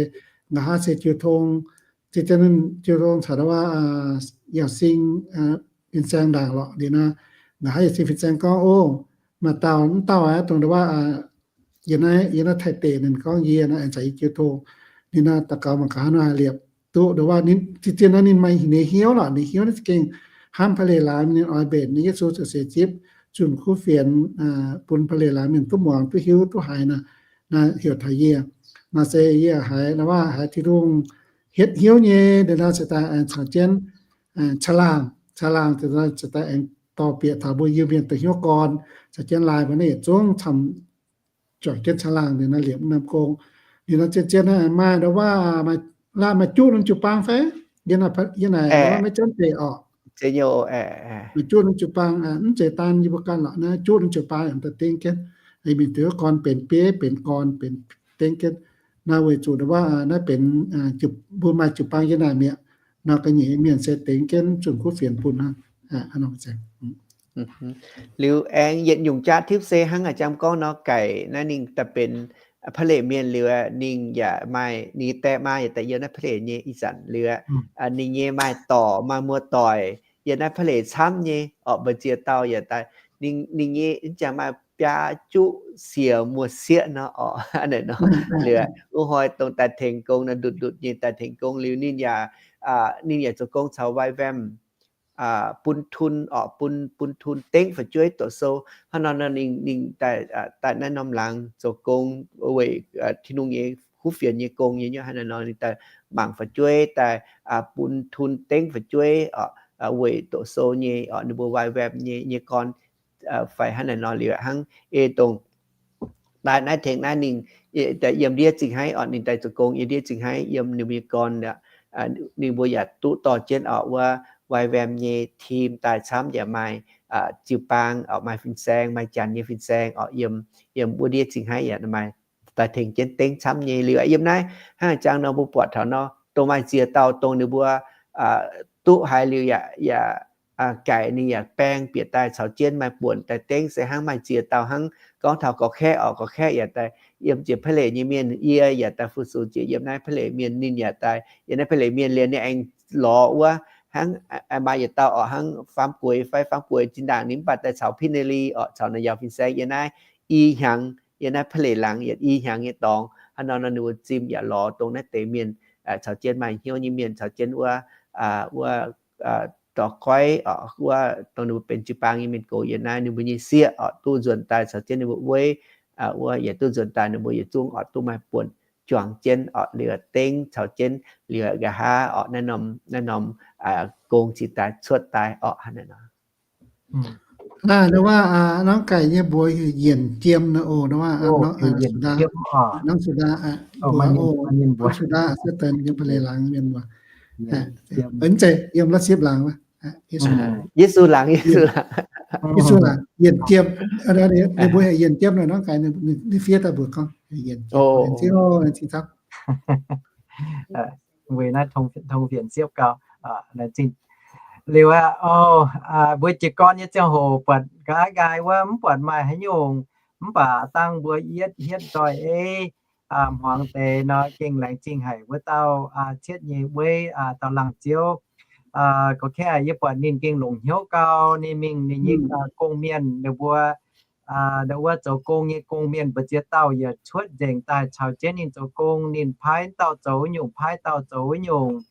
nqa'haav se jiu tong, se jiu tong caux ndau wuov Yauh Sing fin-saeng ndaangc lorqc. Liuz naaiv nqa'haav Yauh Sing fin-saeng gorngv, Ov, maaih dauh, mv dauh aqv, dongh ndau wuov yie naaiv, yie naaiv Taiv deic, ninh gorngv yie naaiv aengx caux yie jiu tong. Ninh naaiv daux gaux mangc gaax haaix nor haih liepc duqv ndau wuov, zien-zien naaiv ninh maaih ninh hnyouv lorqc, ninh hnyouv naaiv za'gengh hnamv Pa'leic laangz, ninh oix mbenc ninh Yesu ziouc seix zipv zunh kuv fienx bun Pa'leic laangz mienh duqv muangx, duqv hiuv, duqv haiz naaiv, naaiv heuc taux yie. Naaiv se yie haiz ndau wuov haiz Tin-Hungh hietv hnyouv nyei, liuz naaiv se daaih caux jienv caangh laangh, caangh laangh se daaih aengx dorh bieqc taux mbuo Iu-Mienh deic-hnyouv gorn, caux jienv laai mbuo naaiv yietc zungv camv juangc jienv caangh laangh liuz naaiv liepc norm gong. Liuz naaiv zien-zien maaih ndau wuov, maaih juqv norm jiu-baang fai? Yie naaic maiv jienv deix orqc. Maaih juqv norm jiu-baang, mv zeiz daan yie mbuo ganh lorqc, naaiv juqv norm jiu-baang yaac daaih dengv jienv mienh deic-hnyouv gorn benx bieiv, benx gorn, benx dengv jienv. Naaiv weic zuqc ndau wuov naaiv benx mbuo maaih jiu-baang yie naaic mi'aqv. Nor ga'nyiec mienh se dengv jienv zunh kuv fienx bun hnangv. Liuz aengx yietc nyungc jaav tipv se hnangv a'jang gorngv nor, Gaic naaiv ninh daaih benx Pa'leic mienh liuz, ninh yaac maaih, ninh die maa yaac daaih yiem naaiv Pa'leic nyei ih zanc liuz, ninh nyei maaih dorc maaih muoz-doic yiem naaiv Pa'leic camv nyei orqc, mbu'ziex dauh yaac daaih. Ninh nyei mv jangx maaih biaa juqv siec muoz-sieqv nor orqc, hnangv naaiv nor. Liuz wuov hnoi dongh daaih tengx gong nor, ndutc ndutc nyei daaih tengx gong liuz ninh yaac, ninh yaac zoux gong caux Y WAM bun tun orqc, bun, bun tun dengv fu'jueiv doqc sou. Hnangv nor ninh, ninh daaih, daaih naaiv norm laangz zoux gong weic Tin-Hungh nyei kuv fienx nyei gong nyei. Hnangv naaiv nor ninh daaih mangc fu'jueiv, daaih bun tun dengv fu'jueiv orqc, weic doqc sou nyei orqc, ninh mbuo Y WAM nyei, nyei gorn fai hnangv naaiv nor liuz hnangv ei dongh daaih naaiv tengx naaiv ninh daaih yiem ndiev zingh haiv orqc, ninh daaih zoux gong yiem ndiev zingh haiv yiem ninh mbuo nyei gorn. Ninh mbuo yaac duqv dorh jienv orqc wuov Y WAM nyei team daaih camv, yaac maaih jiu-baang orqc, maaih fin-saeng, maaih janx nyei fin-saeng orqc, yiem, yiem wuov ndiev zingh haiv yaac maaih daaih tengx jienv dengv camv nyei. Liuz yiem naaiv hnangv a'jang nor mbuo buatc taux nor dongh maaih ziex dauh dongh ninh mbuo duqv haiz liuz yaac, yaac Gaic ninh yaac baeng bieqc daaih caux jienv maaih buonc daaih dengv, se hnangv maaih ziex dauh hnangv gorngv taux gorx-kaeqv orqc, gorx-kaeqv yaac daaih yiem jiex Pa'leic nyei mienh, yie yaac daaih fu-sux jiex yiem naaiv Pa'leic mienh, ninh yaac daaih yiem naaiv Pa'leic mienh liuz ninh aengx lorz wuov hnangv maaih yietc dauh orqc hnangv Faam Gueix fai Faam Gueix zinh ndaangc ninh mv baac daaih caux Pitv Nei Li orqc, caux naaiv yaac fin-saeng yiem naaiv i hnyangx, yiem naaiv Pa'leic laangz yietc i hnyangx nyei dorngx. Hnangv nor nor ninh mbuo zimh yaac lorz dongh naaiv deix mienh caux jienv maaih hnyouv nyei mienh caux jienv wuov, wuov dorh goiv orqc, wuov dongh ninh mbuo benx jiu-baang nyei mienh gox yiem naaiv ninh mbuo nyei sieqv orqc duqv nzuonx daaih caux jienv ninh mbuo weiv, wuov yaac duqv nzuonx daaih, ninh mbuo yietc zungv orqc duqv maaih buonc juangc jienv orqc, liuz dengv caux jienv liuz nqa'haav orqc naaiv norm, naaiv norm gong cingx daaih cuotv daaih orqc hnangv naaiv nor. Naaiv wuov norm Gaic nyei mbuox heuc Yienc Jiem nor oc, norm Suda, norm Suda, norm Suda se daaih yiem Pa'leic laangz mienh mbuo. Mv zeiz, yiem La'sipv laangz wuov. Yesu laangz, Yesu laangz. Yesu naaic yienc jiem, ninh mbuo heuc yienc jiem naaic, norm gaax ninh fiev daaih mbuox gorngv yienc jiem. Laengz zingh, laengz zingh camv. Weic naaiv tong fienx siepv gau, laengz zingh. Liuz aqv, mbuo jiez gorn nyei ziangh hoc buatc nqa'haav nqaai wuov mv buatc maaih haaix nyungc, mv baac dangh mbuo yietv hietv nzoih ei hmuangx deix nor, gengh laengz zingh haic wuov dauh cietv nyei weiv, dauh laangh ziouv. Gorx-kaeqv, yie buatc ninh gengh longc hnyouv gau, ninh mingh ninh nyei gong-mienh ninh mbuo, ndau wuov zoux gong nyei gong-mienh mbu'ziex dauh yaac cuotv nzengc daaih caux jienv ninh zoux gong. Ninh paaiv dauh zoux wuov nyungc, paaiv dauh zoux wuov nyungc.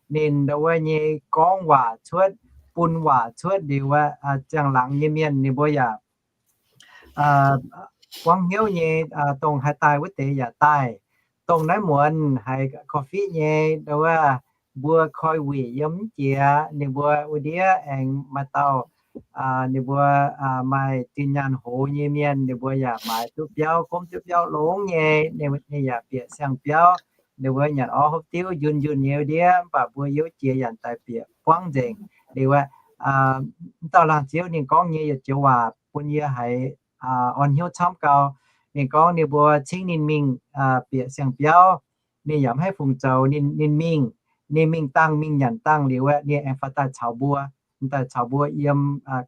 Ninh ndau wuov nyei gorngv waac cuotv, bun waac cuotv liuz aqv, ziangh laangz nyei mienh ninh mbuo yaac buangv hnyouv nyei, dongh haih daaih wuov deix yaac daaih. Dongh naaiv muonz haiz korv-fiqv nyei, ndau wuov mbuo koi wuic yiem mv jiex, ninh mbuo wuov ndiev aengx maaih dauh ninh mbuo maaih zinh nyaanh hoz nyei mienh, ninh mbuo yaac maaiz duqv biauv, gomv duqv biauv longx nyei, ninh yaac bieqc siang-biauv. Ninh mbuo nyanc orv hopv diuv njunh njunh nyei wuov ndiev, mv baac mbuo yiem jiex yaac daaih bieqc buangv nzengc. Liuz aqv, mv dauh laangh ziouv ninh gorngv nyei yietc joux waac bun yie haiz orn hnyouv camv gau. Ninh gorngv ninh mbuo cingv ninh mingh bieqc siang-biauv, ninh yaac mv haih fungc zoux, ninh mingh, ninh mingh dangh, mingh nyanc dangh liuz aqv, ninh aengx faaux daaih caux mbuo, daaih caux mbuo yiem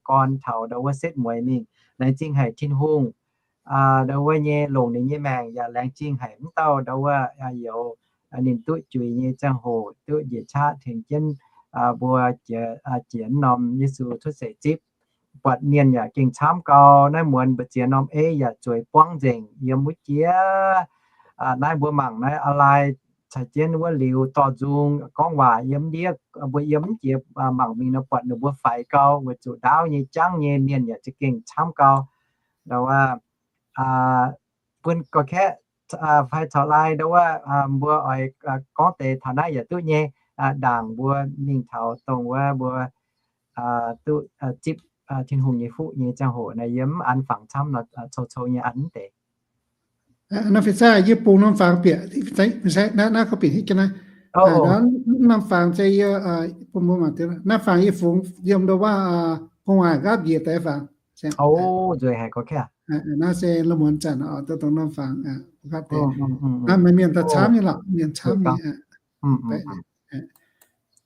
gorn taux ndau wuov setv mueiz mingh. Laengz zingh haic Tin-Hungh ndau wuov nyei longc ninh nyei maengc, yaac laengz zingh haic mv dauh ndau wuov youz ninh duqv juix nyei ziangh hoc duqv njiec qaqv tengx jienv mbuo jiex, jiex norm Yesu cuotv seix zipv. Buatc mienh yaac gengh camv gau. Naaiv muonz mbu'ziex norm ei yaac zueiz buangv nzengc yiem wuov jiex. Naaiv mbuo mangc naaiv a'lai caux jienv wuov liuz dorh nzung gorngv waac yiem ndiev, mbuo yiem mv jiex mangc mingh nor buatc ninh mbuo faix gau weic zuqc ndaauv nyei jangv nyei mienh yaac za'gengh camv gau. Ndau wuov bun gorx-kaeqv fai caux lai ndau wuov mbuo oix gorngv deix taux naaiv yaac duqv nyei. Ndaangc mbuo mingh taux dongh wuov mbuo duqv zipv Tin-Hungh nyei fuqv nyei ziangh hoc naaiv, yie mv an fangx camv nor, cou-cou nyei an mv deix. Naaiv fih zai yie bungx norm fangx bieqc, naaiv gorngv bieqc hitv jienv naaiv. Norm fangx se yie bungx mbuo mangc, naaiv fangx yie fungx yiem ndau wuov gu'nguaaic nqaapv njiec deix fangx. Nzueic haic gorx-kaeqv. Naaiv se la'muonz zanc oc, dongh norm fangx nqaapv deix. Naaiv meih mienh daaih camv nyei lorqc, mienh camv nyei.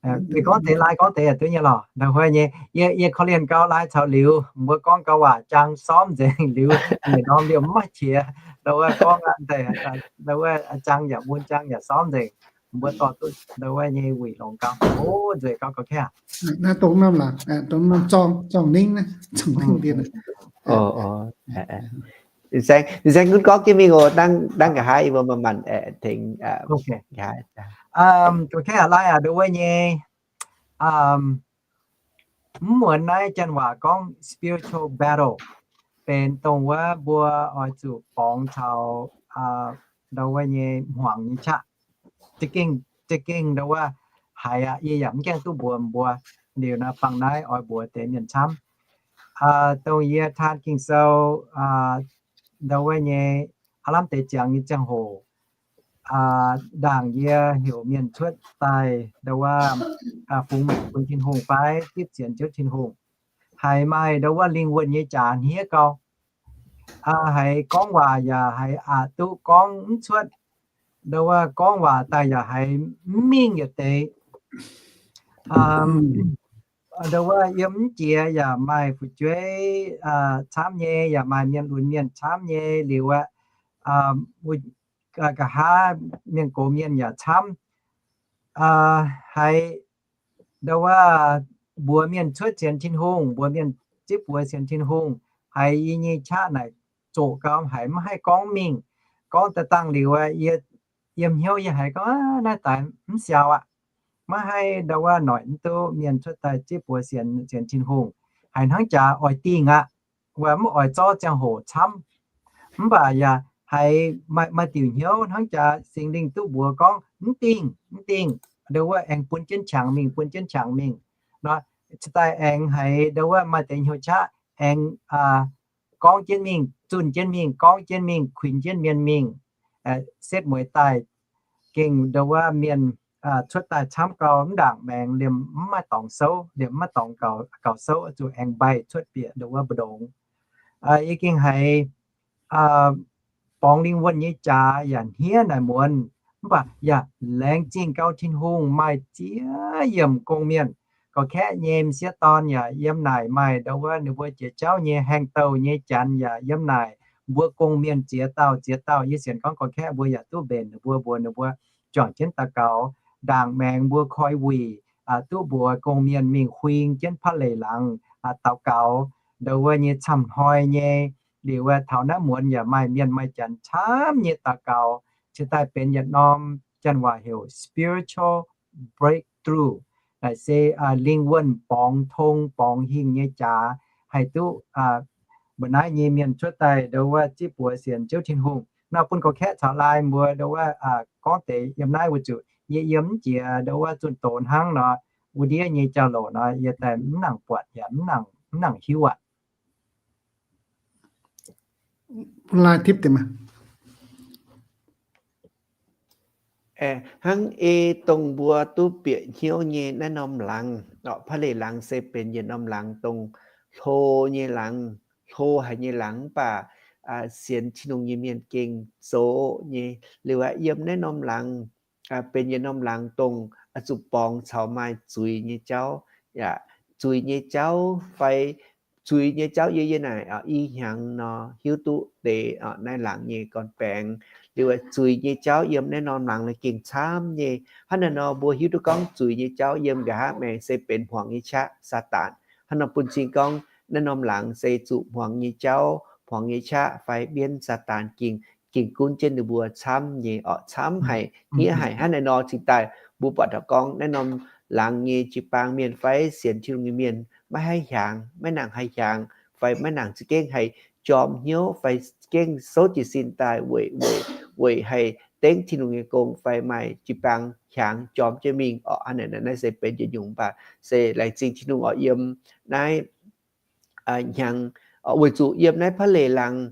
Meih gorngv deix lai gorngv deix yaac duqv nyei lorqc. Ndau wuov nyei, yie, yie korv-lienh gau lai caux liuz, mbuo gorngv gau waac jang sormv nzengc liuz, yietc norm liemh mv maaih qiex. Ndau wuov gorngv, ndau wuov jang yaac mun jang yaac sormv nzengc. Mbuo dorh duqv ndau wuov nyei wuic longx gau. O, nzueic gau gorx-kaeqv. Naaiv dongh norm laangz, dongh norm zorng, zorng ningv naaiv, zorng ningv dien. Saeng, saeng gunv gorngv jienv mingh oc, dangh nqa'haav yie mbuo manc-manc tengx nqa'haav. Gorx-kaeqv aac, lai aac, ndau wuov nyei, mv muonz naaiv janx waac gorngv spiritual battle, benx dongh wuov mbuo oix zuqc borngz taux ndau wuov nyei hmuangx nyei qaqv. Za'gengh, za'gengh ndau wuov haiz aqv, yie yaac mv gaengh duqv mbuox mbuo. Liuz naaiv bangc naaiv oix mbuox deix mienh camv. Dongh yie taan Ging-Sou ndau wuov nyei aav lamh deix ziangx nyei ziangh hoc, ndaangc yie heuc mienh cuotv daaih ndau wuov fungx maengc bun Tin-Hungh fai zipv sienx Ziouv Tin-Hungh, haiz maaih ndau wuov lingh wuonh nyei jaax hniev gau. Haiz gorngv waac yaac haiz aqc duqv gorngv mv cuotv. Ndau wuov gorngv waac daaih yaac haiz mv mingh yietc deix. Ndau wuov yiem mv jiex yaac maaih fu'jueiv camv nyei, yaac maaih mienh lunx mienh camv nyei liuz aqv, nqa'haav mienh gox mienh yaac camv. Haiz ndau wuov mbuox mienh cuotv sienx Tin-Hungh, mbuox mienh zipv buoz sienx Tin-Hungh, haiz yie nyei qaqv naaic zoqc gau, haiz mv haih gorngv mingh. Gorngv daaih dangh liuz, yie yiem hnyouv yie haiz gorngv, naaiv daaih mv siaaux aqv. Maiv haih ndau wuov noic mv duqv mienh cuotv daaih zipv buoz sienx, sienx Tin-Hungh. Haiz hnangv jaax oix dingh aqv, wuov mv oix zorqv ziangh hoc camv. Mv baac yaac haiz maaih, maaih diuc hnyouv hnangv jaax Singx Lingh duqv mbuox gorngv, mv dingh, mv dingh. Ndau wuov aengx bun jienv qangx mingh, bun jienv qangx mingh. Nor, cingx daaih aengx haiz ndau wuov maaih deix hnyouv qaqv aengx gorngv jienv mingh, zunh jienv mingh, gorngv jienv mingh, kuinx jienv mienh mingh, setv mueiz daaih gengh ndau wuov mienh cuotv daaih camv gau, mv ndaangc maengx liemh mv maaih dorngx souv, liemh mv maaih dorngx gaux souv, zuqc aengx mbaih cuotv bieqc ndongc wuov mbu'ndongx. Yie gengh haiz borngz lingh wuonh nyei jaax yaac hniev naaic muonz, mv baac yaac laengz zingh gau Tin-Hungh maaih ziex yiemc gong-mienh. Gauh kaeqv nyei m'sieqv dorn yaac yiem naaic maaih ndongc wuov ninh mbuo jiex jauv nyei haengh douh nyei janx yaac yiem naaic. Mbuo gong-mienh ziex dauh ziex dauh, yie sienx gorngv gauh kaeqv mbuo yaac duqv mbenc ninh mbuo, mbuox ninh mbuo juangc jienv daux gaux. Ndaangc maengx mbuo koi wuic duqv mbuox gong-mienh mingh huing jienv Pa'leic Laangz daux gaux. Ndongc wuov nyei camv hnoi nyei liuz, taux naaiv muonz yaac maaih mienh maaih janx camv nyei daux gaux, cingx daaih benx yietc norm, janx waac heuc spiritual breakthrough, naaic se lingh wuonh borngz tong borngz hingh nyei jaax haih duqv mbuo naaiv nyei mienh cuotv daaih ndongc wuov zipv buoz sienx Ziouv Tin-Hungh. Nor bun gauh kaeqv caux laai mbuo ndongc wuov gorngv deix yiem naaiv weic zuqc yie yiem mv jiex ndongc wuov zunh doz hnangv nor, wuov ndiev nyei jauv-louc nor yie daaih mv nangc buatc yaac mv nangc hiuv aqv. Hnangv ei dongh mbuo duqv bieqc hnyouv nyei naaiv norm laangz, Pa'leic Laangz se benx yietc norm laangz dongh hlo nyei laangz, hlo haic nyei laangz, mv baac sienx Tin-Hungh nyei mienh gengh zoqc nyei. Liuz aqv, yiem naaiv norm laangz benx yietc norm laangz dongh zuqc borngz caux maaih zuiz nyei jauv. Yaac zuiz nyei jauv fai zuiz nyei jauv yie yie naaic i hnyangx nor hiuv duqv deix naaiv laangz nyei gorn-baengx. Liuz aqv, zuiz nyei jauv yiem naaiv norm laangz naaiv gengh camv nyei. Hnangv naaiv nor mbuo hiuv duqv gorngv zuiz nyei jauv yiem nqa'haav maengx se benx hmuangx nyei qaqv, Saadaan. Hnangv nor bun cing gorngv naaiv norm laangz se zuqc hmuangx nyei jauv, hmuangx nyei qaqv fai mienv Saadaan gengh, gengh gunv jienv ninh mbuo camv nyei orqc, camv haic, hniev haic. Hnangv naaiv nor cingx daaih mbuo buatc taux gorngv naaiv norm laangz nyei jiu-baang mienh fai sienx Tin-Hungh nyei mienh maiv haih hiaangx, maiv nangc haih hiaangx, fai maiv nangc za'gengh haih jorm hnyouv fai za'gengh souv jiez sin daaih weic, weic, weic haih dengv Tin-Hungh nyei gong fai maaih jiu-baang hiaangx jorm jienv mingh orqc. Hnangv naaiv, naaiv se benx yietc nyungc, mv baac se laengz zingh Tin-Hungh orqc, yiem naaiv hnyangx, weic zuqc yiem naaiv Pa'leic Laangz,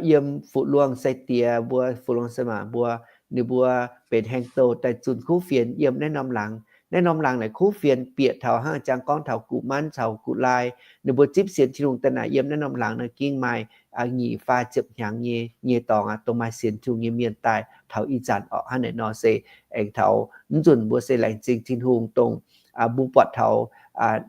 yiem Fu-Luangh sai-diex mbuo, Fu-Luangh sai-maaz mbuo, ninh mbuo benx haengh douh daaih zunh kuv fienx yiem naaiv norm laangz. Naaiv norm laangz naaic kuv fienx bieqc taux hnangv jangx gorngv taux Guqc Manv caux Guqc Laai, ninh mbuo zipv sienx Tin-Hungh daaih naaic yiem naaiv norm laangz naaic gengh maaih nyic faah ziepc hnyangx nyei, nyei dorngx aqv, dongh maaih sienx Tin-Hungh nyei mienh daaih taux ih zanc orqc. Hnangv naaic nor se aengx taux mv nzunc mbuo se laengz zingh Tin-Hungh dongh mbuo buatc taux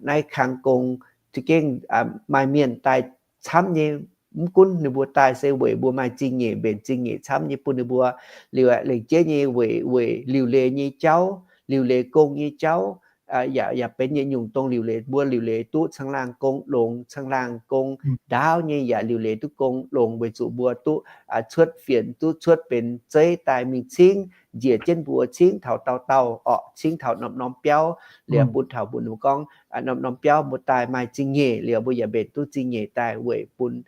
naaiv kang gong za'gengh maaih mienh daaih camv nyei. Mv gunv ninh mbuo daaih se weic mbuo maaih zingh nyeic, mbenc zingh nyeic camv nyei bun ninh mbuo liuz aqv, lengc jeiv nyei weic, weic liuc leiz nyei jauv, liuc leiz gong nyei jauv, yaac, yaac benx yietc nyungc dongh liuc leiz, mbuo liuc leiz duqv caangh laangh gong longx, caangh laangh gong ndaauv nyei, yaac liuc leiz duqv gong longx weic zuqc mbuo duqv cuotv fienx, duqv cuotv benx zeiv daaih mingh cingv njiec jienv mbuo, cingv taux dauh dauh orqc, cingv taux norm-norm biauv, liuz bun taux mbuo, mbuo gorngv norm-norm biauv mbuo daaih maaih zingh nyeic, liuz mbuo yaac mbenc duqv zingh nyeic daaih weic bun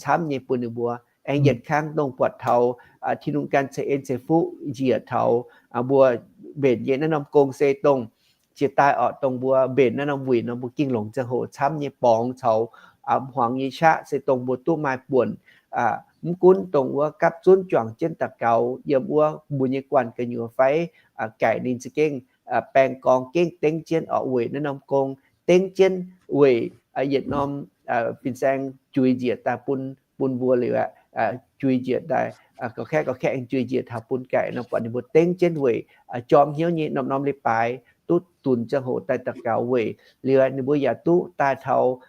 camv nyei bun ninh mbuo. Aengx yietc kang dongh buatc taux Tin-Hungh ganh ceix en ceix fuqv njiec taux mbuo mbenc nyei naaiv norm gong se dongh jiex daaih orqc, dongh mbuo mbenc naaiv norm wuic nor mbuo gengh longc ziangh hoc camv nyei borngz caux hmuangx nyei qaqv se dongh mbuo duqv maaih buonc. Mv gunv dongh wuov gapv zunv juangc jienv daux gaux yiem wuov mbuo nyei guanh gu'nyuoz fai, gaic ninh za'gengh baeng gorngv gengh dengv jienv orqc weic naaiv norm gong, dengv jienv weic yietc norm fin-saeng juix njiec daaih bun, bun mbuo liuz aqv, juix njiec daaih, gauh kaeqv gauh kaeqv aengx juix njiec taux bun gaic nor buatc ninh mbuo dengv jienv weic jorm hnyouv nyei norm-norm leiz-baaix duqv dunx ziangh hoc daaih daux gaux weic liuz aqv, ninh mbuo yaac duqv daaih taux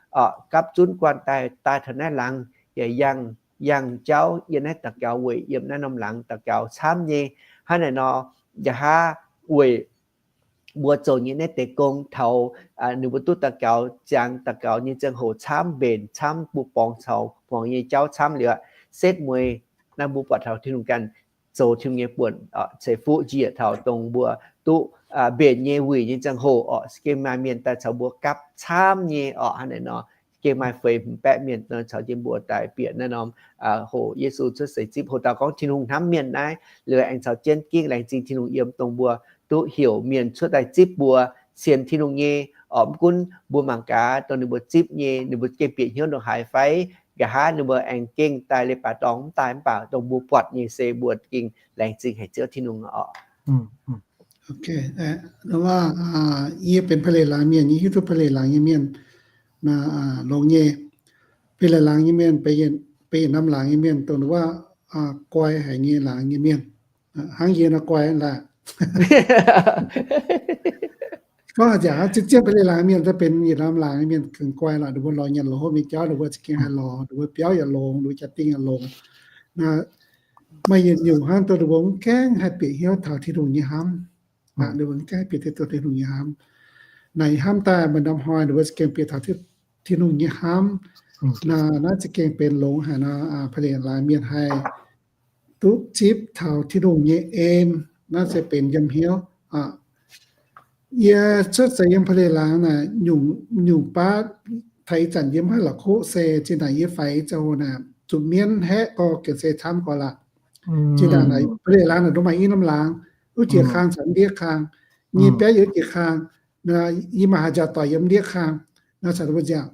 gapv zunv guanh daaih, daaih taux naaiv laangz yaac yangh, yangh jauv yiem naaiv daux gaux weic yiem naaiv norm laangz daux gaux camv nyei. Hnangv naaic nor, nqa'haav weic mbuo zoux nyei naaiv deix gong taux ninh mbuo duqv daux gaux, ziangx daux gaux nyei ziangh hoc camv, mbenc camv, mbuo borngz caux hmuangx nyei jauv camv liuz aqv, setv mueiz naaiv mbuo buatc taux Tin-Hungh ganh zoux Tin-Hungh nyei buonc ceix fuqv njiec taux dongh mbuo duqv mbenc nyei wuic nyei ziangh hoc orqc, gengh maaih mienh daaih caux mbuo gapv camv nyei orqc. Hnangv naaic nor, gengh maaih feix hmz baeqv mienh caux jienv mbuo daaih bieqc naaiv norm hoc Yesu cuotv seix zipv. Hoc dauh gorngv Tin-Hungh hnamv mienh naaiv, liuz aengx caux jienv gengh laengz zingh Tin-Hungh yiem dongh mbuo duqv heuc mienh cuotv daaih zipv mbuo, sienx Tin-Hungh nyei orqc. Mv gunv mbuo mangc gaax dongh ninh mbuo zipv nyei, ninh mbuo gengh bieqc hnyouv ndongc haaix fai, nqa'haav ninh mbuo aengx gengh daaih leiz-baaix dorngx mv daaih, mv baac dongh mbuo buatc nyei se mbuo gengh laengz zingh haic Ziouv Tin-Hungh orqc. Ok, nduov, yie benx Pa'leic Laangz mienh, yie hiuv duqv Pa'leic Laangz nyei mienh longx nyei. Pa'leic Laangz nyei mienh, benx yietc norm laangz nyei mienh, dongh nduov, guai haic nyei laangz nyei mienh, hnangv yie nor guai laangz. Gorngv haaix zanc zien-zien Pa'leic Laangz mienh, daaih benx yietc norm laangz nyei mienh gengh guai lorqc. Ninh mbuo lorz nyanc lorz hopv nyei jauv, ninh mbuo za'gengh haih lorz, ninh mbuo biauv yaac longx, ninh mbuo jaa-dingh yaac longx. Maaih yietc nyungc hnangv dongh ninh mbuo mv gaengh haih bieqc hnyouv taux Tin-Hungh nyei hnamv. Ninh mbuo mv gaengh haih bieqc taux Tin-Hungh nyei hnamv. Naaic hnamv daaih maaih norm hnoi ninh mbuo za'gengh bieqc taux Tin-Hungh nyei hnamv. Naaiv za'gengh benx longx haic nor, Pa'leic Laangz mienh haih duqv zipv taux Tin-Hungh nyei en. Naaiv se benx yiem hnyouv. Yie cuotv seix yiem Pa'leic Laangz naaic, nyungc baav taux ih zanc yie mv haih la'kuqv se zinh ndaangc yie faix zoux naaic, zuqc mienv haeqv gorx gengh se camv gorx laqv. Zinh ndaangc naaic Pa'leic Laangz naaic nduov maaih i norm laangz, wuov jiex kang caux ndiev kang, nyei biauv yiem wuov jiex kang, yie maaih haaix nziaauc doic yiem ndiev kang, naaiv caux mbuo nziaauc,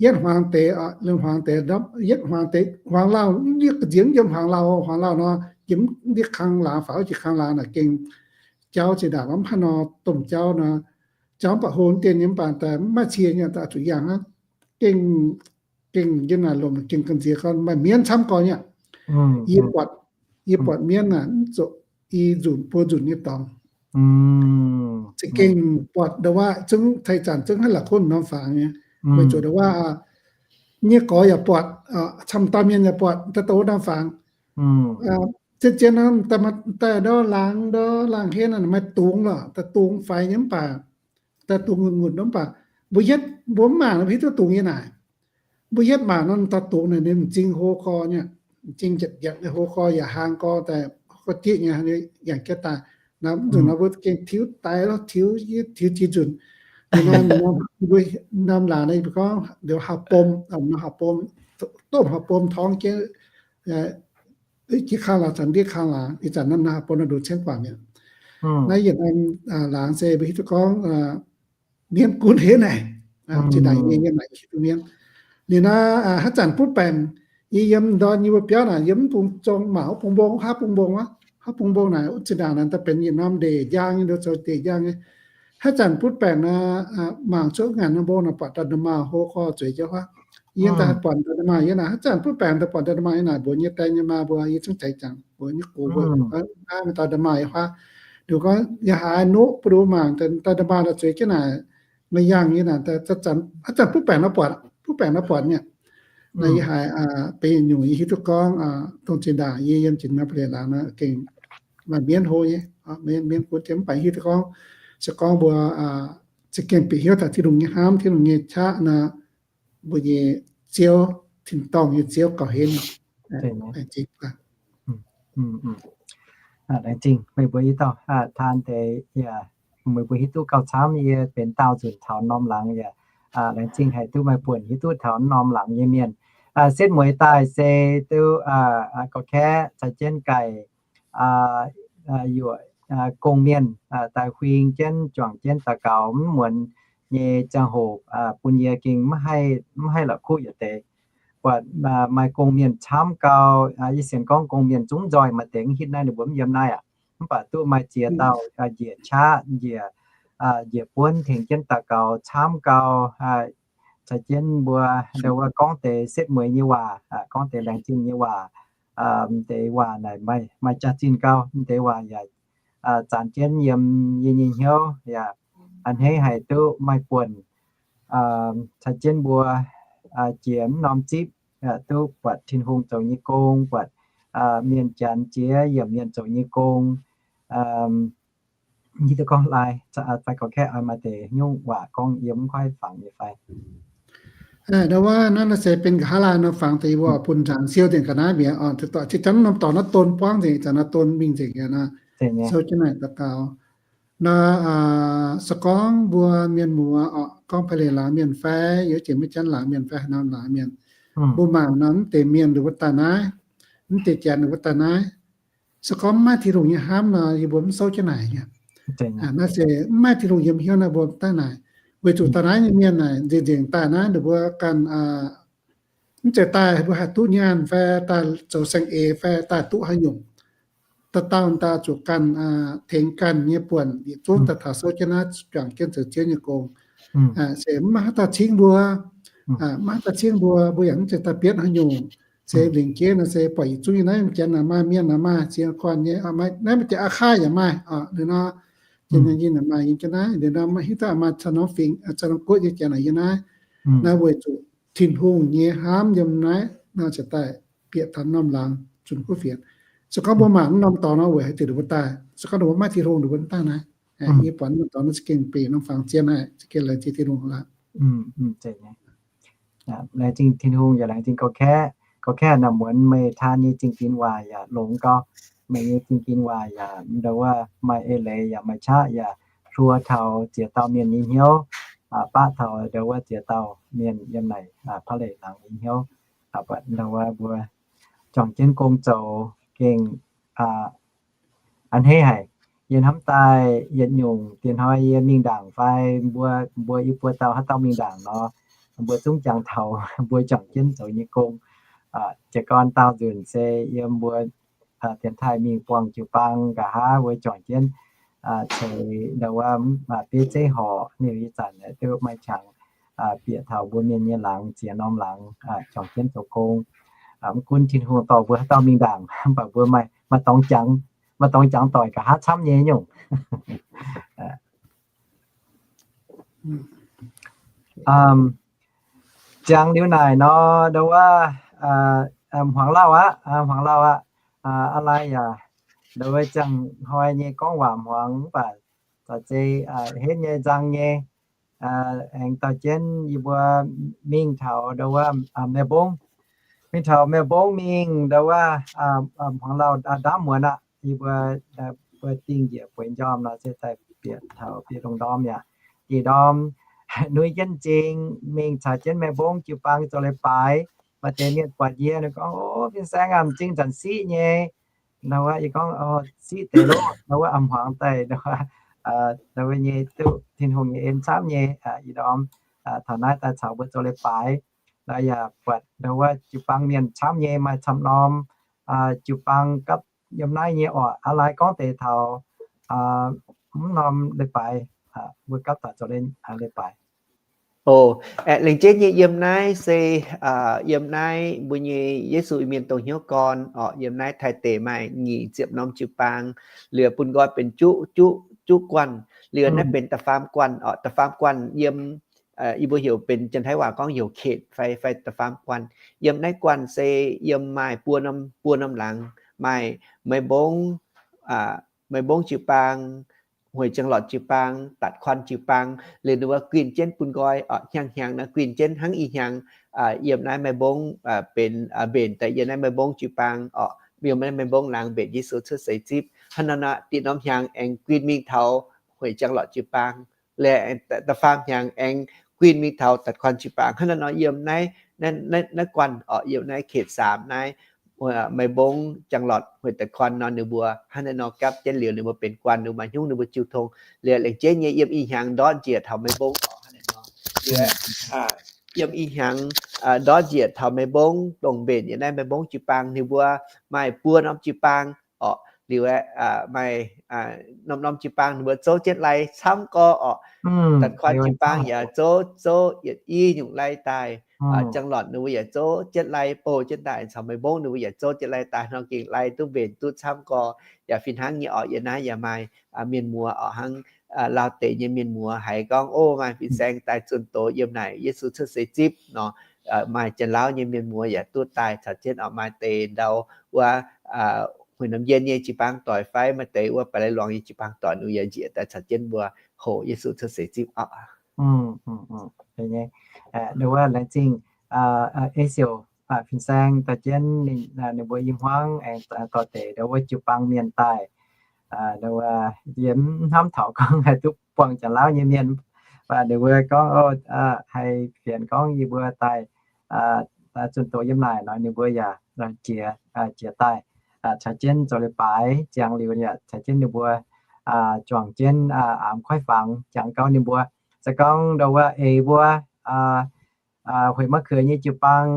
yietv hmuangx deix, hmuangx deix, yietv hmuangx deix, hmuangx lauh, ndiev ga'nziex yiem hmuangx lauh, hmuangx lauh nor, yiem ndiev kang laangz faaux wuov jiex kang laangz naaic gengh jauv zinh ndaangc mv haaix nor domh jauv nor, jauv mv baac hlo dien nyei mv baac daaih mv maaih cie nyei, daaih zuqc yangh hnangv. Gengh, gengh yiem naaic lomc gengh ga'nziex gorn maaih mienv camv gorn nyei. Yie buatc, yie buatc mienv naaic mv zuqc i nzunc buo nzunc nyei dorngx. Za'gengh buatc ndau wuov zungv taux ih zanc zungv haih la'kuqv norm fangx nyei. Weic zuqc ndau wuov nyei gorx yaac buatc, camv dauh mienh yaac buatc, daaih douz norm fangx. Zien-zien nor, daaih ndau laangz, ndau laangz henv naaic maaih dungz lorqc, daaih dungz faix nyei mv baac, daaih dungz ngunc ngunc mv baac, mbuo yietv mbuo mv mangc nor mbuo hiuv duqv dungz nyei naaic. Mbuo yietv mangc nor, daaih dungz naaic ninh m'zing hlo gorx nyei, m'zing njietc njietc nyei hlo gorx yaac hlang gorx daaih, gorx dieqv nyei yangh jienv daaih. Naaiv mv nzunc nor mbuo gengh tiuv daix lorqc, tiuv, tiuv jiex nzunc. Norm laangz naaiv gorngv liuz haav bom, norm haav bom, domh haav bom torngv jienv jiex kang laangz caux ndiev kang laangz, ih zanc naaiv haav bom naaiv nduqc cengx guangc mi'aqv. Naaiv yietc norm laangz se mbuo hiuv duqv gorngv mienv gunv henv naaic. Zinh ndaangc yie yiem naaic hiuv duqv mienv. Liuz naaiv haaix zanc butv baengc, yie yiem ndorn yie mbuo biauv naaic yiem mv bung zong mangc wuov bung mbong, haav bung mbong wuov, haav bung mbong naaic zinh ndaangc naaic daaih benx yietc norm ndeic njang nyei, nduov zoux ndeic njang nyei. Haaix zanc butv baengc naaic mangc cuotv ngaanc norm mbong naaic buatc nda'maauh hlo gorx zueiz jienv wuov. Yie daaih buatc nda'maauh yiem naaic, haaix zanc butv baengc daaih buatc nda'maauh yiem naaic, mbuox nyei die nyei maa mbuo, yie zungv jaiv jangx mbuox nyei gox mbuo, naaiv maaih nda'maauh yiem wuov. Liuz gorngv yie haiz nuqv buoz-ndoqv mangc daaih nda'maauh naaic zueiz jienv naaic, maaih yangh nyei naaic, haaix zanc butv baengc nor buatc, butv baengc nor buatc nyei. Naaiv yie haiz benx nyungc yie hiuv duqv gorngv dongh zinh ndaangc yie yiem jiex norm Pa'leic Laangz naaiv gengh maaih mienv hlo nyei, mienv gunv jienv mv baac hiuv duqv gorngv, se gorngv mbuo za'gengh bieqc hnyouv taux Tin-Hungh nyei hnamv, Tin-Hungh nyei qaqv nor, mbuo nyei Ziouv, tin-dorngh nyei Ziouv gauh henv. Laengz zingh meih mbuo i dauh taan deix yaac, meih mbuo hiuv duqv gauh camv. Yie benx daauh nzunc taux norm laangz yaac laengz zingh haic duqv meih buonc hiuv duqv taux norm laangz nyei mienh. Setv mueiz daaih se duqv gorx-kaeqv caux jienv ganh yuoqc gong mienh daaih huing jienv juangc jienv daux gaux mv muonz nyei ziangh hoc bun yie gengh mv haih la'kuqv yietc deix. Buatc maaih gong mienh camv gau, yie sienx gorngv gong mienh zungv nzoih maaih deix mv hitv naaiv ninh mbuo mv yiem naaiv aqv. Mv baac duqv maaih ziex dauh njiec qaqv, njiec, njiec buonv tengx jienv daux gaux camv gau, caux jienv mbuo ndau wuov gorngv deix setv mueiz nyei waac, gorngv deix laengz zingh nyei waac. Deix waac naaic maaih jaax-zinh gau, deix waac yaac zanc jienv yiem yie nyei hnyouv yaac a'hneiv haic duqv maaih buonc caux jienv mbuo jiex mv norm zipv, duqv buatc Tin-Hungh zoux nyei gong, buatc mienh janx jiex yiemc mienh zoux nyei gong. Yie duqv gorngv lai, fai gorx-kaeqv oix maaih deix nyungc waac gorngv yiem mv kuaaiv fangx nyei fai? Ndau wuov naaiv se benx nqa'haav laanh nor fangx deix, yie mbuo bun nzaangc siou nzengc ga'naaiv mi'aqv. Oc, cingx zanc norm dorngx naaiv don buangv nzengc, zanc naaiv don mingh nzengc aqv nor, sou jienv naaic daux gaux. Nor, se gorngv mbuo mienh muoz oc, gorngv Pa'leic Laangz mienh fai, yaac jiex maiv janx laangz mienh fai, haaix norm laangz mienh, mbuo mangc nor mv deix mienh nduqc mbuo daaih naaiv, mv deix janx nduqc mbuo daaih naaiv, se gorngv mv maaih Tin-Hungh nyei hnamv nor, yie mbuo mv souv jienv naaic aqv. Naaiv se mv maaih Tin-Hungh yiem hnyouv nor mbuo daaih naaic. Weic zuqc daaih naaiv nyei mienh naaic nzengc nzengc daaih naaiv, ninh mbuo ganh mv zeiz daaih mbuo haih duqv nyaanh fai daaih zoux saeng-eix fai daaih duqv haaix nyungc. dauh dauh daaih zuqc ganh tengx ganh nyei buonc yietc zungv daaih taux souv jienv naaiv juangc jienv zoux Ziouv nyei gong. Se mv maaih haaix dauh cingv mbuo, mv maaih haaix dauh cingv mbuo, mbuo yaac mv zeiz daaih bietv haaix nyungc. Se lingc jeiv nor se buatc yietc zungv nyei naaiv, janx naaic maaih, mienh naaic maaih, ziex guanh nyei, naaiv maaih jaax aqv kaav yaac maaih, ninh nor, jiex nyei yinh naaic maaih yiem jienv naaiv, ninh nor maiv hiuv duqv maaih caux norm fingx, caux norm guoqv nyei janx naaic yiem naaiv. Naaiv weic zuqc Tin-Hungh nyei hnamv yiem naaiv nor ziouc daaih bieqc taux norm laangz zunh kuv fienx. Se gorngv mbuo mangc mv norm dorngx nor weic haaix diuc ninh mbuo daaih, se gorngv ninh mbuo maiv Tin-Hungh ninh mbuo mv daaih naaiv. Yie buatc norm dorngx naaiv za'gengh benx norm fangx zien haic, za'gengh laengz zingh Tin-Hungh lorqc. Laengz zingh Tin-Hungh yaac laengz zingh Gorqv-Kaeqv. Gorqv-Kaeqv naaic muonz meih taan nyei zingh dinx waac yaac longx gau. Meih nyei zingh dinx waac yaac ndau wuov maaih eix leiz yaac maaih qaqv yaac hluo taux ziex dauh mienh nyei hnyouv, baqv taux ndau wuov ziex dauh mienh yiem naaic paav leic laangz nyei hnyouv. Ndau wuov mbuo juangc jienv gong zoux gengh a'hneiv haic. Yie hnamv daaih yietc nyungc diex hnoi yie mingh ndaangc fai mbuo, mbuo i buo dauh haaix dauh mingh ndaangc nor, mbuo zungv jangx taux mbuo juangc jienv zoux nyei gong. Jiez gorn daauh nzunc se yiem mbuo dienx taaih mingh buangh jiu-baang nqa'haav mbuo juangc jienv ceix ndau wuov bieiv zeiv horc, ninh ih zanc duqv maaih qangx bieqc taux mbuo mienh nyei laangz, ziex norm laangz juangc jienv zoux gong. Mv gunv Tin-Hungh dorh mbuo haaix dauh mingh ndaangc, mv baac mbuo maaih, maaih dorngx jangx, maaih dorngx jangx doic nqa'haav camv nyei nyungc. Ziangx liuz naaic nor, ndau wuov hmuangx lauh aqv, hmuangx lauh aqv. Aa lai yaac ndau wuov ziangh hnoi nyei gorngv waac hmuangx mv baac zaac zei henv nyei nzang nyei. Aengx dauh jienv yie mbuo mingh taux ndau wuov Melbourne, mingh taux Melbourne mingh ndau wuov hmuangx lauh ndaamv muonz aqv. Yie mbuo, mbuo dingh njiec bueix njormh nor se daaih bieqc taux bieqc lungh ndorm yaac dingh ndorm nuiv jienv m'zing mingh caux jienv Melbourne jiu-baang zoux leiz-baaix. Maaih deix mienh buatc yie nor gorngv, O, fin-saeng aac, m'zing zanc siqv nyei. Ndau wuov yie gorngv, Siqv deix loh. Ndau wuov a'hmuangx daaih, ndau wuov nyei duqv Tin-Hungh nyei en camv nyei. Ih ndorm taux naaiv daaih caux mbuo zoux leiz-baaix, yaac buatc ndau wuov jiu-baang mienh camv nyei, maaih camv norm jiu-baang gapv yiem naaiv nyei orqc. Aa lai gorngv deix taux mv norm leiz-baaix, mbuo gapv daaih zoux leiz-baaix. O, aeqv, lengc jeiv nyei yiem naaiv se, yiem naaiv mbuo nyei Yesu Iu-Mienh dongh hnyouv gorn orqc, yiem naaiv Taiv deic maaih nyic ziepc norm jiu-baang, liuz bun nqoi benx juqv, juqv, juqv guanh, liuz naaiv benx da'faam guanh orqc, da'faam guanh yiem, yie mbuo heuc benx janx-taiv waac gorngv heuc ເຂດ fai, fai da'faam guanh. Yiem naaiv guanh se yiem maaih buo norm, buo norm laangz, maaih Melbourne, Melbourne jiu-baang, Hueix Jangx Lotc jiu-baang, Datc Kuan jiu-baang, liuz ninh mbuo guinh jienv bun nqoi orqc, hnyangx-hnyangx nor guinh jienv hnangv ih hnyangx yiem naaiv Melbourne benx mbenc daaih yiem naaiv Melbourne jiu-baang orqc, yiem naaiv Melbourne laangz mbenc Yesu cuotv seix zipv. Hnangv nor nor, da'norm hnyangx aengx guinh mingh taux Hueix Jangx Lotc jiu-baang, liuz da'faam hnyangx aengx guinh mingh taux Datc Kuan jiu-baang. Hnangv nor nor, yiem naaiv, naaiv guanh orqc, yiem naaiv ເຂດສາມ naaiv, Melbourne, Jangx Lotc, Hueix, Datc Kuan nor ninh mbuo hnangv naaiv nor gapv jienv liuz ninh mbuo benx guanh, ninh mbuo maaih hnyungv ninh mbuo jiu tong. Liuz lengc jeiv nyei yiem ih hnyangx ndortv njiec taux Melbourne orqc, hnangv naaiv nor. Liuz yiem ih hnyangx ndortv njiec taux Melbourne dongh mbenc yiem naaiv Melbourne jiu-baang, ninh mbuo maaih buo norm jiu-baang orqc, liuz aeqv, maaih norm-norm jiu-baang ninh mbuo zouv jienv lai camv gorx orqc. Datc Kuan jiu-baang yaac zouv, zouv yietc i nyungc lai daaih. Jangx Lotc ninh mbuo yaac zouv jienv lai bouh jienv daaih, caux Melbourne ninh mbuo yaac zouv jienv lai daaih nor, gengh lai duqv mbenc duqv camv gorx. Yaac fih hnangv nyei orqc, yiem naaiv yaac maaih mienh muoz orqc, hnangv Laauv deic nyei mienh muoz haiz gorngv, O, maaih fin-saeng daaih zunh doz yiem naaic Yesu cuotv seix zipv nor. Maaih Janx-Lauv nyei mienh muoz yaac duqv daaih caux jienv orqc, maaih deix ndau wuov huin norm yien nyei jiu-baang doic fai maaih deix wuov ba'lei luangz nyei jiu-baang doic ninh yaac njiec daaih caux jienv mbuo hoqc Yesu cuotv seix zipv orqc. Ndau wuov laengz zingh Eix Siouc fin-saeng dorh jienv ninh mbuo i hmuangv aengx dorh deix ndau wuov jiu-baang mienh daaih. Ndau wuov yie mv hnamv taux gorngv haih duqv buangh Janx-Lauv nyei mienh, mv baac ninh mbuo gorngv, o, haih fienx gorngv yie mbuo daaih zunh doz yiem naaic nor, ninh mbuo yaac jiex, jiex daaih caux jienv zoux leiz-baaix. Ziangx liuz yaac caux jienv ninh mbuo juangc jienv aamx koiv fangx, jangx gau ninh mbuo se gorngv ndau wuov eix mbuo hueix maiv keux nyei jiu-baang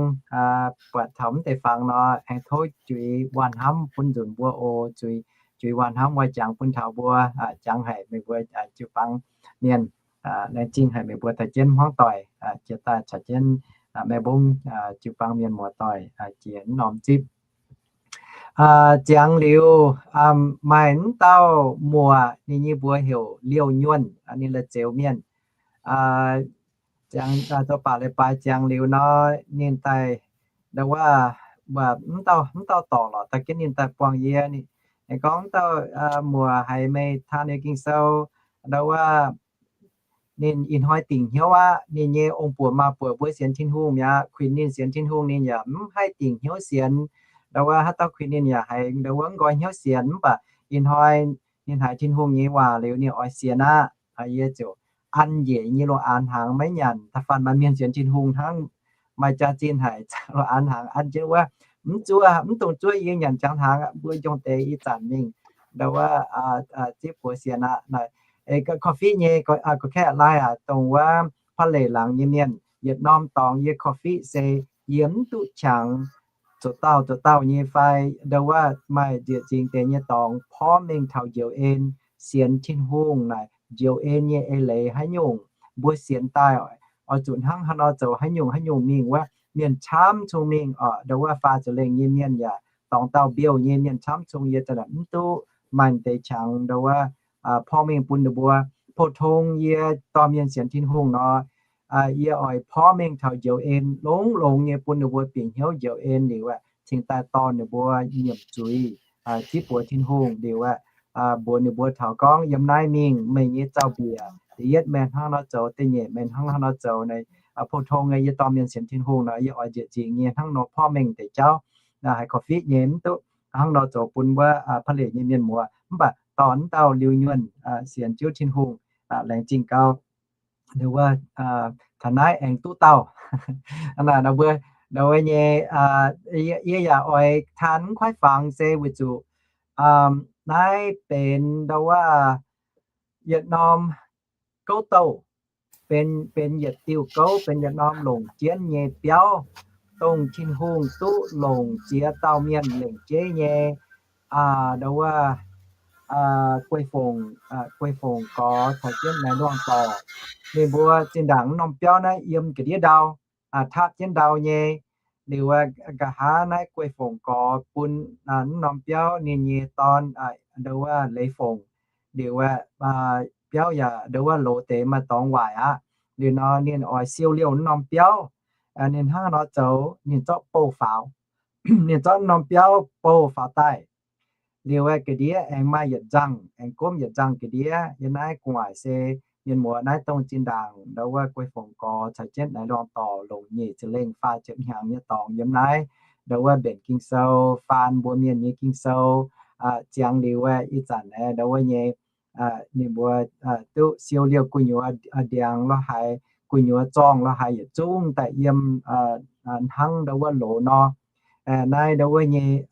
buatc taux mv deix fangx nor, aengx tov juix waanh hnamv bun nzunc mbuo oc. Zuiz juiz waac hnamv wuov jangx bun taux mbuo, jangx haic meih mbuo jiu-baang mienh. Laengz zingh haic meih mbuo taux jienv hmuangv doic jiex daaih caux jienv maiv mbong jiu-baang mienh muoz-doic jiex norm zipv. Ziangx liuz, maaih m'dauh muoc ninh nyei mbuox heuc Liouh Nyuonh, ninh la'zioux mienh. Ziangx, zoux baac leiz-baaix ziangx liuz nor, ninh daaih, ndau wuov, m'dauh, m'dauh dorc lorqc, daaih jienv ninh daaih buangh yie. Ninh gorngv, M'dauh muoc, haiz meih taan nyei Ging-Sou, ndau wuov, ninh ih hnoi dingc hnyouv aqv. Ninh nyei ong-buoc maa-buoc mbuo sienx Tin-Hungh mi'aqv. Kuinx ninh sienx Tin-Hungh ninh yaac mv haih dingc hnyouv sienx. Ndau wuov haaix dauh kuinx ninh yaac haiz ndau wuov mv nqoi hnyouv sienx. Mv baac ih hnoi ninh haiz Tin-Hungh nyei waac liuz ninh oix sienx aqv. Yie ziouc an njiec nyei lo aanx hnaangx maiv nyanc. Da'faanh maaih mienh sienx Tin-Hungh hnangv, maaih jaax-zinh haic lo aanx hnaangx an jienv wuov, mv zuov, mv dungx zuov yie nyanc jangx hnaangx aqv. Mbuo njongc deix ih zanc mingh ndau wuov zipv buoz sienx aqv. Korv-fiqv nyei, gorqv-kaeqv laai aac, dongh wuov ผลิต laangz nyei mienh, yietc norm dorngx yie korv-fiqv se yie mv duqv qangx zoqc dauh zoqc dauh nyei fai ndau wuov maaih nzieqc zingx deix nyei dorngx porv mengh taux njoux en sienx Tin-Hungh naaic njoux en nyei eix leiz haaix nyungc, mbuo sienx daaih oix zuqc hnangv haaix nor zoux, haaix nyungc haaix nyungc mingh wuov, mienh camv cung mingh oc. Ndau wuov faah ziepc lengh nyei mienh yaac dorngx dauh mbiouh nyei, mienh camv cung, yie za'naaic mv duqv maaih deix qangx ndau wuov porv mengh bun ninh mbuo. Pou-tong yie dorh mienh sienx Tin-Hungh nor, yie oix porv mengh taux njoux en longx-longx nyei bun ninh mbuo bieqc hnyouv njoux en liuz aeqv, cingx daaih dorh ninh mbuo nyiemc zuiz, zipv buoz Tin-Hungh liuz aeqv, mbuox ninh mbuo taux gorngv yiem naaiv mingh meih nyei zaux-mbiec da'yietv meih hnangv nor zoux, da'nyeic meih hnangv nor zoux. Pou-tong yie dorh mienh sienx Tin-Hungh nor, yie oix nzieqc zingx nyei hnangv nor porv mengh deix jauv. Haiz korv-fiqv nyei mv duqv hnangv nor zoux bun wuov ผลิต nyei mienh muoz. Mv baac dorh m'dauh Liouh Nyuonh sienx Ziouv Tin-Hungh, laengz zingh gau. Ndau wuov, taux naaiv aengx duqv dauh. Naaic mbuo, ndau wuov nyei, yie yaac oix taan mv kuaaiv fangx se weic zuqc naaiv benx ndau wuov yietc norm gouv douh, benx, benx yietc diuh gouv, benx yietc norm longc jienv nyei biauv, dongh Tin-Hungh duqv longc ziex dauh mienh lengc jeiv nyei, ndau wuov, guei-fongc, guei-fongc gorx caux jienv naaiv luangh dorc. Ninh mbuo zinh ndaangc norm biauv naaiv yiem ga'ndiev ndau, tapv jienv ndau nyei. Liuz nqa'haav naaiv guei-fongc gorx bun norm biauv ninh nyei dorn, ndau wuov, leiz-fongc. Liuz biauv yaac ndau wuov loz deix maaih dorngx waaic aqv. Liuz nor ninh oix siou liouh norm biauv. Ninh hnangv nor zoux, ninh zorqv bouh faaux. Ninh zorqv norm biauv bouh faaux daaih. Liuz aeqv, ga'ndiev aengx maaih yietc nzangh, aengx gomv yietc nzangh ga'ndiev. Yiem naaiv gu'nguaaic se mienh muoz naaiv dongh zinh ndaangc ndau wuov guei-fongc gorx caux jienv naaiv luangh dorc longc nyic ziepc lengh faah ziepc hnyangx nyei dorngx yiem naaiv ndau wuov mbenc Ging-Sou, faan mbuo mienh nyei Ging-Sou. Ziangx liuz aeqv, ih zanc aeqv, ndau wuov nyei ninh mbuo duqv siou liouh gu'nyuoz ndiangx lorqc haaix, gu'nyuoz zorngh lorqc haaix yietc zungv daaih yiem hnangv ndau wuov loz nor. Naaiv ndau wuov nyei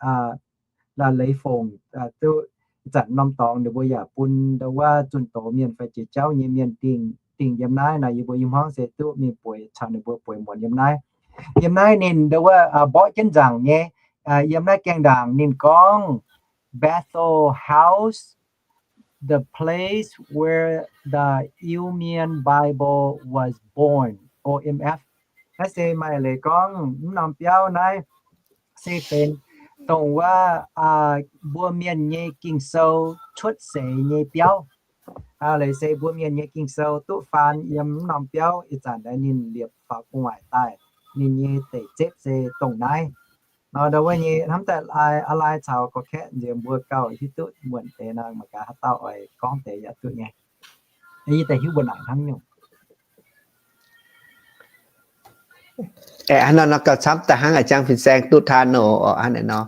leiz-fongc duqv, ih zanc norm dorngx ninh mbuo yaac bun ndau wuov zunh doz mienh fai jiex jauv nyei mienh dingh, dingh yiem naaiv nor, yie mbuo i hmuangv se duqv mingh bueix caux ninh mbuo bueix muonz yiem naaiv. Yiem naaiv ninh ndau wuov mborqv jienv nzaangc nyei. Yiem naaiv gaengh ndaangc ninh gorngv Bethel House, the place where the Iu-Mien Bible was born, O M F. Naaiv se maaih leiz gorngv mv norm biauv naaiv se benx dongh wuov mbuo mienh nyei Ging-Sou cuotv seix nyei biauv. Leiz se mbuo mienh nyei Ging-Sou duqv faan yiem mv norm biauv. Ih zanc ninh liepc faaux gu'nguaaic daaih, ninh nyei deic-zepv se dongh naaiv. Nor ndau wuov nyei hnamv daaih aa lai caux gorqv-kaeqv nziex mbuo gauh hiuv duqv muonc deix nor, mangc gaax haaix dauh oix gorngv deix yaac duqv nyei. Yie daaih hiuv mbuo naaic hnangv nyungc. Aeqv, hnangv nor gauh camv daaih hnangv a'jang fin-saeng duqv taan nor, hnangv naaic nor,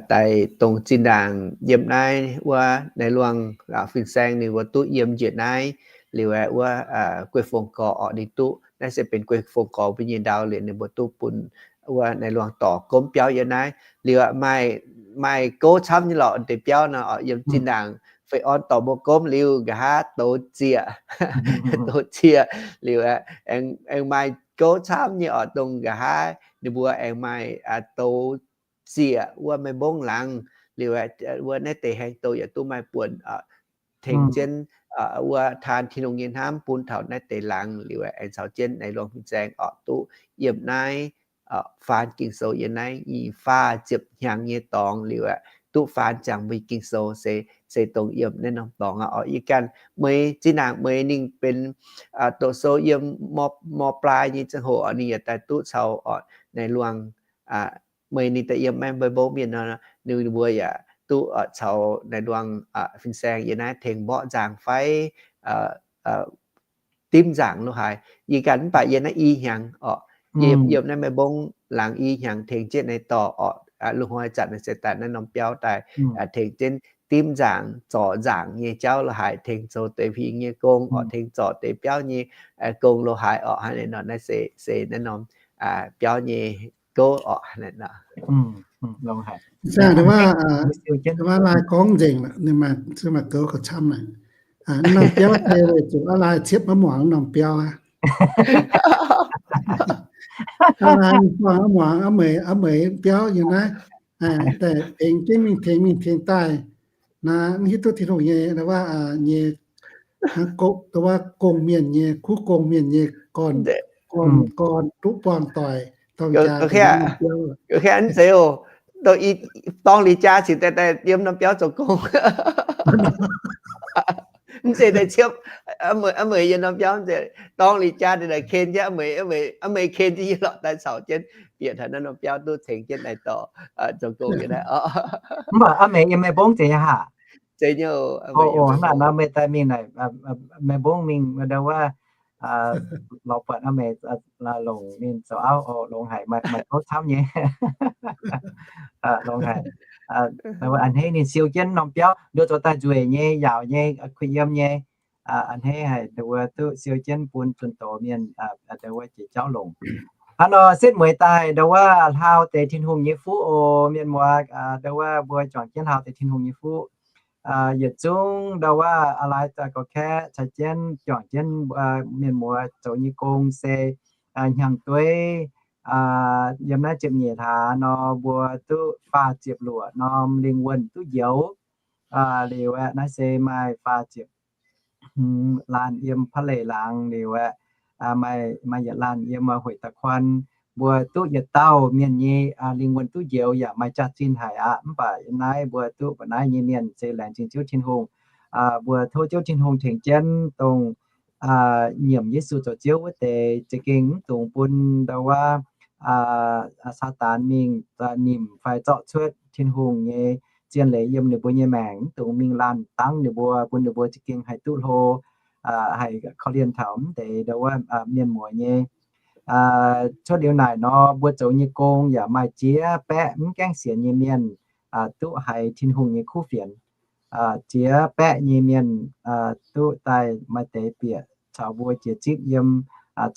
daaih dongh zinh ndaangc yiem naaiv wuov naaiv luangh fin-saeng ninh mbuo duqv yiem njiec naaiv. Liuz aeqv, wuov guei-fongc gorx orqc ninh duqv, naaiv se benx guei-fongc gorx mbuo nyei ndau. Liuz ninh mbuo duqv bun wuov naaiv luangh dorc gomv biauv yiem naaiv. Liuz maaih, maaih gouv camv nyei lorqc, deix biauv nor orqc, yiem zinh ndaangc fei orn dorh mbuo gomv liuz nqa'haav douz zieqc, douz zieqc. Liuz aengx maaih gouv camv nyei orqc, dongh nqa'haav ninh mbuo aengx maaih douz zieqc wuov maiv mbongv laangz. liuz wuov naaiv deix haengh douz yaac duqv maaih buonc tengx jienv wuov taan Tin-Hungh nyei hnamv bun taux naaiv deix laangz liuz aengx caux jienv naaiv luangh fin-saeng orqc duqv yiem naaiv faan Ging-Sou yiem naaiv i faah ziepc hnyangx nyei dorngx liuz aeqv, duqv faan ziangx mbuo Ging-Sou se, se dongh yiem naaiv norm dorngx aqv. Orqc yie ganh meih zinh ndaangc meih ninh benx doqc sou yiem mor-, mor-blaa nyei ziangh hoc orqc ninh yaac daaih duqv caux orqc naaiv luangh meih ninh daaih yiem maiv mbei mbong mienh nor, ninh mbuo yaac duqv caux naaiv luangh fin-saeng yiem naaiv tengx mborqv nzaangc fai dimv nzaangc lo haaix. Yie ganh mv baac yiem naaiv i hnyangx orqc, yiem, yiem naaiv maiv mbong laangz i hnyangx tengx jienv naaiv dorh orqc, lungh hnoi zanc naaiv se daaih naaiv norm biauv daaih tengx jienv dimv nzaangc zorc nzaangc nyei jauv lo haaix, tengx zoux deix huingx nyei gong orqc, tengx zorc deix biauv nyei gong lo haaix orqc. Hnangv naaiv nor naaiv se, se naaiv norm biauv nyei gouv orqc. Hnangv naaiv nor. Aa, laai gorngv nzengc, ninh maaih gouv gauh camv naaic. Norm biauv se weic zuqc aa laai ciepv maiv muangx norm biauv aqv. Aa laai ninh buangh maiv muangx, aa meix, aa meix biauv nyei naaiv, daaih tengx jienv mingh tengx mingh tengx daaih. Naaiv mv hiuv duqv Tin-Hungh nyei, wuov, nyei, wuov gong-mienh nyei, kuv gong-mienh nyei gorn, gorn, gorn duqv buangh doic, dorng jaa, mv zeiz oc. Dorng liuz jaa cingx daaih, daaih yiem norm biauv zoux gong. Mv zeiz daaih ciepv, aa meix yiem norm biauv mv zeiz, dorng liuz jaa daaih ken jienv, aa meix ken jienv yie lorqc daaih caux jienv bieqc taux naaiv norm biauv duqv tengx jienv naaiv dorh zoux gong yiem naaiv. Mv baac aa meix yiem maiv mbong zeiz nyei haah? Zeiz nyei. Hnangv naaiv nor meih daaih mingh naaic, maiv mbong mingh ndau wuov, lorz buatc aa meix longc ninh zoux auv oc, longx haic, maaih gouv camv nyei. Longx haic. A'hneiv ninh siou jienv norm biauv, nduov zoux daaih nzueic nyei, yaauc nyei, kuh yiem nyei. A'hneiv haic ndau wuov duqv siou jienv bun zunh doz mienh ndau wuov jiex jauv longc. Hnangv nor setv mueiz daaih ndau wuov hlaau deix Tin-Hungh nyei fuqv oc, mienh muoz, ndau wuov mbuo juangc jienv hlaau deix Tin-Hungh nyei fuqv. Yietc zungv ndau wuov aa laai gauh kaeqv caux jienv juangc jienv mienh muoz zoux nyei gong se hnyangx-dueiv yiem naaiv ziepc nyeic hlaax nor mbuo duqv faah ziepc luoqc norm lingh wuonh duqv njoux. Liuz aeqv, naaiv se maaih faah ziepc hmz laanh yiem พระเล laangz liuz aeqv, maaih yietc laanh yiem hueic da'kuan. Mbuo duqv yietc dauh mienh nyei lingh wuonh duqv njoux yaac maaih jaax-zinh haic aqv. Mv baac naaiv mbuo duqv mba'naaiv nyei mienh se laengz zingh Ziouv Tin-Hungh. Mbuo tov Ziouv Tin-Hungh tengx jienv dongh nyiemc Yesu zoux Ziouv wuov deix za'gengh mv dungx bun ndau wuov Saadaan mingh nimc fai zorqv cuotv Tin-Hungh nyei zien leiz yiem ninh mbuo nyei maengc, mv dungx mingh laanh dangv ninh mbuo, bun ninh mbuo za'gengh haih duqv hlo, haih korv-lienh taux mv deix ndau wuov mienh muoz nyei. Cuotv liuz naaic nor, mbuo zoux nyei gong yaac maaih jiex baeqv mv gaengh sienx nyei mienh duqv haiz Tin-Hungh nyei kuv fienx. Jiex baeqv nyei mienh duqv daaih maaih deix bieqc caux mbuo jiex zipv yiem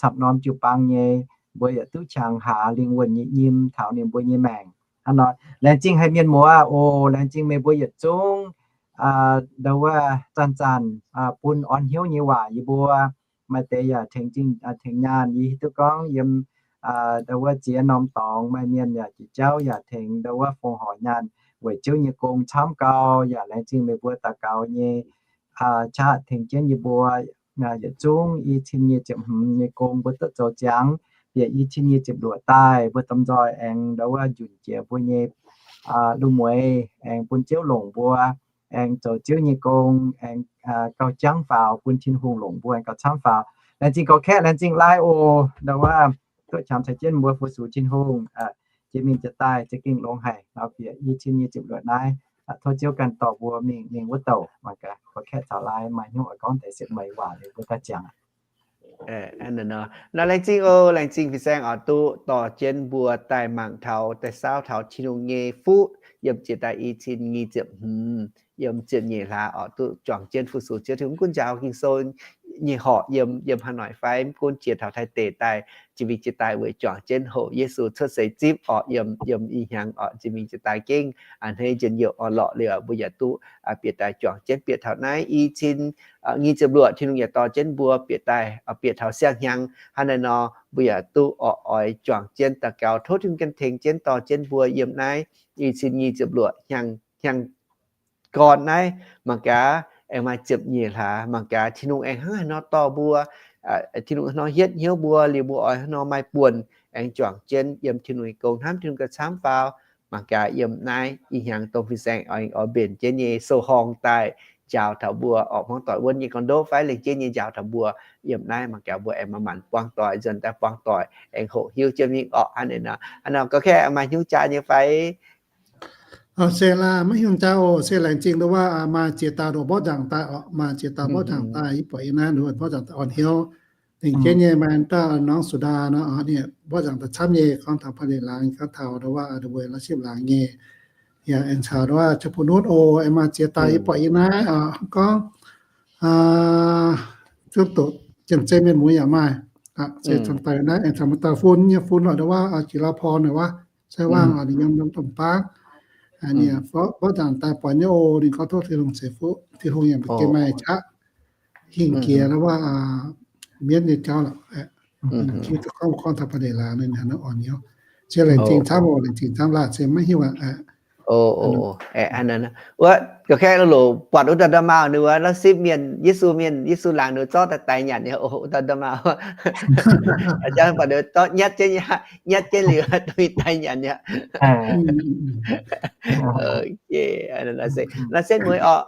camv-norm jiu-baang nyei, mbuo yaac duqv qangx hlaax lingh wuonh nyei nyim taux ninh mbuo nyei maengc. Hnangv nor, laengz zingh haic mienh muoz oc. Laengz zingh meih mbuo yietc zungv ndau wuov zanc-zanc bun orn hnyouv nyei waac yie mbuo. Maaih deix yaac tengx zingh tengx nyaanh. Yie hiuv duqv gorngv yiem ndau wuov ziex norm dorngx maaih mienh yaac jiex jauv yaac tengx ndau wuov fongc horc nyaanh weic Ziouv nyei gong camv gau. Yaac laengz zingh meih mbuo daux gaux nyei qaqv tengx jienv yie mbuo. Yietc zungv i cin nyic ziepc hmz nyei gong mbuo duqv zoux ziangx, bieqc i cin nyic ziepc luoqc daaih mbuo domh nzoih aengx ndau wuov njunc jiex mbuo nyei lungh mueiz aengx bun Ziouv longc mbuo, aengx zoux Ziouv nyei gong, aengx gauh jangv faaux bun Tin-Hungh longc mbuo aengx gauh camv faaux. Laengz zingh gauh kaeqv, laengz zingh laai oc. Ndau wuov duqv qangx caux jienv mbuo fu-sux Tin-Hungh jiex mingh jiex daaih za'gengh longx haic. Nor bieqc i cin nyic ziepc luoqc naaiv, tov Ziouv ganh dorh mbuo mingh, mingh wuov douc. Mangc gaax gauh kaeqv caux laai maaih hnyouv oix gorngv deix setv mueiz waac liuz mbuo daaih ziangx. Nor laengz zingh oc, laengz zingh fin-saeng oix duqv dorh jienv mbuo daaih mangc taux, daaih saauv taux Tin-Hungh nyei fuqv yiem jiex daaih i cin nyic ziepc hmz, yiem ziepc nyeic hlaax oix duqv juangc jienv fu-sux Ziouv Tin-Hungh. Mv gunv njaaux Ging-Sou nyei horqc yiem, yiem haaix noic fai mv gunv jiex taux Taiv deic daaih, jiex mingh jiex daaih weic juangc jienv hoqc Yesu cuotv seix zipv oc, yiem, yiem ih hnyangx oc, jiex mingh jiex daaih gengh a'hneiv njien-youh oc. Lorqc liuz mbuo yaac duqv bieqc daaih juangc jienv bieqc taux naaiv i cin nyic ziepc luoqc, Tin-Hungh yaac dorh jienv mbuo bieqc daaih, bieqc taux siang-hnyangx. Hnangv naaiv nor mbuo yaac duqv oc oix juangc jienv daux gaux tov Tin-Hungh ganh tengx jienv dorh jienv mbuo yiem naaiv i cin nyic ziepc luoqc hnyangx hnyangx gorn naaiv mangc gaax aengx maaih ziepc nyeic hlaax, mangc gaax Tin-Hungh aengx hnangv haaix nor dorh mbuo, Tin-Hungh hnangv nor hietv hnyouv mbuo liuz, mbuo oix hnangv nor maaih buonc aengx juangc jienv yiem Tin-Hungh nyei gong, hnamv Tin-Hungh gauh camv faaux. Mangc gaax yiem naaiv ih hnyangx dongh fin-saeng oix mbenc jienv nyei sou-horngh daaih njaaux taux mbuo orqc, hmuangv doic wuonv nyei gorn-ndoqv fai lengc jeiv nyei njaaux taux mbuo yiem naaiv. Mangc gaax mbuo aengx maaih maanc buangh doic, nzuonx daaih buangh doic aengx hoqc hiuv jienv mingh orqc. Hnangv naaic nor, hnangv nor gauh kaeqv maaih hnyouv jaa nyei fai? Se laanh, maiv hnyouv jaa oc. Se laengz zingh nduov waac maaih ziex dauh nduov mborqv nzaangc daaih orqc, maaih ziex dauh mborqv nzaangc daaih, yie buatc yie naaiv nduov mborqv nzaangc daaih orn hnyouv. Lengc jeiv nyei maaih dauh norm Sudan nor, ninh mborqv nzaangc daaih camv nyei, gorngv taux Paa Leic Laangz, gorngv taux nduov waac nduov mbuo la'sipv laangz nyei, yaac aengx caux nduov waac Ca'bu Nutv oc, aengx maaih ziex dauh yie buatc yie naaiv gorngv zunv doqc Janx-Zei mienh muoz yaac maaih. Se caux daaih naaiv aengx caux maaih dauh fun nyei fun lorqc nduov waac Jiex Lauh Porn nduov waac, Sai Wangh oc, ninh yiem norm domh baav. Ninh mborqv nzaangc daaih buatc nyei oc, ninh gorngv tov Tin-Hungh ceix fuqv, Tin-Hungh yaac mbu'ziex maaih qaqv hingh jiex nduov waac mienv nyei jauv lorqc. Gorngv gorngv taux Paa Leic Laangz ninh hnangv naaiv orn hnyouv. Se laengz zingh camv oc, laengz zingh camv laanh se maiv hnyouv aqv. Wuov, ga'kaeqv loz-loz buatc wuov dauh nda'maauh ninh wuov la'sipv mienh, Yesu mienh, Yesu laangz ninh zorqv daaih daix nyanc nyei oc, wuov dauh nda'maauh. Buatc ninh zorqv nyatv jienv, nyatv jienv liuz dongh daaih nyanc nyei. Naaiv setv mueiz orqc,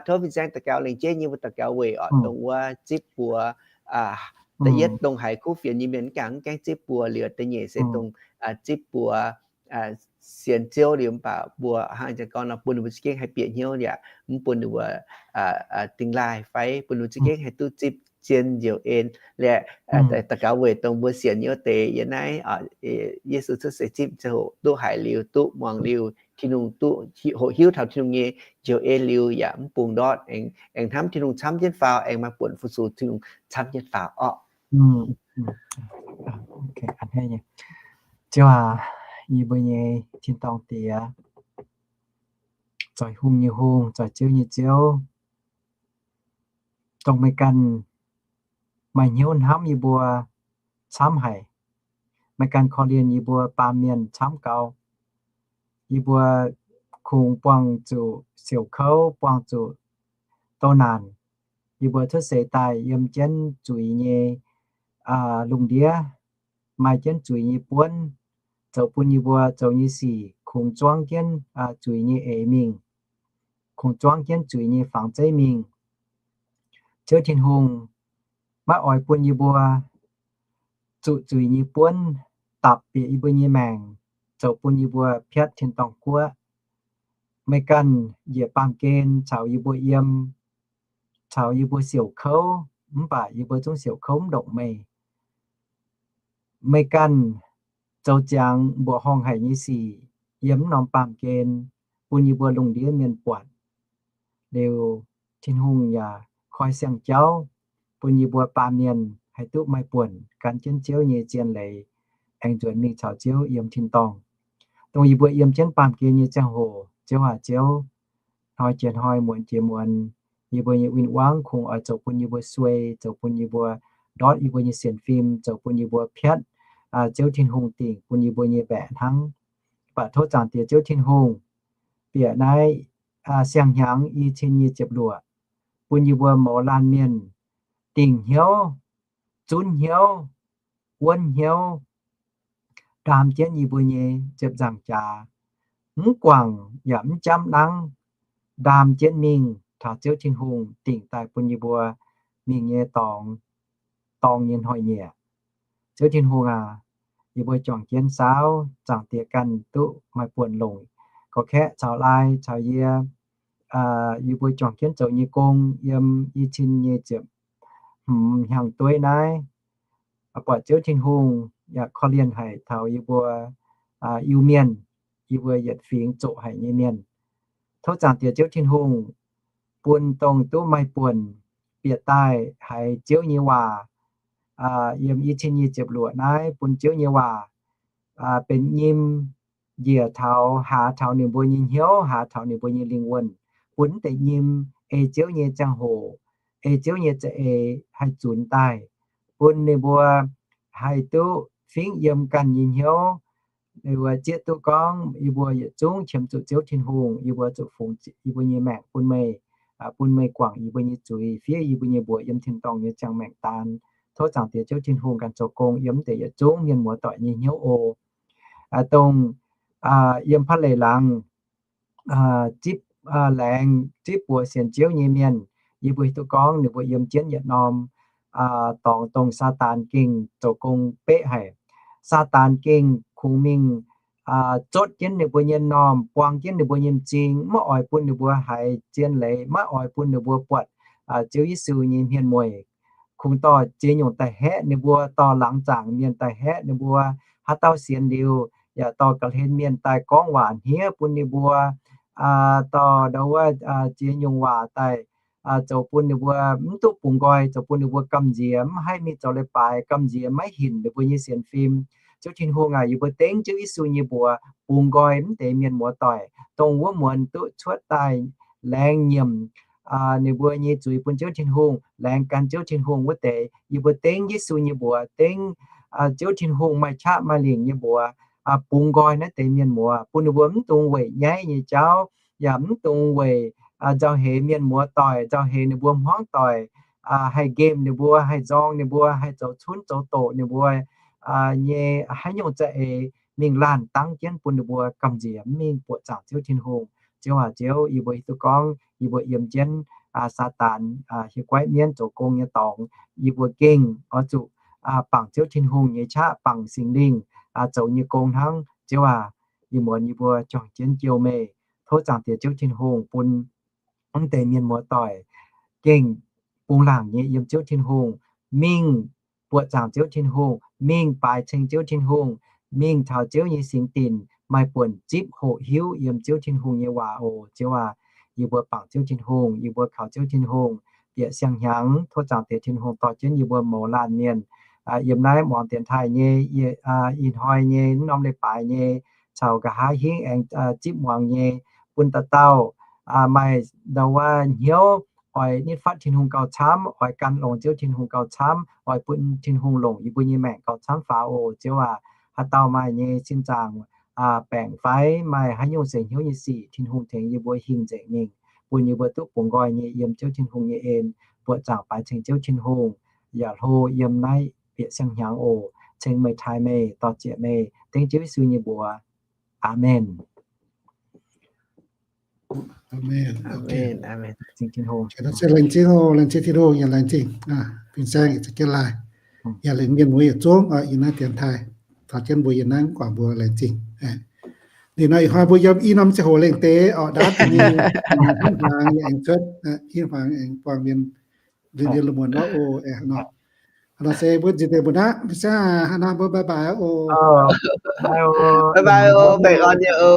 tov fin-saeng daux gaux lengc jeiv nyei mbuo daux gaux weic orqc dongh wuov zipv buoz. Da'yietv dongh haiz kuv fienx nyei mienh mv gaengh, mv gaengh zipv buoz liuz, da'nyeic se dongh zipv buoz sienx Ziouv liuz mv baac mbuo hnangv zanc gorngv nor bun ninh mbuo za'gengh haih bieqc hnyouv yaac mv bun ninh mbuo dingh laaih fai bun ninh mbuo za'gengh haih duqv zipv zien njoux en. Liuz daux gaux weic dongh mbuo sienx nyei wuov deix yiem naaiv Yesu cuotv seix zipv ziangh hoc duqv haiz liuz, duqv muangx liuz, Tin-Hungh duqv hoqc hiuv taux Tin-Hungh nyei njoux en liuz yaac mv bungx ndortv, aengx hnamv Tin-Hungh camv jienv faaux, aengx maaih buonc fu-sux Tin-Hungh camv jienv faaux orqc. Ziouv aac, yie mbuo nyei tin-dorngh Diex, zoih hungh nyei Hungh, zoih ziouv nyei Ziouv, dongh meih ganh maaih hnyouv hnamv yie mbuo camv haic. Meih ganh korv-lienh yie mbuo baamh mienh camv gau. Yie mbuo kungx buangh zuqc siouc kouv, buangh zuqc douz naanc. Yie mbuo cuotv seix daaih yiem jienv zuiz nyei lungh ndiev, maaih jienv zuiz nyei buonv, zoux bun yie mbuo zoux nyei sic kungx zuangv jienv zuiz nyei eix mingh, kungx zuangv jienv zuiz nyei fangx zeiv mingh. Ziouv Tin-Hungh, maiv oix bun yie mbuo zuqc zuiz nyei buonv dapc bieqc yie mbuo nyei maengc, zoux bun yie mbuo piatv tin-dorngh guoqv. Meih ganh njiec baamh gen caux yie mbuo yiem, caux yie mbuo siouc kouv, mv baac yie mbuo zungv siouc kouv mv ndongc meih. Meih ganh zoux ziangx mbuoqc horngh haic nyei sic yiem mv norm baamh gen, bun yie mbuo lungh ndiev mienh buatc. Liuz, Tin-Hungh yaac koi siang-jauv bun yie mbuo baamh mienh haih duqv maaih buonc gan jienv Ziouv nyei zien leiz, aengx nzuonx mingh caux Ziouv yiem tin-dorngh. Dongh yie mbuo yiem jienv baamh gen nyei ziangh hoc, Ziouv aac Ziouv, hnoi jiex hnoi, muonz jiex muonz, yie mbuo nyei win-wangv kungx oix zoux bun yie mbuo suei, zoux bun yie mbuo ndortv yie mbuo nyei sienx fim, zoux bun yie mbuo piatv Ziouv Tin-Hungh dingc bun yie mbuo nyei mbaeqc hnangv. Mv baac tov Zaangc Diex Ziouv Tin-Hungh bieqc naaiv siang-hnyangx i cin nyic ziepc luoqc, bun yie mbuo mouz laanh mienh dingc hnyouv, zunv hnyouv, wuonv hnyouv, ndaam jienv yie mbuo nyei ziepc nzaangc jaax, mv guangc yaac mv jamv nangv, ndaam jienv mingh taux Ziouv Tin-Hungh dingc daaih bun yie mbuo mingh nyei dorngx, dorngx nyei hnoi-nyieqc. Ziouv Tin-Hungh aac, yie mbuo juangc jienv saauv Zaangc Diex ganh duqv maaih buonc longc gorx-kaeqv caux laai caux yie, yie mbuo juangc jienv zoux nyei gong yiem i cin nyei ziepc hmz hnyangx-dueiv naaiv, buatc Ziouv Tin-Hungh yaac korv-lienh haic taux yie mbuo Iu-Mienh, yie mbuo yietc fingx zoqc haic nyei mienh. Tov Zaangc Diex Ziouv Tin-Hungh bun dongh duqv maaih buonc bieqc daaih haiz Ziouv nyei waac yiem i cin nyic ziepc luoqc naaiv, bun Ziouv nyei waac benx nyim njiec taux, haaz taux ninh mbuo nyei hnyouv, haaz taux ninh mbuo nyei lingh wuonh, bun deix nyim ei Ziouv nyei ziangh hoc, ei Ziouv nyei za'eix haih zunx daaih, bun ninh mbuo haih duqv fingv yiem ganh nyei hnyouv, ninh mbuo zieqv duqv gorngv yie mbuo yietc zungv qiemx zuqc Ziouv Tin-Hungh, yie mbuo zuqc fungx yie mbuo nyei maengc bun meih, bun meih guangc yie mbuo nyei zuiz, fiev yie mbuo nyei mbuoqc yiem tin-dorngh nyei ziangh maengc daan. Tov Zaangc Diex Ziouv Tin-Hungh ganh zoux gong yiem deix yietc zungv mienh muoz-doic nyei hnyouv oc. Dongh yiem Paa Leic Laangz zipv laengz zipv buoz sienx Ziouv nyei mienh, yie mbuo hiuv duqv gorngv ninh mbuo yiem jienv yietc norm dorngx dongh Saadaan gengh zoux gong beqv haic. Saadaan gengh kungx mingh zotv jienv ninh mbuo nyei m'normh, buang jienv ninh mbuo nyei m'zing, maiv oix bun ninh mbuo haiz zien leiz, maiv oix bun ninh mbuo buatc Ziouv Yesu nyei hmien mueic. Kungx dorh ziex nyungc daaih haeqv ninh mbuo, dorh laangz zaangc mienh daaih haeqv ninh mbuo, haaix dauh sienx liuz yaac dorh ga'hlen mienh daaih gorngv waac hniev bun ninh mbuo, dorh ndau wuov ziex nyungc waac daaih zoux bun ninh mbuo mv duqv bungx nqoi, zoux bun ninh mbuo gamh nziex mv haih mingh zoux leiz-baaix, gamh nziex maiv hinc ninh mbuo nyei sienx fim. Ziouv Tin-Hungh aac, yie mbuo dengv Ziouv Yesu nyei mbuox bungx nqoi mv deix mienh muoz-doic, dongh wuov muonz duqv cuotv daaih laengz nyiemc ninh mbuo nyei zuiz bun Ziouv Tin-Hungh, laengz gan Ziouv Tin-Hungh wuov deix. Yie mbuo dengv Yesu nyei mbuox, dengv Ziouv Tin-Hungh maaih qaqv maaih lingc nyei mbuox bungx nqoi naaiv deix mienh muoz, bun ninh mbuo mv dungx weic nyaiv nyei jauv, yaac mv dungx weic nzauh heix mienh muoz-doic, nzauh heix ninh mbuo hmuangv doic, haih nqemh ninh mbuo, haih nzorng ninh mbuo, haih zoux cunv zoux doqc ninh mbuo nyei haaix nyungc za'eix mingh laanh dangv jienv bun ninh mbuo gamh nziex mv mingh buoqc zaangc Ziouv Tin-Hungh. Ziouv aac, Ziouv, yie mbuo hiuv duqv gorngv yie mbuo yiem jienv Saadaan hieh guaiv mienv zoux gong nyei dorngx, yie mbuo gengh oix zuqc bangc Ziouv Tin-Hungh nyei qaqv, bangc Singx Lingh zoux nyei gong hnangv. Ziouv aac, ih muonz yie mbuo juangc jienv jouh meih. Tov Zaangc Diex Ziouv Tin-Hungh bun mv deix mienh muoz-doic gengh bungx laangc nyei yiem Ziouv Tin-Hungh, mingh buoqc zaangc Ziouv Tin-Hungh, mingh baaix ceng Ziouv Tin-Hungh, mingh taux Ziouv nyei singx dinc, maaih buonc zipv hoqc hiuv yiem Ziouv Tin-Hungh nyei waac oc. Ziouv aac, yie mbuo bangc Ziouv Tin-Hungh, yie mbuo kaux Ziouv Tin-Hungh bieqc siang-hnyangx. Tov Zaangc Diex Tin-Hungh dorh jienv yie mbuo mouz laanh mienh yiem naaiv muangx dienx taaih nyei, ih hnoi nyei, mv norm leiz-baaix nyei, caux nqa'haav hingv aengx zipv muangx nyei, bun dauh dauh maaih ndau wuov hnyouv oix nitv fatv Tin-Hungh gauh camv, oix gan longx Ziouv Tin-Hungh gauh camv, oix bun Tin-Hungh longc yie mbuo nyei maengc gauh camv faaux oc. Ziouv aac, haaix dauh maaih nyei sin zaangc baengc fai maaih haaix nyungc seix hnyouv nyei sic, Tin-Hungh tengx yie mbuo hingh nzengc mingh, bun yie mbuo duqv bungx nqoi nyei yiem Ziouv Tin-Hungh nyei en, buoqc zaangc baaix ceng Ziouv Tin-Hungh, yaac hlo yiem naaiv bieqc siang-hnyangx oc. Ceng meih, taaih meih, dorh ziec meih, dengv Ziouv Yesu nyei mbuox. Aamen. Aamen. Laengz zingh Tin-Hungh, laengz zingh Tin-Hungh, yaac laengz zingh fin-saeng yietc zungv jienv laai, yaac laengz mienh muoz yietc zungv yiem naaiv dienx taaih taux jienv mbuo yiem naaiv guangc mbuo laengz zingh. Ninh nor ih hnoi mbuo yiem i norm ziangh hoc lengh deix oc, ndaamv nyei, hnangv hmuangx yie aengx cuotv, hnangv hmuangx aengx buangh mienh, mienh lungh muonz nor oc. Nor se mbuo nzipc deix mbuo aqv, hnangv nor mbuo bye bye oc. Bye bye oc, baengh orn nyei oc.